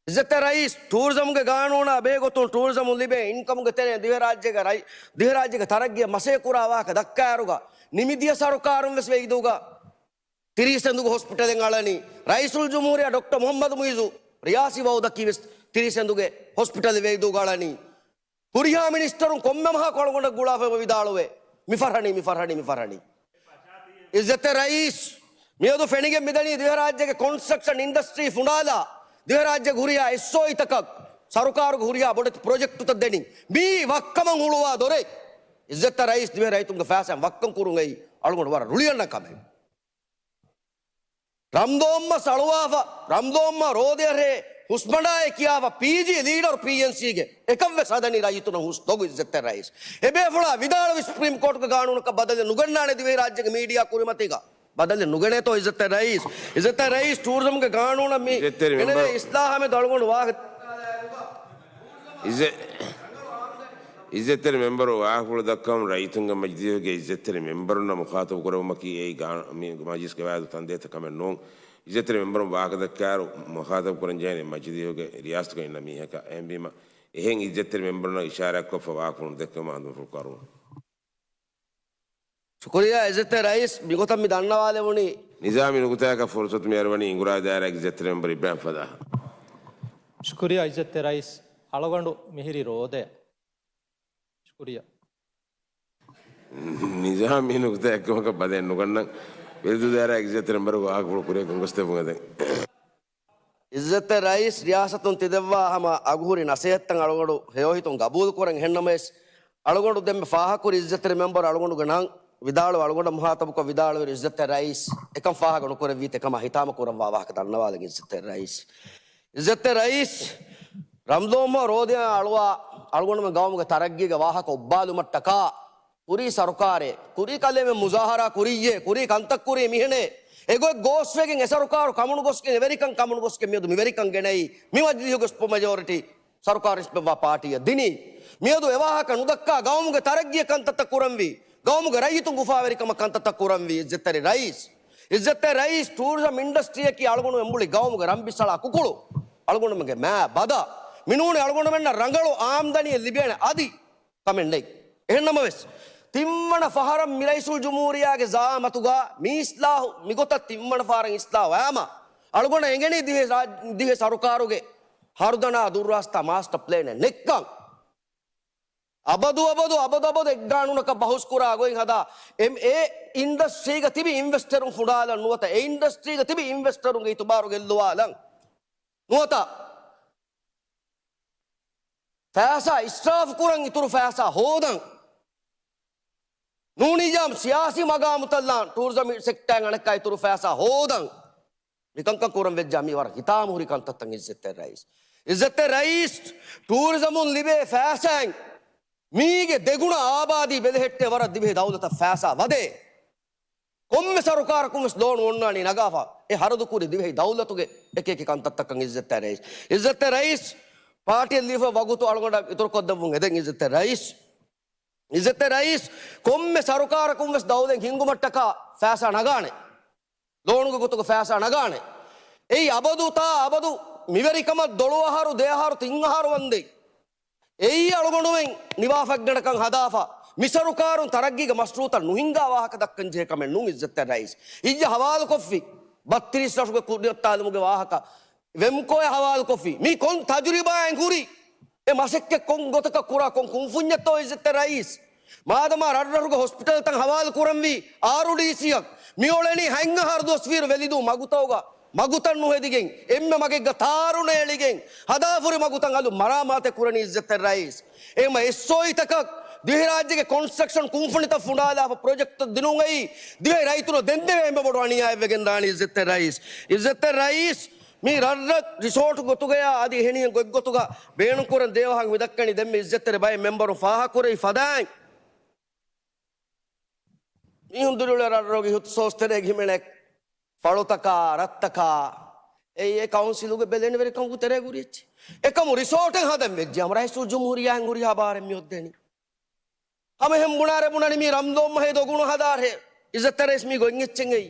އިއްޒަތްތެރި ރައީސް، ޓޫރިޒަމްގެ ގާނޫނާ ބެހޭގޮތުން ޓޫރިޒަމުން ލިބޭ އިންކަމުގެ ތެރެއިން ދިވެހިރާއްޖޭގެ ރައި-، ދިވެހިރާއްޖޭގެ ތަރައްގީއަށް މަސައްކަތްކުރާ ވާހަކަ ދައްކާއިރުގަ، ނިމިދިޔަ ސަރުކާރުން ވެސް ވެއިދޫގަ ތިރީސް އެނދުގެ ހޮސްޕިޓަލެއް އަޅަނީ. ރައީސުލްޖުމްހޫރިއްޔާ ޑޮކްޓަރ މުޙައްމަދު މުޢިއްޒު ރިޔާސީ ވައުދަކީ ވެސް ތިރީސް އެނދުގެ ހޮސްޕިޓަލެއް ވެއިދޫގަ އަޅަނީ. ހުރިހާ މިނިސްޓަރުން ކޮންމެ މަހަކު އަޅުގަނޑަށް ގުޅާފައި ވިދާޅުވޭ، މި ފަށަނީ، މި ފަށަނީ، މި ފަށަނީ. އިއްޒަތްތެރި ރައީސް، މިއަދު ފެނިގެން މިދަނީ ދިވެހިރާއްޖޭގެ ކޮންސްޓްރަކްޝަން އިންޑަސްޓްރީ ފުނޑާލާ، ދިވެހިރާއްޖޭގެ ހުރިހާ އެސްއޯއީތަކަށް ސަރުކާރުގެ ހުރިހާ ބޮޑެތި ޕްރޮޖެކްޓުތައް ދެނީ. މިއީ ވައްކަމަށް ހުޅުވާ ދޮރެއް. އިއްޒަތްތެރި ރައީސް، ދިވެހި ރައްޔިތުންގެ ފައިސާއިން ވައްކަން ކުރުން އެއީ އަޅުގަނޑު ވަރަށް ރުޅިއަންނަ ކަމެއް. ރަމްޟާން މަސް އަޅުވާފަ، ރަމްޟާން މަހު ރޯދައަށް ރޭ ހުސްބަނޑާއޭ ކިޔާފަ ޕީޖީ ލީޑަރު ޕީއެންސީގެ އެކަށްވެސް ހަދަނީ ރައްޔިތުންނަށް ހުސް ދޮގު އިއްޒަތްތެރި ރައީސް. އެބޭފުޅާ ވިދާޅުވި ސުޕްރީމް ކޯޓުގެ ގާނޫނަކަށް ބަދަލެއް ނުގަންނާނެ ދިވެހިރާއްޖޭގެ މީޑިއާ ކުރިމަތީގަ. ބަދަލެއް ނުގަނޭތޯ އިއްޒަތްތެރި ރައީސް؟ އިއްޒަތްތެރި ރައީސް ޓޫރިޒަމްގެ ގާނޫނަށް މި އިއްޒަތްތެރި މެމްބަރު. އެނެވެ އިސްލާހާމެދު އަޅުގަނޑު ވާހަކަ އިއްޒަ-، އިއްޒަތްތެރި މެމްބަރު ވާހަކަފުޅު ދައްކަމުން ރައްޔިތުންގެ މަޖިލީހުގެ އިއްޒަތްތެރި މެމްބަރުންނަށް މުޚާތަބު ކުރެވުމަކީ އެއީ ގާ-، މި މަޖިލިސް ގަވާއިދު ތަންދޭތައް ކަމެއް ނޫން. އިއްޒަތްތެރި މެމްބަރުން ވާހަކަ ދައްކާއިރު މުޚާތަބު ކުރަން ޖެހޭނީ މަޖިލީހުގެ ރިޔާސަތުގަ އިންނަ މީހަކަށް. އެހެންވީމަ އެހެން އިއްޒަތްތެރި މެމްބަރުންނަށް އިޝާރާތްކޮށްފަ ވާހަކަފުޅު ދެއްކުމަށް އަންދުމަފުޅު ކަރުނު. ޝުކުރިއްޔާ އިއްޒަތްތެރި ރައީސް، މިގޮތަށް މި ދަންނަވާލެވުނީ. ނިޒާމީ ނުކުތާއަކަށް ފުރުސަތު މި އަރުވަނީ އިނގުރާ ދާއިރާގެ އިއްޒަތްތެރި މެމްބަރު އިބްރާހިމް ފަދާހަށް. ޝުކުރިއްޔާ އިއްޒަތްތެރި ރައީސް، އަޅުގަނޑު މިހިރީ ރޯދަޔަށް. ޝުކުރިއްޔާ. ނިޒާމީ ނުކުތާ އެއްކަމަކަށް ބަދަލެއް ނުގަންނަން. ވެލިދޫ ދާއިރާގެ އިއްޒަތްތެރި މެމްބަރު ވާހަކަފުޅު ކުރިއަށް ގޮސްދެއްވުން އެދެން. އިއްޒަތްތެރި ރައީސް، ރިޔާސަތުން ތި ދެއްވާ ހަމަ އަގުހުރި ނަސޭހަތްތައް އަޅުގަނޑު ހެޔޮހިތުން ގަބޫލުކުރަން. އެހެންނަމަވެސް، އަޅުގަނޑު ދެންމެ ފާހަގަކުރި އިއްޒަތްތެރި މެމްބަރު އަޅުގަނޑުގެ ނަން ވިދާޅުވެ، އަޅުގަނޑަށް މުޚާތަބުކޮށް ވިދާޅުވި އިއްޒަތްތެރި ރައީސް އެކަން ފާހަގަ ނުކުރެއްވީތަ ކަމަށް ހިތާމަ ކުރައްވާ ވާހަކަ ދަންނަވާލަން އިއްޒަތްތެރި ރައީސް. އިއްޒަތްތެރި ރައީސް، ރަމްޟާން މަހު ރޯދައަށް އަޅުވާ އަޅުގަނޑުމެން ގައުމުގެ ތަރައްގީގެ ވާހަކަ އޮއްބާލުމަށްޓަކާ ކުރީ ސަރުކާރެއް، ކުރީ ކަލޭމެން މުޒާހަރާ ކުރިއްޔޭ، ކުރީ ކަންތައް ކުރީ މިހެނޭ، އެގޮތް ގޯސްވެގެން އެ ސަރުކާރު ކަމުނުގޮސްގެން އެވެރިކަން ކަމުނުގޮސްގެން މިއަދު މިވެރިކަން ގެނައީ މި މަޖިލީހުގެ ސުޕަ މެޖޯރިޓީ ސަރުކާރު ނިސްބަތްވާ ޕާޓީއަށް ދިނީ. މިއަދު އެ ވާހަކަ ނުދައްކާ ގައުމުގެ ތަރައްގީއަށް ކަންތައްތައް ކުރަންވީ، ގައުމުގެ ރައްޔިތުންގެ އުފާވެރިކަމަށް ކަންތައްތައް ކުރަންވީ އިއްޒަތްތެރި ރައީސް. އިއްޒަތްތެރި ރައީސް، ޓޫރިޒަމް އިންޑަސްޓްރީއަކީ އަޅުގަނޑުމެން މުޅި ގައުމުގެ ރަންބިސަޅާ ކުކުޅު. އަޅުގަނޑުމެންގެ މާ ބަދަ. މިނޫނީ އަޅުގަނޑުމެންނަށް ރަނގަޅު އާމްދަނީއެއް ލިބޭނެ އަދި ކަމެއް ނެތް. އެހެންނަމަވެސް، ތިންވަނަ ފަހަރަށް މި ރައީސުލްޖުމްހޫރިއްޔާގެ ޒައާމަތުގަ މި އިސްލާހު، މިގޮތަށް ތިންވަނަ ފަހަރަށް އިސްލާހު އައީމަ، އަޅުގަނޑަށް އެނގެނީ ދިވެހި ރާ-، ދިވެހި ސަރުކާރުގެ ހަރުދަނާ ދުރުރާސްތާ މާސްޓަ ޕްލޭނެއް ނެތްކަން. އަބަދު އަބަދު އަބަދު އަބަދު އެއްގާނޫނަކަށް ބަހުސްކުރާ ގޮތް ހަދާ، އެ އިންޑަސްޓްރީގަ ތިބި އިންވެސްޓަރުން ފުނޑާލަން ނުވަތަ، އެ އިންޑަސްޓްރީގަ ތިބި އިންވެސްޓަރުންގެ އިތުބާރު ގެއްލުވާލަން ނުވަތަ، ފައިސާ އިސްރާފު ކުރަން އިތުރު ފައިސާ ހޯދަން. ނޫނީ ޖާމް ސިޔާސީ މަގާމުތައްލާން ޓޫރިޒަމް ސެކްޓާއިން އަނެއްކާ އިތުރު ފައިސާ ހޯދަން. މިކަންކަން ކުރަން ވެއްޖާ މީ ވަރަށް ހިތާމަހުރި ކަންތައްތައް އިއްޒަތްތެރި ރައީސް. އިއްޒަތްތެރި ރައީސް، ޓޫރިޒަމުން ލިބޭ ފައިސާއިން މީގެ ދެގުނަ އާބާދީ ބެލެހެއްޓޭ ވަރަށް ދިވެހި ދައުލަތަށް ފައިސާ ވަދޭ. ކޮންމެ ސަރުކާރަކުން ވެސް ލޯނު އޮންނާނީ ނަގާފަ. އެ ހަރަދު ކުރި ދިވެހި ދައުލަތުގެ އެކި އެކި ކަންތައްތަކަށް އިއްޒަތްތެރި ރައީސް. އިއްޒަތްތެރި ރައީސް، ޕާޓީއަށް ލިބިފަ ވަގުތު އަޅުގަނޑަށް އިތުރުކޮށްދެއްވުން އެދެން އިއްޒަތްތެރި ރައީސް. އިއްޒަތްތެރި ރައީސް، ކޮންމެ ސަރުކާރަކުން ވެސް ދައުލަތް ހިންގުމަށްޓަކާ ފައިސާ ނަގާނެ. ލޯނުގެ ގޮތުގަ ފައިސާ ނަގާނެ. އެއީ އަބަދު ތާ އަބަދު މިވެރިކަމަށް ދޮޅު އަހަރު، ދެ އަހަރު، ތިން އަހަރު ވަންދެން. އެއީ އަޅުގަނޑުމެން ނިވާފައްގަނޑަކަށް ހަދާފަ، މި ސަރުކާރުން ތަރައްގީގެ މަޝްރޫއުތައް ނުހިންގާ ވާހަކަ ދައްކަން ޖެހޭ ކަމެއް ނޫން އިއްޒަތްތެރި ރައީސް. އިއްޔެ ހަވާލުކޮށްފި، ބައްތިރީސް ރަށުގެ ކުރިއަށް ތާލުމުގެ ވާހަކަ. ވެމްކޯއެ ހަވާލުކޮށްފި. މީ ކޮން ތަޖުރިބާއެއް ހުރި؟ އެ މަސައްކަތް ކޮން ގޮތަކަށް ކުރާ ކޮން ކުންފުންޏެއްތޯ އިއްޒަތްތެރި ރައީސް؟ މާދަމާ ރަށްރަށުގެ ހޮސްޕިޓަލްތައް ހަވާލު ކުރަންވީ އާރުޑީސީއަށް، މިއުޅެނީ ހަތް އަހަރު ދުވަސް ވީއިރު ވެލިދޫ މަގުތައުގަ މަގުތައް ނުހެދިގެން، އެންމެ މަގެއްގަ ތާރު ނޭޅިގެން، ހަދާފުރި މަގުތައް އަލު މަރާމާތެއް ކުރަނީ އިއްޒަތްތެރި ރައީސް. އެހެންމަ އެސްއޯއީތަކަށް ދިވެހިރާއްޖޭގެ ކޮންސްޓްރަކްޝަން ކުންފުނިތައް ފުނޑާލާފަ ޕްރޮޖެކްޓްތައް ދިނުން އެއީ ދިވެހި ރައްޔިތުންނަށް ދެންދެވޭ އެންމެ ބޮޑު އަނިޔާއެއް ވެގެން ދާނީ އިއްޒަތްތެރި ރައީސް. އިއްޒަތްތެރި ރައީސް، މި ރަށްރަށް ރިސޯޓު ގޮތުގަޔާ އަދި އެހެނިހެން ގޮތްގޮތުގަ ބޭނުންކުރަން ދޭ ވާހަކަ މި ދައްކަނީ ދެންމެ އިއްޒަތްތެރި ބައެއް މެމްބަރުން ފާހަގަކުރެވި ފަދައިން. މީހުން ދުރުޅޭ ރަށްރަށުގެ ހިތު ސޯސް ތެރޭގެ ހިމެނޭ ފަޅުތަކާ، ރަށްތަކާ، އެއީ އެ ކައުންސިލުގެ ބެލެނިވެރިކަމުގެ ތެރޭ ގުރިއެއްޗެއް. އެކަމު ރިސޯޓެއް ހަދަން ވެއްޖެ ހަމަ ރައީސުލްޖުމްހޫރިއްޔާއިން ހުރިހާ ބާރެއް މި އޮއްދޭނީ. ހަމަ އެހެން ބުނާރޭ ބުނަނީ މީ ރަމްދޯން މަހޭ ދޮގުނު ހަދާށޭ. އިއްޒަތްތެރި ރައީސް މީ ގޮތް އެއްޗެއް އެއީ.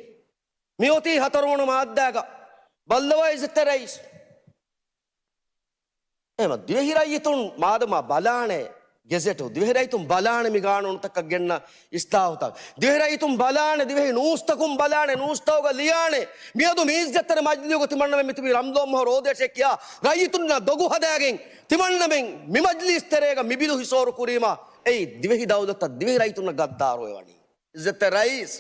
މިއޮތީ ހަތަރުވަނަ މާއްދާގަ. ބައްލަވާ އިއްޒަތްތެރި ރައީސް. އެހެން ދިވެހި ރައްޔިތުން މާދަމާ ބަލާނެ ގެޒެޓު، ދިވެހި ރައްޔިތުން ބަލާނެ މި ގާނޫނުތަކަށް ގެންނަ އިސްލާހުތައް. ދިވެހި ރައްޔިތުން ބަލާނެ، ދިވެހި ނޫސްތަކުން ބަލާނެ، ނޫސްތަކުގަ ލިޔާނެ. މިއަދު މި އިއްޒަތްތެރި މަޖިލީހުގަ ތިމަންނަމެން މިތިބީ ރަމްދޯން މަހު ރޯދައަށެއް ކިޔާ، ރައްޔިތުންނާ ދޮގު ހަދާގެން ތިމަންނަމެން މި މަޖިލީސް ތެރޭގަ މި ބިލު ހިސޯރު ކުރީމާ، އެއީ ދިވެހި ދައުލަތަށް ދިވެހި ރައްޔިތުންނަށް ގައްދާރުވެވަނީ. އިއްޒަތްތެރި ރައީސް،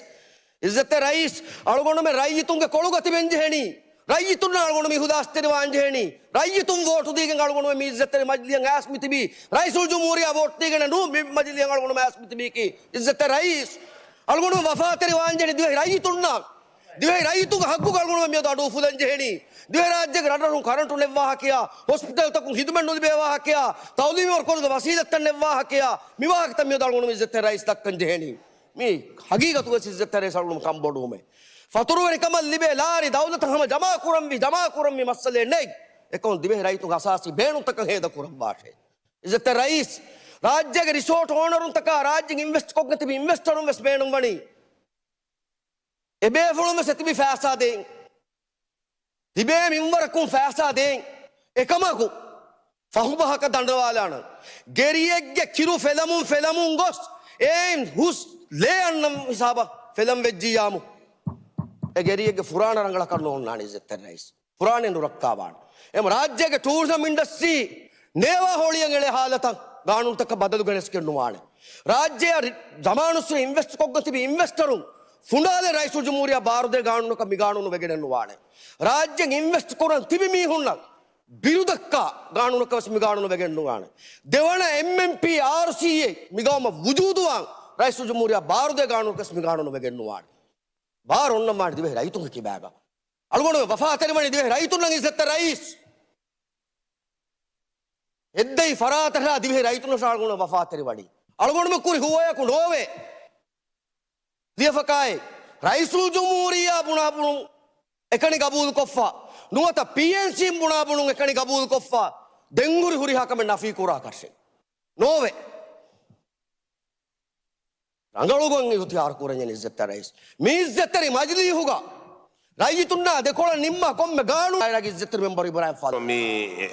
އިއްޒަތްތެރި ރައީސް، އަޅުގަނޑުމެން ރައްޔިތުންގެ ކޮޅުގަ ތިބެން ޖެހެނީ. ރައްޔިތުންނާ އަޅުގަނޑު މި ހުދާސްތެރިވާން ޖެހެނީ. ރައްޔިތުން ވޯޓު ދީގެން އަޅުގަނޑުމެން މި އިއްޒަތްތެރި މަޖިލީހަށް އައިސް މިތިބީ. ރައީސުލްޖުމްހޫރިއްޔާ ވޯޓު ދީގެން ނޫން މި މަޖިލީހަށް އަޅުގަނޑުމެން އައިސް މިތިބީކީ. އިއްޒަތްތެރި ރައީސް، އަޅުގަނޑު ވަފާތެރިވާން ޖެހެނީ ދިވެހި ރައްޔިތުންނާ. ދިވެހި ރައްޔިތުންގެ ހައްގުގަ އަޅުގަނޑު މިއަދު އަޑު އުފުލަން ޖެހެނީ. ދިވެހިރާއްޖޭގެ ރަށްރަށުން ކަރަންޓު ނެއްވާހަކަޔާ، ހޮސްޕިޓަލްތަކުން ހިދުމަތް ނުލިބޭ ވާހަކަޔާ، ތައުލީމީ މަރުކަޒުގެ ވަސީލަތްތައް ނެއްވާހަކަޔާ، މި ވާހަކަތައް މިއަދު އަޅުގަނޑު އިއްޒަތްތެރި ރައީސް ދައްކަން ޖެހެނީ. މީ ހަގީގަތުގަ އިއްޒަތްތެރި ރައީސް އަޅުގަނޑު ކަންބޮޑުވުމެއް. ފަތުރުވެރިކަމަށް ލިބޭ ލާރި ދައުލަތަށް ހަމަ ޖަމާކުރަންވީ، ޖަމާކުރަންވީ މައްސަލައެއް ނެތް. އެކަމު ދިވެހި ރައްޔިތުންގެ އަސާސީ ބޭނުންތަކަށް ހޭދަކުރައްވާށޭ. އިއްޒަތްތެރި ރައީސް، ރާއްޖޭގެ ރިސޯޓް އޯނަރުންތަކާ ރާއްޖެ އިންވެސްޓް ކޮށްގެން ތިބި އިންވެސްޓަރުން ވެސް ބޭނުންވަނީ. އެބޭފުޅުން ވެސް އެތިބި ފައިސާ ދޭން. ތިބޭ މިންވަރަކުން ފައިސާ ދޭން. އެކަމަކު، ފަހުބަހަކަށް ދަނޑަވާލާނަން. ގެރިއެއްގެ ކިރު ފެލަމުން ފެލަމުން ގޮސް، އެއިން ހުސް ލޭ އަންނަ ހިސާބަށް ފެލަން ވެއްޖިއްޔާމު، އެ ގެރިއެއްގެ ފުރާނަ ރަނގަޅަކަށް ނޯންނާނެ އިއްޒަތްތެރި ރައީސް. ފުރާނެ ނުރައްކާވާނެ. އެމަ ރާއްޖޭގެ ޓޫރިޒަމް އިންޑަސްޓްރީ ނޭވާ ހޮޅިއަށް އެޅޭ ހާލަތަށް ގާނޫނުތަކަށް ބަދަލު ގެނެސްގެން ނުވާނެ. ރާއްޖެއަށް ރި-، ޒަމާނުއްސުރެ އިންވެސްޓް ކޮށްގެން ތިބި އިންވެސްޓަރުން ފުނޑާލެ ރައީސުލްޖުމްހޫރިއްޔާ ބާރުދޭ ގާނޫނަކަށް މި ގާނޫނު ވެގެނެއް ނުވާނެ. ރާއްޖެއަށް އިންވެސްޓް ކުރަން ތިބި މީހުންނަށް ބިރުދައްކާ ގާނޫނަކަށް ވެސް މި ގާނޫނު ވެގެން ނުވާނެ. ދެވަނަ އެމްއެމްޕީ އާރުސީއޭ މި ގައުމަށް ވުޖޫދުވާން ރައީސުލްޖުމްހޫރިއްޔާ ބާރުދޭ ގާނޫނަކަށް ވެސް މި ގާނޫނު ވެގެން ނުވާނެ. ބާރު އޮންނަންވާނެ ދިވެހި ރައްޔިތުންގެ ކިބާގަ. އަޅުގަނޑު ވަފާތެރިވަނީ ދިވެހި ރައްޔިތުންނަށް އިއްޒަތްތެރި ރައީސް. އެއްދައި ފަރާތަށާ ދިވެހި ރައްޔިތުންނަށާ އަޅުގަނޑު ވަފާތެރިވަނީ. އަޅުގަނޑުމެ ކުރި ހުވަޔަކު ނޯވޭ. ލިޔެފަކާއި ރައީސުލްޖުމްހޫރިއްޔާ ބުނާ ބުނުން އެކަނި ގަބޫލުކޮށްފަ. ނުވަތަ ޕީއެންސީން ބުނާ ބުނުން އެކަނި ގަބޫލުކޮށްފަ. ދެން ހުރި ހުރިހާ ކަމެއް ނަފީ ކުރާކަށެއް ނޯވޭ. ރަނގަޅުގޮތް އިހުތިޔާރު ކުރަންޏެއް އިއްޒަތްތެރި ރައީސް. މި އިއްޒަތްތެރި މަޖިލީހުގަ ރައްޔިތުންނާ ދެކޮޅަށް ނިންމާ ކޮންމެ ގާނޫނު އިއްޒަތްތެރި މެމްބަރު އިބްރާހިމް ފާތިމް. މި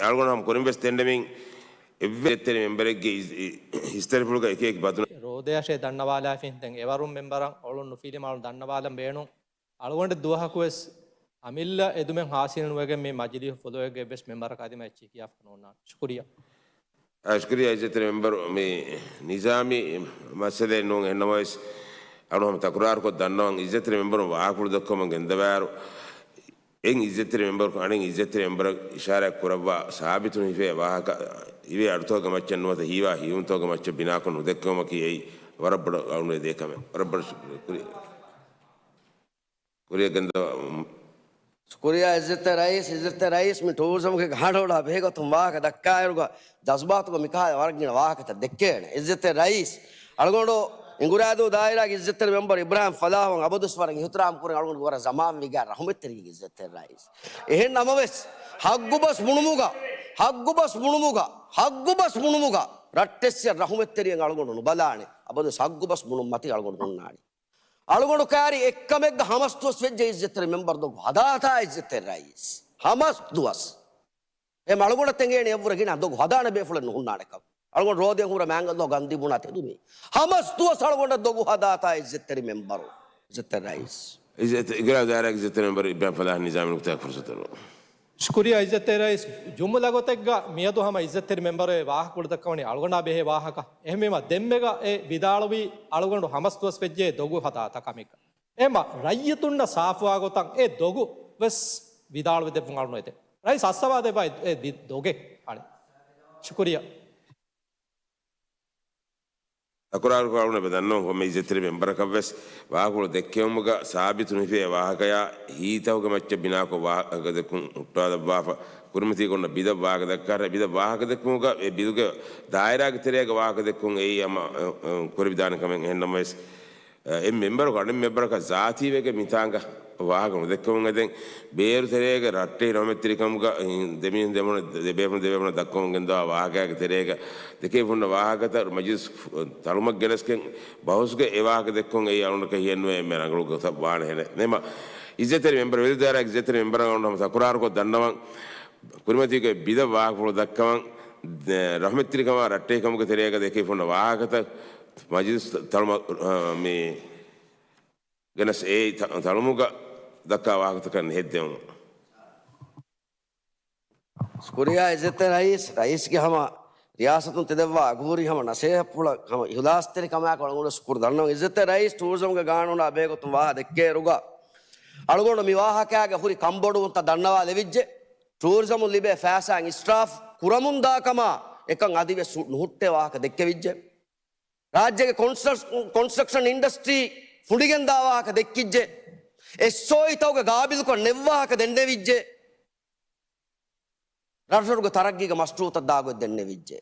އަޅުގަނޑު ހަމަ ކުރިން ވެސް ދެންނެވިން. އެއްވެސް އިއްޒަތްތެރި މެމްބަރެއްގެ އިސް-، އި-، އިސްތަށިފުޅުގަ އެކި އެކި ބަދުނަ. ރޯދަޔަށޭ ދަންނަވާލާފިން ދެން އެވަރުން މެމްބަރަށް އޮޅުން ނުފީލިމަ އަޅު ދަންނަވާލަން ބޭނުން. އަޅުގަނޑެއް ދުވަހަކުވެސް އަމިއްލަ އެދުމެއް ހާސިލް ނުވެގެން މި މަޖިލީހު ފުލުވެއްގެ އެއްވެސް މެމްބަރަކަށް އަދި މަ އެއްޗެއް ކިޔާފަ ނޯންނާނެ. ޝުކުރިއްޔާ. އާ، ޝުކުރިއްޔާ އިއްޒަތްތެރި މެމްބަރު، މި ނިޒާމީ މައްސަލައެއް ނޫން. އެހެންނަމަވެސް އަޅު ހަމަ ތަކުރާރުކޮށް ދަންނަވަން އިއްޒަތްތެރި މެމްބަރުން ވާހަކަފުޅު ދައްކަމުން ގެންދަވާއިރު، އެއް އިއްޒަތްތެރި މެމްބަރަކު އަނެއް އިއްޒަތްތެރި މެމްބަރަށް އިޝާރާތް ކުރައްވާ ސާބިތު ނުހިފޭ ވާހަކަ ހީވޭ އަޑުތަކުގެ މައްޗަށް ނުވަތަ ހީވާ ހިޔުންތަކުގެ މައްޗަށް ބިނާކޮށް ނުދެއްކެވުމަކީ އެއީ ވަރަށް ބޮޑަށް އަޅުގަނޑު ދޭ ކަމެއް. ވަރަށް ބޮޑަށް ޝުކުރިއްޔާ. ކުރިއަށް ގެންދަވާ. ޝުކުރިއްޔާ އިއްޒަތްތެރި ރައީސް، އިއްޒަތްތެރި ރައީސް މި ޓޫރިޒަމްގެ ގާނޫނާ ބެހޭގޮތުން ވާހަކަ ދައްކާއިރުގަ ޖަޒްބާތުގަ މިކަހަލަ ވަރަށް ގިނަ ވާހަކަތައް ދެއްކޭނެ. އިއްޒަތްތެރި ރައީސް، އަޅުގަނޑު އިނގުރާދޫ ދާއިރާގެ އިއްޒަތްތެރި މެމްބަރު އިބްރާހިމް ފަލާހު އަބަދުސް ވަރަށް އިހުތިރާމް ކުރިން އަޅުގަނޑު ވަރަށް ޒަމާން ވިގާ ރަހުމަތްތެރި އިއްޒަތްތެރި ރައީސް. އެހެން ނަމަވެސް، ހައްގުބަސް ބުނުމުގަ، ހައްގުބަސް ބުނުމުގަ، ހައްގުބަސް ބުނުމުގަ ރައްޓެއްސެއް ރަހުމަތްތެރިއެއް އަޅުގަނޑު ނުބަލާނެ. އަބަދު ހައްގުބަސް ބުނުން މަތި އަޅުގަނޑު ހުންނާނެ. އަޅުގަނޑު ކާރި އެއްކަމެއްގަ ހަމަސްދުވަސް ވެއްޖެ އިއްޒަތްތެރި މެމްބަރު ދޮގު ހަދާތާ އިއްޒަތްތެރި ރައީސް. ހަމަސްދުވަސް. އެ އަޅުގަނޑަށް ތެނގޭނެ އެއްވުރެ ގިނަ ދޮގު ހަދާނެ ބޭފުޅެއް ނުހުންނާނެކަން. އަޅުގަނޑު ރޯދަ ހުރ މާނގަލޯ ގަންދީ ބުނާ ތެދުމީ. ހަމަސްދުވަސް އަޅުގަނޑަށް ދޮގު ހަދާތާ އިއްޒަތްތެރި މެމްބަރު. އިއްޒަތްތެރި ރައީސް. އިއްޒަތް އިގްރާ ދާއިރާގެ އިއްޒަތްތެރި މެމްބަރު އިބްރާހިމް ފަލާހް ނިޒާމީ ނުކުތާ ފުރުސަތު. ޝުކުރިއްޔާ އިއްޒަތްތެރި ރައީސް. ޖުމުލަ ގޮތެއްގަ މިއަދު ހަމަ އިއްޒަތްތެރި މެމްބަރު އެ ވާހަކަފުޅު ދައްކަވަނީ އަޅުގަނޑާ ބެހޭ ވާހަކަ. އެހެންވީމަ ދެންމެގަ އެ ވިދާޅުވީ އަޅުގަނޑު ހަމަސްދުވަސް ވެއްޖެ ދޮގު ހަދާތާ ކަމެއްގަ. އެމަ ރައްޔިތުންނަށް ސާފުވާ ގޮތަށް އެ ދޮގު ވެސް ވިދާޅުވެ ދެއްވުން އަޅުން އެދެން. ރައީސް އައްސަވާ ދެއްވާ އެ، އެ ދި-، ދޮގެއް އަޅެ. ޝުކުރިއްޔާ. ތަކުރާރުކޮށް އަޅުން އެބަ ދަންނަވަން ކޮންމެ އިއްޒަތްތެރި މެމްބަރަކަށް ވެސް ވާހަކަފުޅު ދެއްކެވުމުގަ ސާބިތު ނުހިފޭ ވާހަކަޔާ ހިތްތަކުގެ މައްޗަށް ބިނާކޮށް ވާހަކަ ދެއްކުން ހުއްޓާލައްވާފަ. ކުރިމަތީ އޮންނަ ބިލަށް ވާހަކަ ދައްކާ، ބިލަށް ވާހަކަ ދެއްކުމުގަ އެ ބިލުގެ ދާއިރާގެ ތެރޭގަ ވާހަކަ ދެއްކުން އެއީ ހަމަ، އަ، އަ، ކުރެވިދާނެ ކަމެއް. އެހެން ނަމަވެސް، އެ މެމްބަރަކު އަނެއް މެމްބަރަކަށް ޒާތީވެގެން މިތާނގަ ވާހަކަ ނުދެއްކެވުން އެދެން. ބޭރު ތެރޭގަ ރައްޓެހި ރަހުމަތްތެރިކަމުގަ ދެމީހުން ދެމުނަ، ދެބޭފުޅުން ދެބޭފުޅުން ދައްކަމުން ގެންދަވާ ވާހަކައިގެ ތެރޭގަ ދެކެވިފަ ހުންނަ ވާހަކަތައް މަޖިލިސް ތަޅުމަށް ގެނެސްގެން ބަހުސްގަ އެ ވާހަކަ ދެއްކުން އެއީ އަޅުގަނޑަކަށް ހިއެއްނުވޭ އެންމެ ރަނގަޅު ގޮތަށް ވާނެ ހެނެއް. ނޭމަ އިއްޒަތްތެރި މެމްބަރު ވެލިދާރާ އިއްޒަތްތެރި މެމްބަރަށް އަޅުގަނޑު ހަމަ ތަކުރާރުކޮށް ދަންނަވަން ކުރިމަތީގެ ބިލަށް ވާހަކަފުޅު ދައްކަވަން، ރަހުމަތްތެރިކަމާ ރައްޓެހިކަމުގެ ތެރޭގަ ދެކެވިފަ ހުންނަ ވާހަކަތައް މަޖިލިސް ތަޅުމަށް، މި ގެނެސް އެއީ ތަ-، ތަޅުމުގަ ދައްކާ ވާހަކަތަކަށް ނެހެއްދެވުމަށް. ޝުކުރިއްޔާ އިއްޒަތްތެރި ރައީސް، ރައީސްގެ ހަމަ ރިޔާސަތުން ތެދެއްވާ އަގުހުރި ހަމަ ނަސޭހަތްޕުޅަށް ހަމަ އިހުލާސްތެރިކަމާއެކު އަޅުގަނޑު ޝުކުރު ދަންނަވަން. އިއްޒަތްތެރި ރައީސް ޓޫރިޒަމްގެ ގާނޫނާ ބެހޭގޮތުން ވާހަކަ ދެއްކޭއިރުގަ އަޅުގަނޑު މި ވާހަކައިގެ ހުރި ކަންބޮޑުވުންތައް ދަންނަވާލެވިއްޖެ. ޓޫރިޒަމުން ލިބޭ ފައިސާއިން އިސްރާފް ކުރަމުންދާ ކަމާ އެކަން އަދިވެސް ނުހުއްޓޭ ވާހަކަ ދެއްކެވިއްޖެ. ރާއްޖޭގެ ކޮންސްޓްރަކް-، ކޮންސްޓްރަކްޝަން އިންޑަސްޓްރީ ފުނޑިގެންދާ ވާހަކަ ދެއްކިއްޖެ. އެސްއޯއީތަކުގެ ގާބިލުކޮށް ނެތް ވާހަކަ ދެންނެވިއްޖެ. ރަށްރަށުގެ ތަރައްގީގެ މަޝްރޫއުތައް ދާގޮތް ދެންނެވިއްޖެ.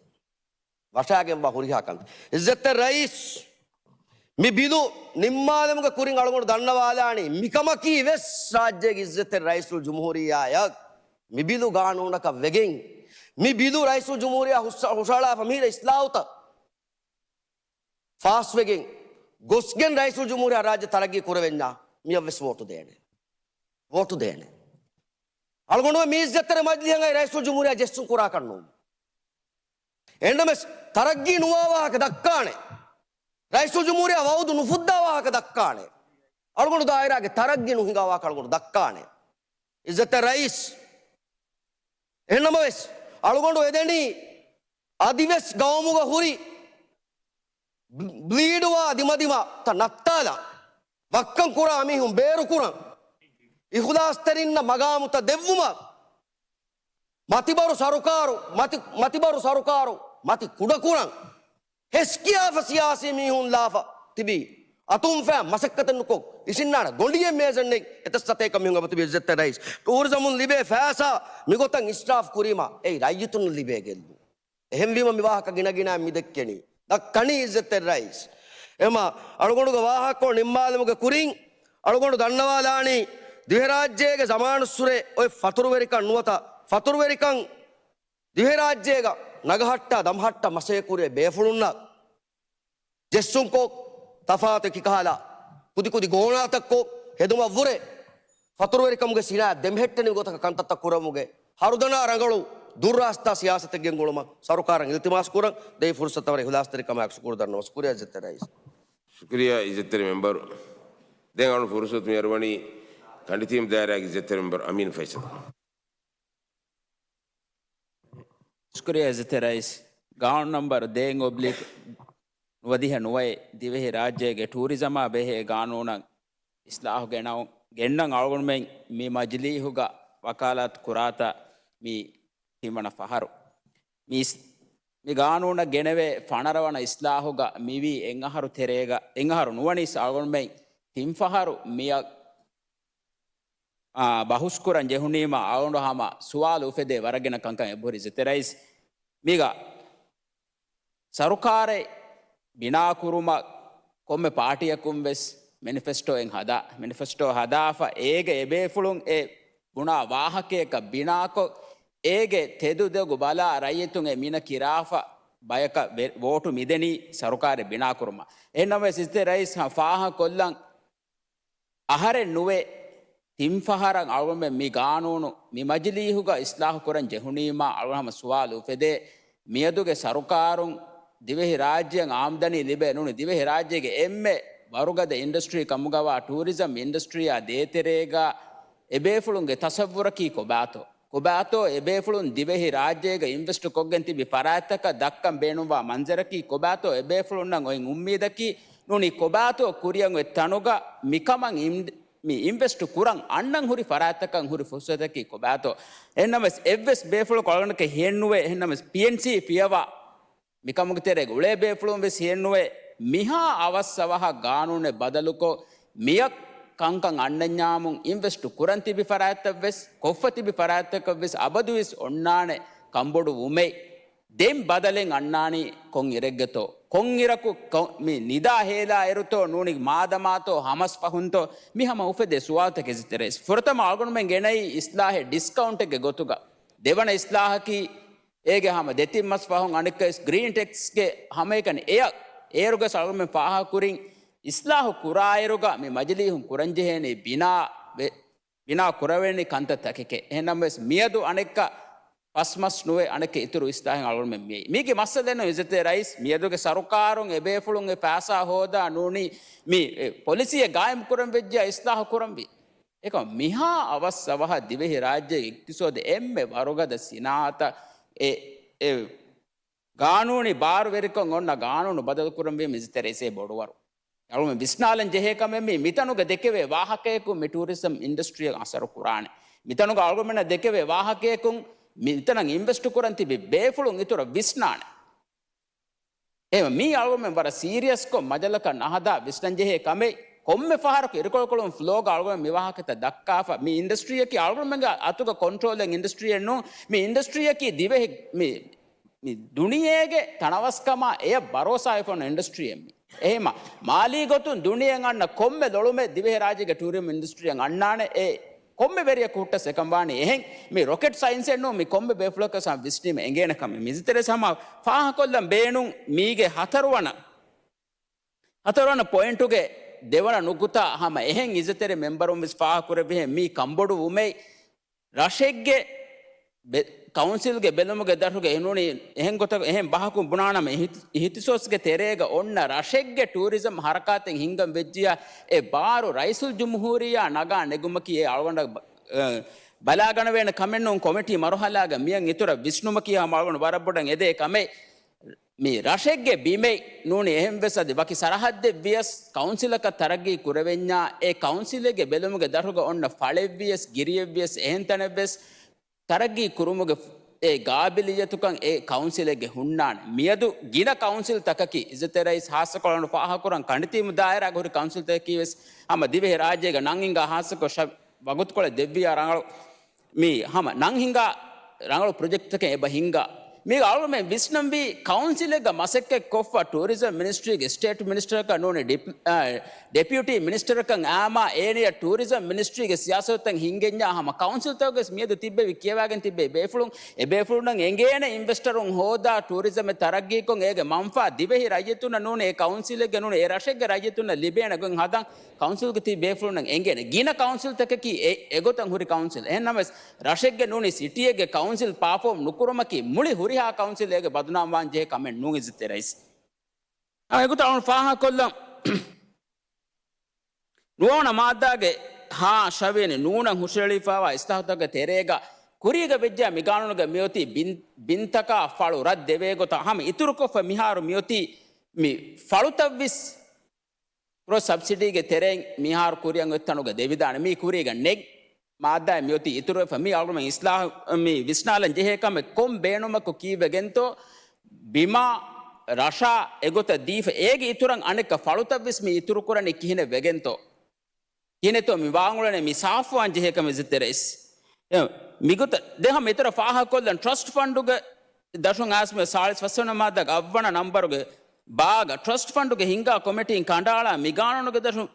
ވަށާގެންވާ ހުރިހާ ކަންތައް. އިއްޒަތްތެރި ރައީސް، މި ބިލު ނިންމާލުމުގެ ކުރިން އަޅުގަނޑު ދަންނަވާލާނީ، މިކަމަކީ ވެސް ރާއްޖޭގެ އިއްޒަތްތެރި ރައީސުލްޖުމްހޫރިއްޔާއަށް މި ބިލު ގާނޫނަކަށް ވެގެން، މި ބިލު ރައީސުލްޖުމްހޫރިއްޔާ ހުށަ-، ހުށަހަޅާފަ މިހިރަ އިސްލާހުތައް ފާސްވެގެން ގޮސްގެން ރައީސުލްޖުމްހޫރިއްޔާ ރާއްޖެ ތަރައްގީ ކުރެވެންޏާ މިއަށްވެސް ވޯޓު ދޭނެ. ވޯޓު ދޭނެ. އަޅުގަނޑު މި އިއްޒަތްތެރި މަޖިލީހަށް އައި ރައީސުލްޖުމްހޫރިއްޔާ ޖެއްސުން ކުރާކަށް ނޫން. އެހެންނަމަވެސް ތަރައްގީ ނުވާ ވާހަކަ ދައްކާނެ. ރައީސުލްޖުމްހޫރިއްޔާ ވައުދު ނުފުއްދާ ވާހަކަ ދައްކާނެ. އަޅުގަނޑު ދާއިރާގެ ތަރައްގީ ނުހިނގާ ވާހަކަ އަޅުގަނޑު ދައްކާނެ. އިއްޒަތްތެރި ރައީސް، އެހެންނަމަވެސް އަޅުގަނޑު އެދެނީ އަދިވެސް ގައުމުގަ ހުރި ބް-، ބްލީޑުވާ ދިމަދިމަ ތައް ނައްތާލަން، ވައްކަން ކުރާ މީހުން ބޭރުކުރަން، އިޚުލާސްތެރިންނަށް މަގާމުތައް ދެއްވުމަށް، މަތިބަރު ސަރުކާރު، މަތި-، މަތިބަރު ސަރުކާރު މަތި ކުޑަކުރަން، ހެސްކިޔާފަ ސިޔާސީ މީހުން ލާފަ ތިބީ އަތުން ފައި މަސައްކަތެއް ނުކޮށް، އިށިންނާނެ ގޮނޑިއެއް މޭޒެއް ނެތް އެތައް ސަތޭކަ މީހުން އެބަތިބި އިއްޒަތްތެރި ރައީސް. ޓޫރިޒަމުން ލިބޭ ފައިސާ މިގޮތަށް އިސްރާފް ކުރީމަ އެއީ ރައްޔިތުން ލިބޭ ގެއްލުން. އެހެންވީމަ މި ވާހަކަ ގިނަގިނައިން މި ދެއްކެނީ. ދައްކަނީ އިއްޒަތްތެރި ރައީސް. އެމަ އަޅުގަނޑުގެ ވާހަކަ ނިންމާލުމުގެ ކުރިން އަޅުގަނޑު ދަންނަވާލާނީ ދިވެހިރާއްޖޭގެ ޒަމާނުއްސުރެ އޮތް ފަތުރުވެރިކަން ނުވަތަ ފަތުރުވެރިކަން ދިވެހިރާއްޖޭގަ ނަގަހައްޓާ ދަމަހައްޓަ މަސޭކުރޭ ބޭފުޅުންނަށް ޖެއްސުންކޮށް، ތަފާތު އެކިކަހަލަ ކުދިކުދި ގޯނާތައްކޮށް ހެދުމަށްވުރެ، ފަތުރުވެރިކަމުގެ ސިނާއަތް ދެމެހެއްޓެނިވި ގޮތަކަށް ކަންތައްތައް ކުރަމުގެ ހަރުދަނާ ރަނގަޅު ދުރާސްތާ ސިޔާސަތެއް ގެންގުޅުމަށް ސަރުކާރަށް އިލްތިމާސް ކުރަން. ދެއްވި ފުރުސަތަށް ވަރަށް އިޚްލާޞްތެރިކަމާއެކު ޝުކުރު ދަންނަވަން. ޝުކުރިއްޔާ އިއްޒަތްތެރި މެމްބަރު. ޝުކުރިއްޔާ އިއްޒަތްތެރި މެމްބަރު. ދެން އަޅުގަނޑު ފުރުސަތު މިއަރުވަނީ ކަނޑިތީމު ދާއިރާގެ އިއްޒަތްތެރި މެމްބަރު އަމީން ފައިސަލް. ޝުކުރިއްޔާ އިއްޒަތްތެރި ރައީސް. ގާނޫނު ނަމްބަރު ދޭއް އޮބްލިކް ނުވަދިހަ ނުވައެއް ދިވެހި ރާއްޖޭގެ ޓޫރިޒަމާ ބެހޭ ގާނޫނަށް އިސްލާހު ގެނައު-، ގެންނަން އަޅުގަނޑުމެން މި މަޖިލީހުގަ ވަކާލާތު ކުރާތާ މި ތިންވަނަ ފަހަރު. މި އިސް-، މި ގާނޫނަށް ގެނެވޭ ފަނަރަ ވަނަ އިސްލާހުގަ މިވީ އެއް އަހަރު ތެރޭގަ، އެއް އަހަރު ނުވަނީސް އަޅުގަނޑުމެން ތިން ފަހަރު މިއަށް އާ، ބަހުސްކުރަން ޖެހުނީމަ އަޅުގަނޑު ހަމަ ސުވާލު އުފެދޭ ވަރަށް ގިނަ ކަންކަން އެބަހުރި އިއްޒަތްތެރި ރައީސް. މީގަ ސަރުކާރެއް ބިނާކުރުމަށް ކޮންމެ ޕާޓީއަކުން ވެސް މެނިފެސްޓޯއެއް ހަދާ، މެނިފެސްޓޯ ހަދާފަ އޭގެ އެބޭފުޅުން އެ ބުނާ ވާހަކަޔަކަށް ބިނާކޮށް، އޭގެ ތެދު ދޮގު ބަލާ ރައްޔިތުން އެ މިނަ ކިރާފަ ބަޔަކަށް ވެ-، ވޯޓު މިދެނީ ސަރުކާރެއް ބިނާކުރުމަށް. އެހެންނަމަވެސް އިއްޒަތްތެރި ރައީސް ފާހަގަކޮށްލަން އަހަރެއް ނުވެ، ތިން ފަހަރަށް އަޅުގަނޑުމެން މި ގާނޫނު މި މަޖިލީހުގަ އިސްލާހު ކުރަން ޖެހުނީމާ އަޅުގަނޑު ހަމަ ސުވާލު އުފެދޭ، މިއަދުގެ ސަރުކާރުން ދިވެހި ރާއްޖެއަށް އާމްދަނީ ލިބޭ ނޫނީ ދިވެހި ރާއްޖޭގެ އެންމެ ވަރުގަދަ އިންޑަސްޓްރީ ކަމުގަވާ ޓޫރިޒަމް އިންޑަސްޓްރީއާ ދޭތެރޭގަ އެބޭފުޅުންގެ ތަސައްވުރަކީ ކޮބާތޯ؟ ކޮބާތޯ އެބޭފުޅުން ދިވެހި ރާއްޖޭގަ އިންވެސްޓް ކޮށްގެން ތިބި ފަރާތްތަކަށް ދައްކަން ބޭނުންވާ މަންޒަރަކީ؟ ކޮބާތޯ އެބޭފުޅުންނަށް އޮތް އުއްމީދަކީ؟ ނޫނީ ކޮބާތޯ ކުރިއަށް އޮތް ތަނުގަ މިކަމަށް އިން-، މި އިންވެސްޓް ކުރަން އަންނަން ހުރި ފަރާތްތަކަށް ހުރި ފުރުސަތަކީ ކޮބާތޯ؟ އެހެންނަމަވެސް އެއްވެސް ބޭފުޅަކު އަޅުގަނޑަކަށް ހިއެއްނުވޭ. އެހެންނަމަވެސް ޕީއެންސީ ފިޔަވާ މިކަމުގެ ތެރޭގަ އުޅޭ ބޭފުޅުން ވެސް ހިއެއްނުވޭ. މިހާ އަވަސް އަވަހަށް ގާނޫނެއް ބަދަލުކޮށް، މިއަށް ކަންކަން އަންނަންޏާމުން އިންވެސްޓު ކުރަން ތިބި ފަރާތްތައް ވެސް، ކޮށްފަ ތިބި ފަރާތްތަކަށް ވެސް އަބަދުވެސް އޮންނާނެ ކަންބޮޑު ވުމެއް. ދެން ބަދަލެއް އަންނާނީ ކޮން އިރެއްގެތޯ؟ ކޮން އިރަކު ކޮ-، މި ނިދާ ހޭލާ އިރުތޯ؟ ނޫނީ މާދަމާތޯ؟ ހަމަސް ފަހުންތޯ؟ މި ހަމަ އުފެދޭ ސުވާލުތަކެއް އިއްޒަތްތެރި ރައީސް. ފުރަތަމަ އަޅުގަނޑުމެން ގެނައީ އިސްލާހެއް ޑިސްކައުންޓެއްގެ ގޮތުގަ. ދެވަނަ އިސްލާހަކީ އޭގެ ހަމަ ދެތިން މަސް ފަހުން އަނެއްކާވެސް ގްރީން ޓެކްސްގެ ހަމައެކަނި އެއަށް އޭރުގަސް އަޅުގަނޑުމެން ފާހަގަކުރިން އިސްލާހު ކުރާއިރުގަ މި މަޖިލީހުން ކުރަންޖެހޭނީ ބިނާ ވެ-، ބިނާ ކުރެވޭނީ ކަންތައް ތަކެކޭ. އެހެންނަމަވެސް މިއަދު އަނެއްކާ ފަސް މަސް ނުވެ އަނެއްކާ އިތުރު އިސްލާހެއް އަޅުގަނޑުމެން މިއައީ. މީގެ މައްސަލައެއް ނޫން އިއްޒަތްތެރި ރައީސް، މިއަދުގެ ސަރުކާރުން އެބޭފުޅުން އެ ފައިސާ ހޯދާ ނޫނީ މި އެ ޕޮލިސީއެއް ގާއިމް ކުރަން ވެއްޖިއްޔާ އިސްލާހު ކުރަންވީ. އެކަމް މިހާ އަވަސް އަވަހަށް ދިވެހި ރާއްޖޭގެ އިޤްތިޞާދު އެންމެ ވަރުގަދަ ސިނާއަތަށް އެ، އެ ގާނޫނީ ބާރުވެރިކަން އޮންނަ ގާނޫނު ބަދަލުކުރަންވީމަ އިއްޒަތްތެރި ރައީސް ބޮޑުވަރު. އަޅުގަނޑު ވިސްނާލަން ޖެހޭ ކަމެއް މީ، މިތަނުގަ ދެކެވޭ ވާހަކަޔަކުން މި ޓޫރިޒަމް އިންޑަސްޓްރީއަށް އަސަރު ކުރާނެ. މިތަނުގަ އަޅުގަނޑުމެންނަށް ދެކެވޭ ވާހަކަޔަކުން މިތަނަށް އިންވެސްޓް ކުރަން ތިބި ބޭފުޅުން އިތުރަށް ވިސްނާނެ. އެހެން މީ އަޅުގަނޑުމެން ވަރަށް ސީރިއަސްކޮށް މަޖަލަކަށް ނަހަދާ ވިސްނަންޖެހޭ ކަމެއް. ކޮންމެ ފަހަރަކު އިރުކޮޅުކޮޅުން ފްލޯގަ އަޅުގަނޑު މި ވާހަކަތައް ދައްކާފަ، މި އިންޑަސްޓްރީއަކީ އަޅުގަނޑުމެންގެ އަތުގަ ކޮންޓްރޯލެއް އިންޑަސްޓްރީއެއް ނޫން. މި އިންޑަސްޓްރީއަކީ ދިވެހި، މި، މި ދުނިޔޭގެ ތަނަވަސްކަމާ އެޔަށް ބަރޯސާވެފަ އޮންނަ އިންޑަސްޓްރީއެއް މި. އެހެމަ މާލީ ގޮތުން ދުނިޔެއަށް އަންނަ ކޮންމެ ލޮޅުމެއް ދިވެހިރާއްޖޭގެ ޓޫރިޒަމް އިންޑަސްޓްރީއަށް އަންނާނެ. އެ ކޮންމެ ވެރިޔަކު ހުއްޓަސް އެކަން ވާނީ އެހެން. މި ރޮކެޓް ސައިންސެއް ނޫން، މި ކޮންމެ ބޭފުޅަކަށް ވިސްނީމަ އެނގޭނެ ކަމެއް. މި އިއްޒަތްތެރި ރައީސް ހަމަ ފާހަގަކޮށްލަން ބޭނުން މީގެ ހަތަރުވަނަ، ހަތަރުވަނަ ޕޮއިންޓުގެ ދެވަނަ ނުކުތާ ހަމަ އެހެން އިއްޒަތްތެރި މެމްބަރުން ވެސް ފާހަގަކުރެއްވިހެން މީ ކަންބޮޑު ވުމެއް. ރަށެއްގެ ބެ-، ކައުންސިލްގެ ބެލުމުގެ ދަށުގަ އެނޫނީ އެހެން ގޮތަކަށް އެހެން ބަހަކުން ބުނާނަމަ އިހްތި-، އިހްތިސޯސްގެ ތެރޭގަ އޮންނަ ރަށެއްގެ ޓޫރިޒަމް ހަރަކާތެއް ހިންގަން ވެއްޖިޔާ އެ ބާރު ރައީސުލްޖުމްހޫރިއްޔާ ނަގާ ނެގުމަކީ އެ އަޅުގަނޑަށް ބަ-، އަ، ބަލާގަނެވޭނެ ކަމެއް ނޫން. ކޮމިޓީ މަރުހަލާގަ މިއަށް އިތުރަށް ވިސްނުމަކީ ހަމަ އަޅުގަނޑު ވަރަށް ބޮޑަށް އެދޭ ކަމެއް. މި ރަށެއްގެ ބިމެއް ނޫނީ އެހެން ވެސް އަދި ވަކި ސަރަހައްދެއް ވިޔަސް ކައުންސިލަކަށް ތަރައްގީ ކުރެވެންޏާ އެ ކައުންސިލެއްގެ ބެލުމުގެ ދަށުގަ އޮންނަ ފަޅެއް ވިޔަސް ގިރިއެއް ވިޔަސް އެހެން ތަނެއް ވެސް ތަރައްގީ ކުރުމުގެ އެ ގާބިލިއްޔަތުކަން އެ ކައުންސިލެއްގެ ހުންނާނެ. މިއަދު ގިނަ ކައުންސިލް ތަކަކީ އިއްޒަތްތެރި ރައީސް ހާއްސަކޮށް އަޅުގަނޑު ފާހަގަކުރަން ކަނޑިތީމު ދާއިރާގަ ހުރި ކައުންސިލް ތަކަކީ ވެސް ހަމަ ދިވެހި ރާއްޖޭގަ ނަން ހިނގާ ހާއްސަކޮށް ޝަ-، ވަގުތުކޮޅެއް ދެއްވިޔާ ރަނގަޅު މި ހަމަ ނަން ހިނގާ ރަނގަޅު ޕްރޮޖެކްޓްތަކެއް އެބަ ހިންގާ. މީގަ އަޅުގަނޑުމެން ވިސްނަންވީ ކައުންސިލެއްގަ މަސައްކަތް ކޮށްފަ ޓޫރިޒަމް މިނިސްޓްރީގެ ސްޓޭޓް މިނިސްޓަރަކަށް ނޫނީ ޑިޕް-، އާ، ޑެޕިއުޓީ މިނިސްޓަރަކަށް އާމާ އޭނަޔަށް ޓޫރިޒަމް މިނިސްޓްރީގެ ސިޔާސަތުތައް ހިންގެންޏާ ހަމަ ކައުންސިލްތަކުގެ ވެސް މިއަދު ތިއްބެވި ކިޔަވާގެން ތިއްބެވި ބޭފުޅުން އެ ބޭފުޅުންނަށް އެނގޭނެ އިންވެސްޓަރުން ހޯދާ ޓޫރިޒަމެއް ތަރައްގީކޮށް އޭގެ މަންފާ ދިވެހި ރައްޔިތުންނަށް ނޫނީ އެ ކައުންސިލެއްގެ ނޫނީ އެ ރަށެއްގެ ރައްޔިތުންނަށް ލިބޭނެ ގޮތް ހަދަން ކައުންސިލްގެ ތިބި ބޭފުޅުންނަށް އެނގޭނެ. ގިނަ ކައުންސިލްތަކަކީ އެ، އެގޮތަށް ހުރި ކައުންސިލް. އެހެންނަމަވެސް ރަށެއްގެ ނޫނީ ސިޓީއެއްގެ ކައުންސިލް ޕާފޯމް ނުކުރުމަކީ މުޅި ހުރިހާ ކައުންސިލް އޭގެ ބަދުނާމްވާން ޖެހޭ ކަމެއް ނޫން އިއްޒަތްތެރި ރައީސް. އާ، އެގޮތަށް އަޅުން ފާހަގަކޮށްލަން. ނުވަވަނަ މާއްދާގެ ހާ ޝަވިޔަނި ނޫނަށް ހުށަހެޅިފައިވާ އިސްލާހުތަކުގެ ތެރޭގަ ކުރީގަ ވެއްޖާ މި ގާނޫނުގަ މިއޮތީ ބިން-، ބިންތަކާ ފަޅު ރަށް ދެވޭ ގޮތަށް ހަމަ އިތުރުކޮށްފަ މިހާރު މިއޮތީ މި ފަޅުތައްވެސް ކްރޮސް ސަބްސިޑީގެ ތެރެއިން މިހާރު ކުރިއަށް އޮތް ތަނުގަ ދެވިދާނެ. މީ ކުރީގަ ނެގް މާއްދާއެއް މިއޮތީ އިތުރުވެފަ. މީ އަޅުގަނޑުމެން އިސްލާހު، މި ވިސްނާލަން ޖެހޭ ކަމެއް ކޮން ބޭނުމަކު ކީއްވެގެންތޯ ބިމާ ރަށާ އެގޮތަށް ދީފަ އޭގެ އިތުރަށް އަނެއްކާ ފަޅުތައްވެސް މި އިތުރުކުރަނީ ކިހިނެއް ވެގެންތޯ؟ ކިހިނެއްތޯ މި ވާންއުޅެނީ މި ސާފުވާން ޖެހޭ ކަމެއް އިއްޒަތްތެރި ރައީސް. އެ، މިގޮތަށް ދެން ހަމަ އިތުރަށް ފާހަގަކޮށްލަން ޓްރަސްޓް ފަންޑުގެ ދަށުން އާސްމެ ސާޅީސް ފަސްވަނަ މާއްދާގެ އަށްވަނަ ނަންބަރުގެ ބާގަ ޓްރަސްޓް ފަންޑުގެ ހިންގާ ކޮމިޓީން ކަނޑައަޅާ މި ގާނޫނުގެ ދަށުން،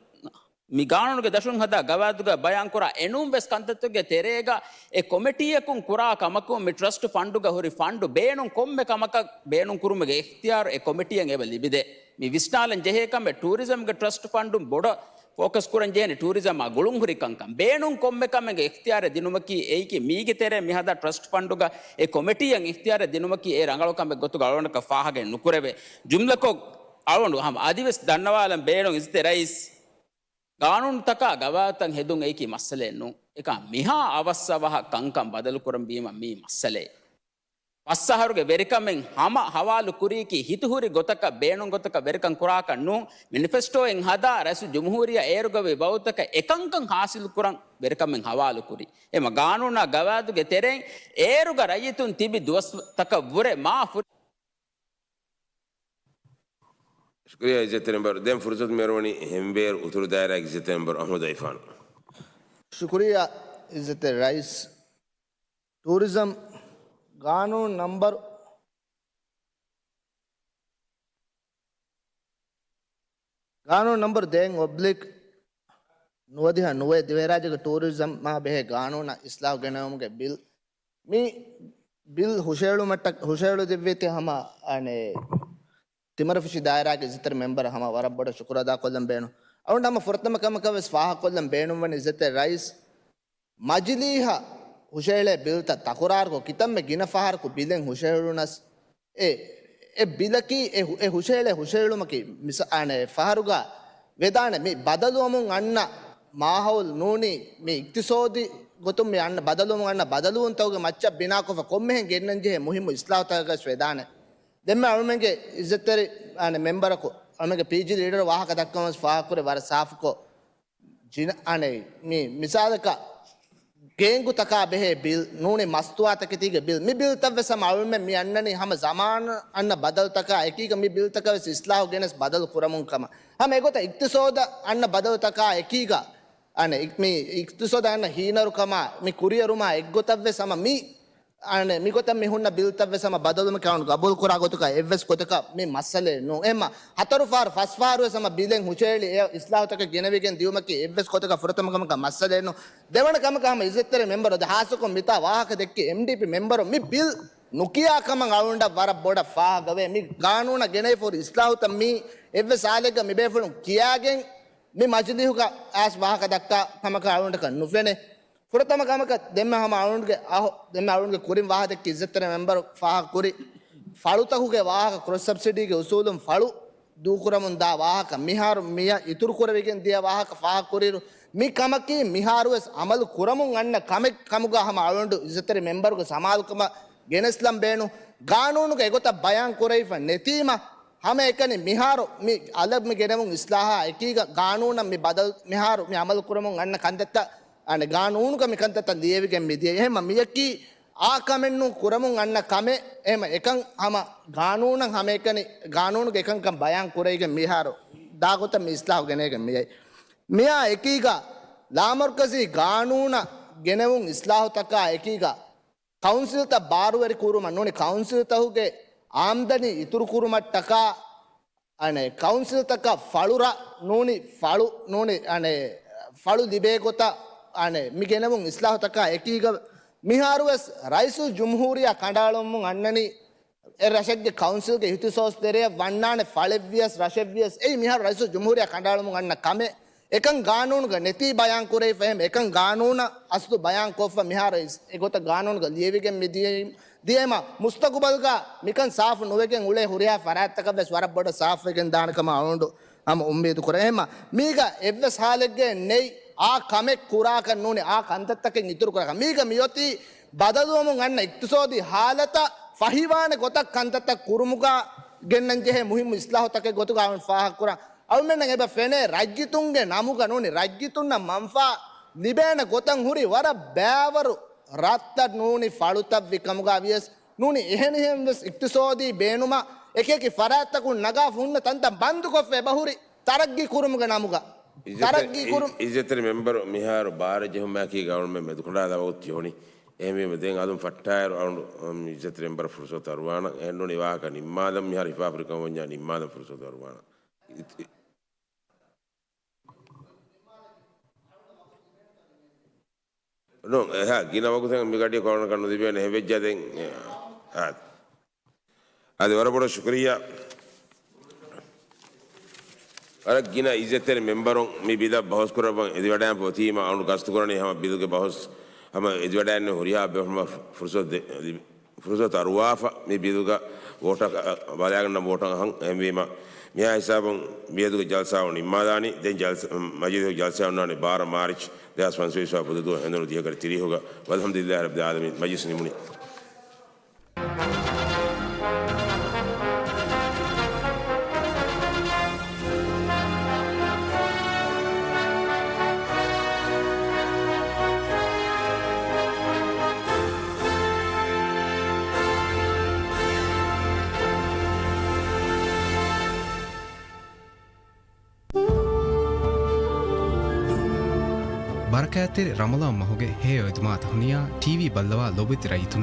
މި ގާނޫނުގެ ދަށުން ހަދާ ގަވާއިދުގަ ބަޔާންކުރާ އެނޫން ވެސް ކަންތައްތަކުގެ ތެރޭގަ އެ ކޮމިޓީއަކުން ކުރާ ކަމަކުން މި ޓްރަސްޓް ފަންޑުގަ ހުރި ފަންޑު ބޭނުން ކޮންމެ ކަމަކަށް ބޭނުން ކުރުމުގެ އިޚްތިޔާރު އެ ކޮމިޓީއަށް އެބަ ލިބިދޭ. މި ވިސްނާލަން ޖެހޭ ކަމެއް ޓޫރިޒަމްގެ ޓްރަސްޓް ފަންޑުން ބޮޑަށް ފޯކަސް ކުރަން ޖެހޭނެ ޓޫރިޒަމާ ގުޅުން ހުރި ކަންކަން. ބޭނުން ކޮންމެ ކަމެއްގެ އިޚްތިޔާރެއް ދިނުމަކީ އެއީކީ މީގެ ތެރޭ މި ހަދާ ޓްރަސްޓް ފަންޑުގަ އެ ކޮމިޓީއަށް އިޚްތިޔާރެއް ދިނުމަކީ އެ ރަނގަޅު ކަމެއް ގޮތުގަ އަޅުގަނޑަކަށް ފާހަގައެއް ނުކުރެވޭ. ޖުމްލަކޮށް އަޅުގަނޑު ހަމަ އަދިވެސް ދަންނަވާލަން ބޭނުން އިއްޒަތްތެރި ރައީސް. ގާނޫނުތަކާ ގަވާއިދުތައް ހެދުން އެއީކީ މައްސަލައެއް ނޫން. އެކަމް މިހާ އަވަސްއަވަހަށް ކަންކަން ބަދަލުކުރަން ވީމަ މީ މައްސަލައެއް. ފަސް އަހަރުގެ ވެރިކަމެއް ހަމަ ހަވާލު ކުރީކީ ހިތުހުރި ގޮތަކަށް ބޭނުން ގޮތަކަށް ވެރިކަން ކުރާކަށް ނޫން. މެނިފެސްޓޯއެއް ހަދާ ރައީސުލްޖުމްހޫރިއްޔާ އޭރުގަވި ވަގުތަކަށް އެކަންކަން ހާސިލްކުރަން ވެރިކަމެއް ހަވާލު ކުރީ. އެމަ ގާނޫނާ ގަވާއިދުގެ ތެރެއިން އޭރުގަ ރައްޔިތުން ތިބި ދުވަސްތަކަށް ވުރެ މާ ފުރި ޝުކުރިއްޔާ އިއްޒަތްތެރި މެމްބަރު. ދެން ފުރުސަތު މިއަރުވަނީ ހެންވޭރު އުތުރު ދާއިރާގެ އިއްޒަތްތެރި މެމްބަރު އަޙްމަދު އިފާން. ޝުކުރިއްޔާ އިއްޒަތްތެރި ރައީސް. ޓޫރިޒަމް ގާނޫނު ނަންބަރު، ގާނޫނު ނަންބަރު ދޭއް އޮބްލިކް ނުވަދިހަ ނުވައެއް ދިވެހިރާއްޖޭގެ ޓޫރިޒަމާ ބެހޭ ގާނޫނަށް އިސްލާހު ގެނައުމުގެ ބިލް. މި ބިލް ހުށަހެޅުމަށްޓަ-، ހުށަހެޅުދެއްވީތީ ހަމަ، އަނެއް، ތިމަރަފުށި ދާއިރާގެ އިއްޒަތްތެރި މެމްބަރަށް ހަމަ ވަރަށް ބޮޑަށް ޝުކުރު އަދާކޮށްލަން ބޭނުން. އަޅުގަނޑު ހަމަ ފުރަތަމަ ކަމަކަށް ވެސް ފާހަގަކޮށްލަން ބޭނުންވަނީ އިއްޒަތްތެރި ރައީސް، މަޖިލީހަށް ހުށަހެޅޭ ބިލްތައް ތަކުރާރުކޮށް، ކިތަންމެ ގިނަ ފަހަރަކު ބިލެއް ހުށަހެޅުނަސް، އެ، އެ ބިލަކީ، އެ ހު-، އެ ހުށަހެޅޭ ހުށަހެޅުމަކީ މިސާ-، އަނެއް ފަހަރުގަ ވެދާނެ މި ބަދަލުވަމުން އަންނަ މާހައުލު ނޫނީ، މި އިޤްތިޞާދީ ގޮތުން މި އަންނަ ބަދަލުވަމުން އަންނަ ބަދަލުވުންތަކުގެ މައްޗަށް ބިނާކޮށްފަ ކޮންމެހެން ގެންނަންޖެހޭ މުހިއްމު އިސްލާހުތަކަކަށް ވެދާނެ. ދެންމެ އަޅުމެންގެ އިއްޒަތްތެރި، އަނެއް، މެމްބަރަކު، އަޅުމެންގެ ޕީޖީ ލީޑަރު ވާހަކަ ދައްކަމަސް ފާހަގަކުރެ ވަރަށް ސާފުކޮށް، ޖިނަ-، އަނެއް، މި މިސާލަކަށް ގޭންގުތަކާ ބެހޭ ބިލް، ނޫނީ މަސްތުވާތަކެތީގެ ބިލް، މި ބިލްތައްވެސް ހަމަ އަޅުމެން މި އަންނަނީ ހަމަ ޒަމާން އަންނަ ބަދަލުތަކާ އެކީގަ މި ބިލްތަކަށް ވެސް އިސްލާހު ގެނެސް ބަދަލު ކުރަމުން ކަމަށް. ހަމަ އެގޮތަށް އިޤްތިޞާދަށް އަންނަ ބަދަލުތަކާ އެކީގަ، އަނެއް، މި އިޤްތިޞާދަށް އަންނަ ހީނަރުކަމާ، މި ކުރިއެރުމާ އެއްގޮތަށްވެސް ހަމަ މި އަނެއް، މިގޮތަށް މި ހުންނަ ބިލްތައްވެސް ހަމަ ބަދަލުވުމަކީ އަޅުގަނޑު ގަބޫލުކުރާ ގޮތަކަށް އެއްވެސް ގޮތަކަށް މި މައްސަލައެއް ނޫން. އެހެންމަ ހަތަރު ފަހަރު ފަސް ފަހަރުވެސް ހަމަ ބިލެއް ހުށަހެޅި އެ އިސްލާހުތަކެއް ގެނެވިގެން ދިޔުމަކީ އެއްވެސް ގޮތަކަށް ފުރަތަމަ ކަމަކަށް މައްސަލައެއް ނޫން. ދެވަނަ ކަމަކަށް ހަމަ އިއްޒަތްތެރި މެމްބަރު އަދި ހާއްސަކޮށް މިތާ ވާހަކަ ދެއްކި އެމްޑީޕީ މެމްބަރު މި ބިލް ނުކިޔާ ކަމަށް އަޅުގަނޑަށް ވަރަށް ބޮޑަށް ފާހަގަވޭ. މި ގާނޫނަށް ގެނައިފަ ހުރި އިސްލާހުތައް މީ އެއްވެސް ހާލެއްގަ މި ބޭފުޅުން ކިޔާގެން މި މަޖިލީހުގަ އައިސް ވާހަކަ ދައްކާ ކަމަކަށް އަޅުގަނޑަކަށް ނުފެނޭ. ފުރަތަމަ ކަމަކަށް ދެންމެ ހަމަ އަޅުގަނޑުގެ އަހު-، ދެންމެ އަޅުގަނޑުގެ ކުރިން ވާހަކަ ދެއްކި އިއްޒަތްތެރި މެމްބަރު ފާހަގަކުރި ފަޅުތަކުގެ ވާހަކަ، ކްރޮސް ސަބްސިޑީގެ އުސޫލުން ފަޅު ދޫކުރަމުން ދާ ވާހަކަ، މިހާރު މިއަށް އިތުރު ކުރެވިގެން ދިޔަ ވާހަކަ ފާހަގަކުރިއިރު، މި ކަމަކީ މިހާރުވެސް އަމަލު ކުރަމުން އަންނަ ކަމެއް ކަމުގަ ހަމަ އަޅުގަނޑު އިއްޒަތްތެރި މެމްބަރުގެ ސަމާލުކަމަށް ގެނެސްލަން ބޭނުން. ގާނޫނުގަ އެގޮތަށް ބަޔާން ކުރެވިފަ ނެތީމަ، ހަމައެކަނި މިހާރު މި އަލަށް މި ގެނެވުނު އިސްލާހާ އެކީގަ ގާނޫނަށް މި ބަދަލު، މިހާރު މި އަމަލު ކުރަމުން އަންނަ ކަންތައްތައް، އަނެއް، ގާނޫނުގަ މި ކަންތައްތައް ލިޔެވިގެން މިދިޔަ. އެހެންމަ މިޔަކީ އާ ކަމެއް ނޫން ކުރަމުން އަންނަ ކަމެއް. އެހެންމަ އެކަން ހަމަ ގާނޫނަށް ހަމައެކަނި ގާނޫނުގެ އެކަންކަން ބަޔާން ކުރެވިގެން މިހާރު ދާ ގޮތަށް މި އިސްލާހު ގެނޭގެން މިއައީ. މިއާ އެކީގަ ލާމަރުކަޒީ ގާނޫނަށް ގެނެވުން އިސްލާހުތަކާ އެކީގަ ކައުންސިލްތައް ބާރުވެރި ކުރުމަށް ނޫނީ، ކައުންސިލްތަކުގެ އާމްދަނީ އިތުރު ކުރުމަށްޓަކާ، އަނެ، ކައުންސިލްތަކަށް ފަޅު ރަށް ނޫނީ، ފަޅު ނޫނީ، އަނެ، ފަޅު ލިބޭ ގޮތަށް، އަނެ، މި ގެނެވުން އިސްލާހުތަކާ އެކީގަ، މިހާރުވެސް ރައީސުލްޖުމްހޫރިއްޔާ ކަނޑައަޅަމުން އަންނަނީ، އެ ރަށެއްގެ ކައުންސިލްގެ އިހްތިސޯސް ތެރެއަށް ވަންނާނެ ފަޅެއްވިޔަސް، ރަށެއްވިޔަސް، އެއީ މިހާރު ރައީސުލްޖުމްހޫރިއްޔާ ކަނޑައަޅަމުން އަންނަ ކަމެއް. އެކަން ގާނޫނުގަ ނެތީ ބަޔާން ކުރެވިފަ އެހެން، އެކަން ގާނޫނަށް އަސްލު ބަޔާން ކޮށްފަ މިހާރު އިސް-، އެގޮތަށް ގާނޫނުގަ ލިޔެވިގެން މި ދިޔައީ. ދިޔައީމަ މުސްތަގުބަލްގަ މިކަން ސާފު ނުވެގެން އުޅޭ ހުރިހާ ފަރާތްތަކަށްވެސް ވަރަށް ބޮޑަށް ސާފުވެގެން ދާނެ ކަމަށް އަޅުގަނޑު ހަމަ އުއްމީދު ކުރޭ. އެހެންމަ މީގަ އެއްވެސް ހާލެއްގައެއް ނެތް އާ ކަމެއް ކުރާކަށް ނޫނީ، އާ ކަންތައްތަކެއް އިތުރު ކުރާކަށް. މީގަ މިއޮތީ ބަދަލުވަމުން އަންނަ އިޤްތިޞާދީ ހާލަތަށް ފަހިވާނެ ގޮތަށް ކަންތައްތައް ކުރުމުގަ ގެންނަން ޖެހޭ މުހިއްމު އިސްލާހުތަކެއް ގޮތުގަ އަޅުގަނޑު ފާހަގަކުރަން. އަޅުމެންނަށް އެބަ ފެނޭ ރައްޔިތުންގެ ނަމުގަ ނޫނީ، ރައްޔިތުންނަށް މަންފާ ލިބޭނެ ގޮތަށް ހުރި ވަރަށް ބައިވަރު ރަށްތައް ނޫނީ ފަޅުތައް ވި ކަމުގަ ވިޔަސް ނޫނީ އެހެނިހެން ވެސް އިޤްތިޞާދީ ބޭނުމަށް އެކިއެކި ފަރާތްތަކުން ނަގާފަ ހުންނަ ތަންތަން ބަންދުކޮށްފަ އެބަހުރި ތަރައްގީ ކުރުމުގެ ނަމުގަ. އިއްޒަތްތެރި، ތަރައްގީ ކުރު- އިއްޒަތްތެރި މެމްބަރު މިހާރު ބާރަށް ޖެހުމާއެކީގަ އަޅުމެން މެދުކަނޑާލާ ވަގުތު ޖެހުނީ. އެހެންވީމަ ދެން އަލުން ފައްޓާއިރު އަޅުނޑު، އަމް، އިއްޒަތްތެރި މެމްބަރަށް ފުރުސަތު އަރުވާނަން. އެހެންނޫނީ ވާހަކަ ނިންމާލަން މިހާރު ހިފާ ފުރިކަމަށް ވަންޏާ ނިންމާލަން ފުރުސަތު އަރުވާނަން. ނޫން، އެހާ ގިނަ ވަގުތެއް މި ގަޑިއަކު އަޅުންނަކަށް ނުލިބޭނެ ހެވެއްޖާ ދެން. އާ. އަދި ވަރަށް ބޮޑަށް ޝުކުރިއްޔާ. ވަރަށް ގިނަ އިއްޒަތްތެރި މެމްބަރުން މި ބިލަށް ބަހުސް ކުރައްވަން އެދިވަޑައިގެންފަ އޮތީމަ އަޅުނޑު ގަސްތުކުރަނީ ހަމަ ބިލުގެ ބަހުސް ހަމަ އެދިވަޑައިގެންނެވި ހުރިހާ ބޭފުޅުންނަށް ފުރުސަތު ދެ-، ދި-، ފުރުސަތު އަރުވާފަ މި ބިލުގަ ވޯޓަކަށް ބަލާގަންނަ ވޯޓަށް އަހަން. އެހެންވީމަ މިހާ ހިސާބުން މިއަދުގެ ޖަލްސާ ނިންމާލާނީ. ދެން ޖަލްސާ، މަޖިލިސުގެ ޖަލްސާ އޮންނާނީ ބާރަ މާރިޗް ދެހާސް ފަންސަވީސް ފަހު ބުދު ދުވަހު ހެނދުނު ދިހަ ކަރި ތިރީހުގަ. ވަލްހަމްދުލިއްލާހި ރައްބިލް ޢާލަމީން. މަޖިލިސް ނިމުނީ. ބަރަކާތްތެރި ރަމަޟާން މަހުގެ ހެޔޮ އެދުމާ ތަހުނިޔާ ޓީވީ ބައްލަވާ ލޮބުވެތި ރައްޔިތުންނަށް.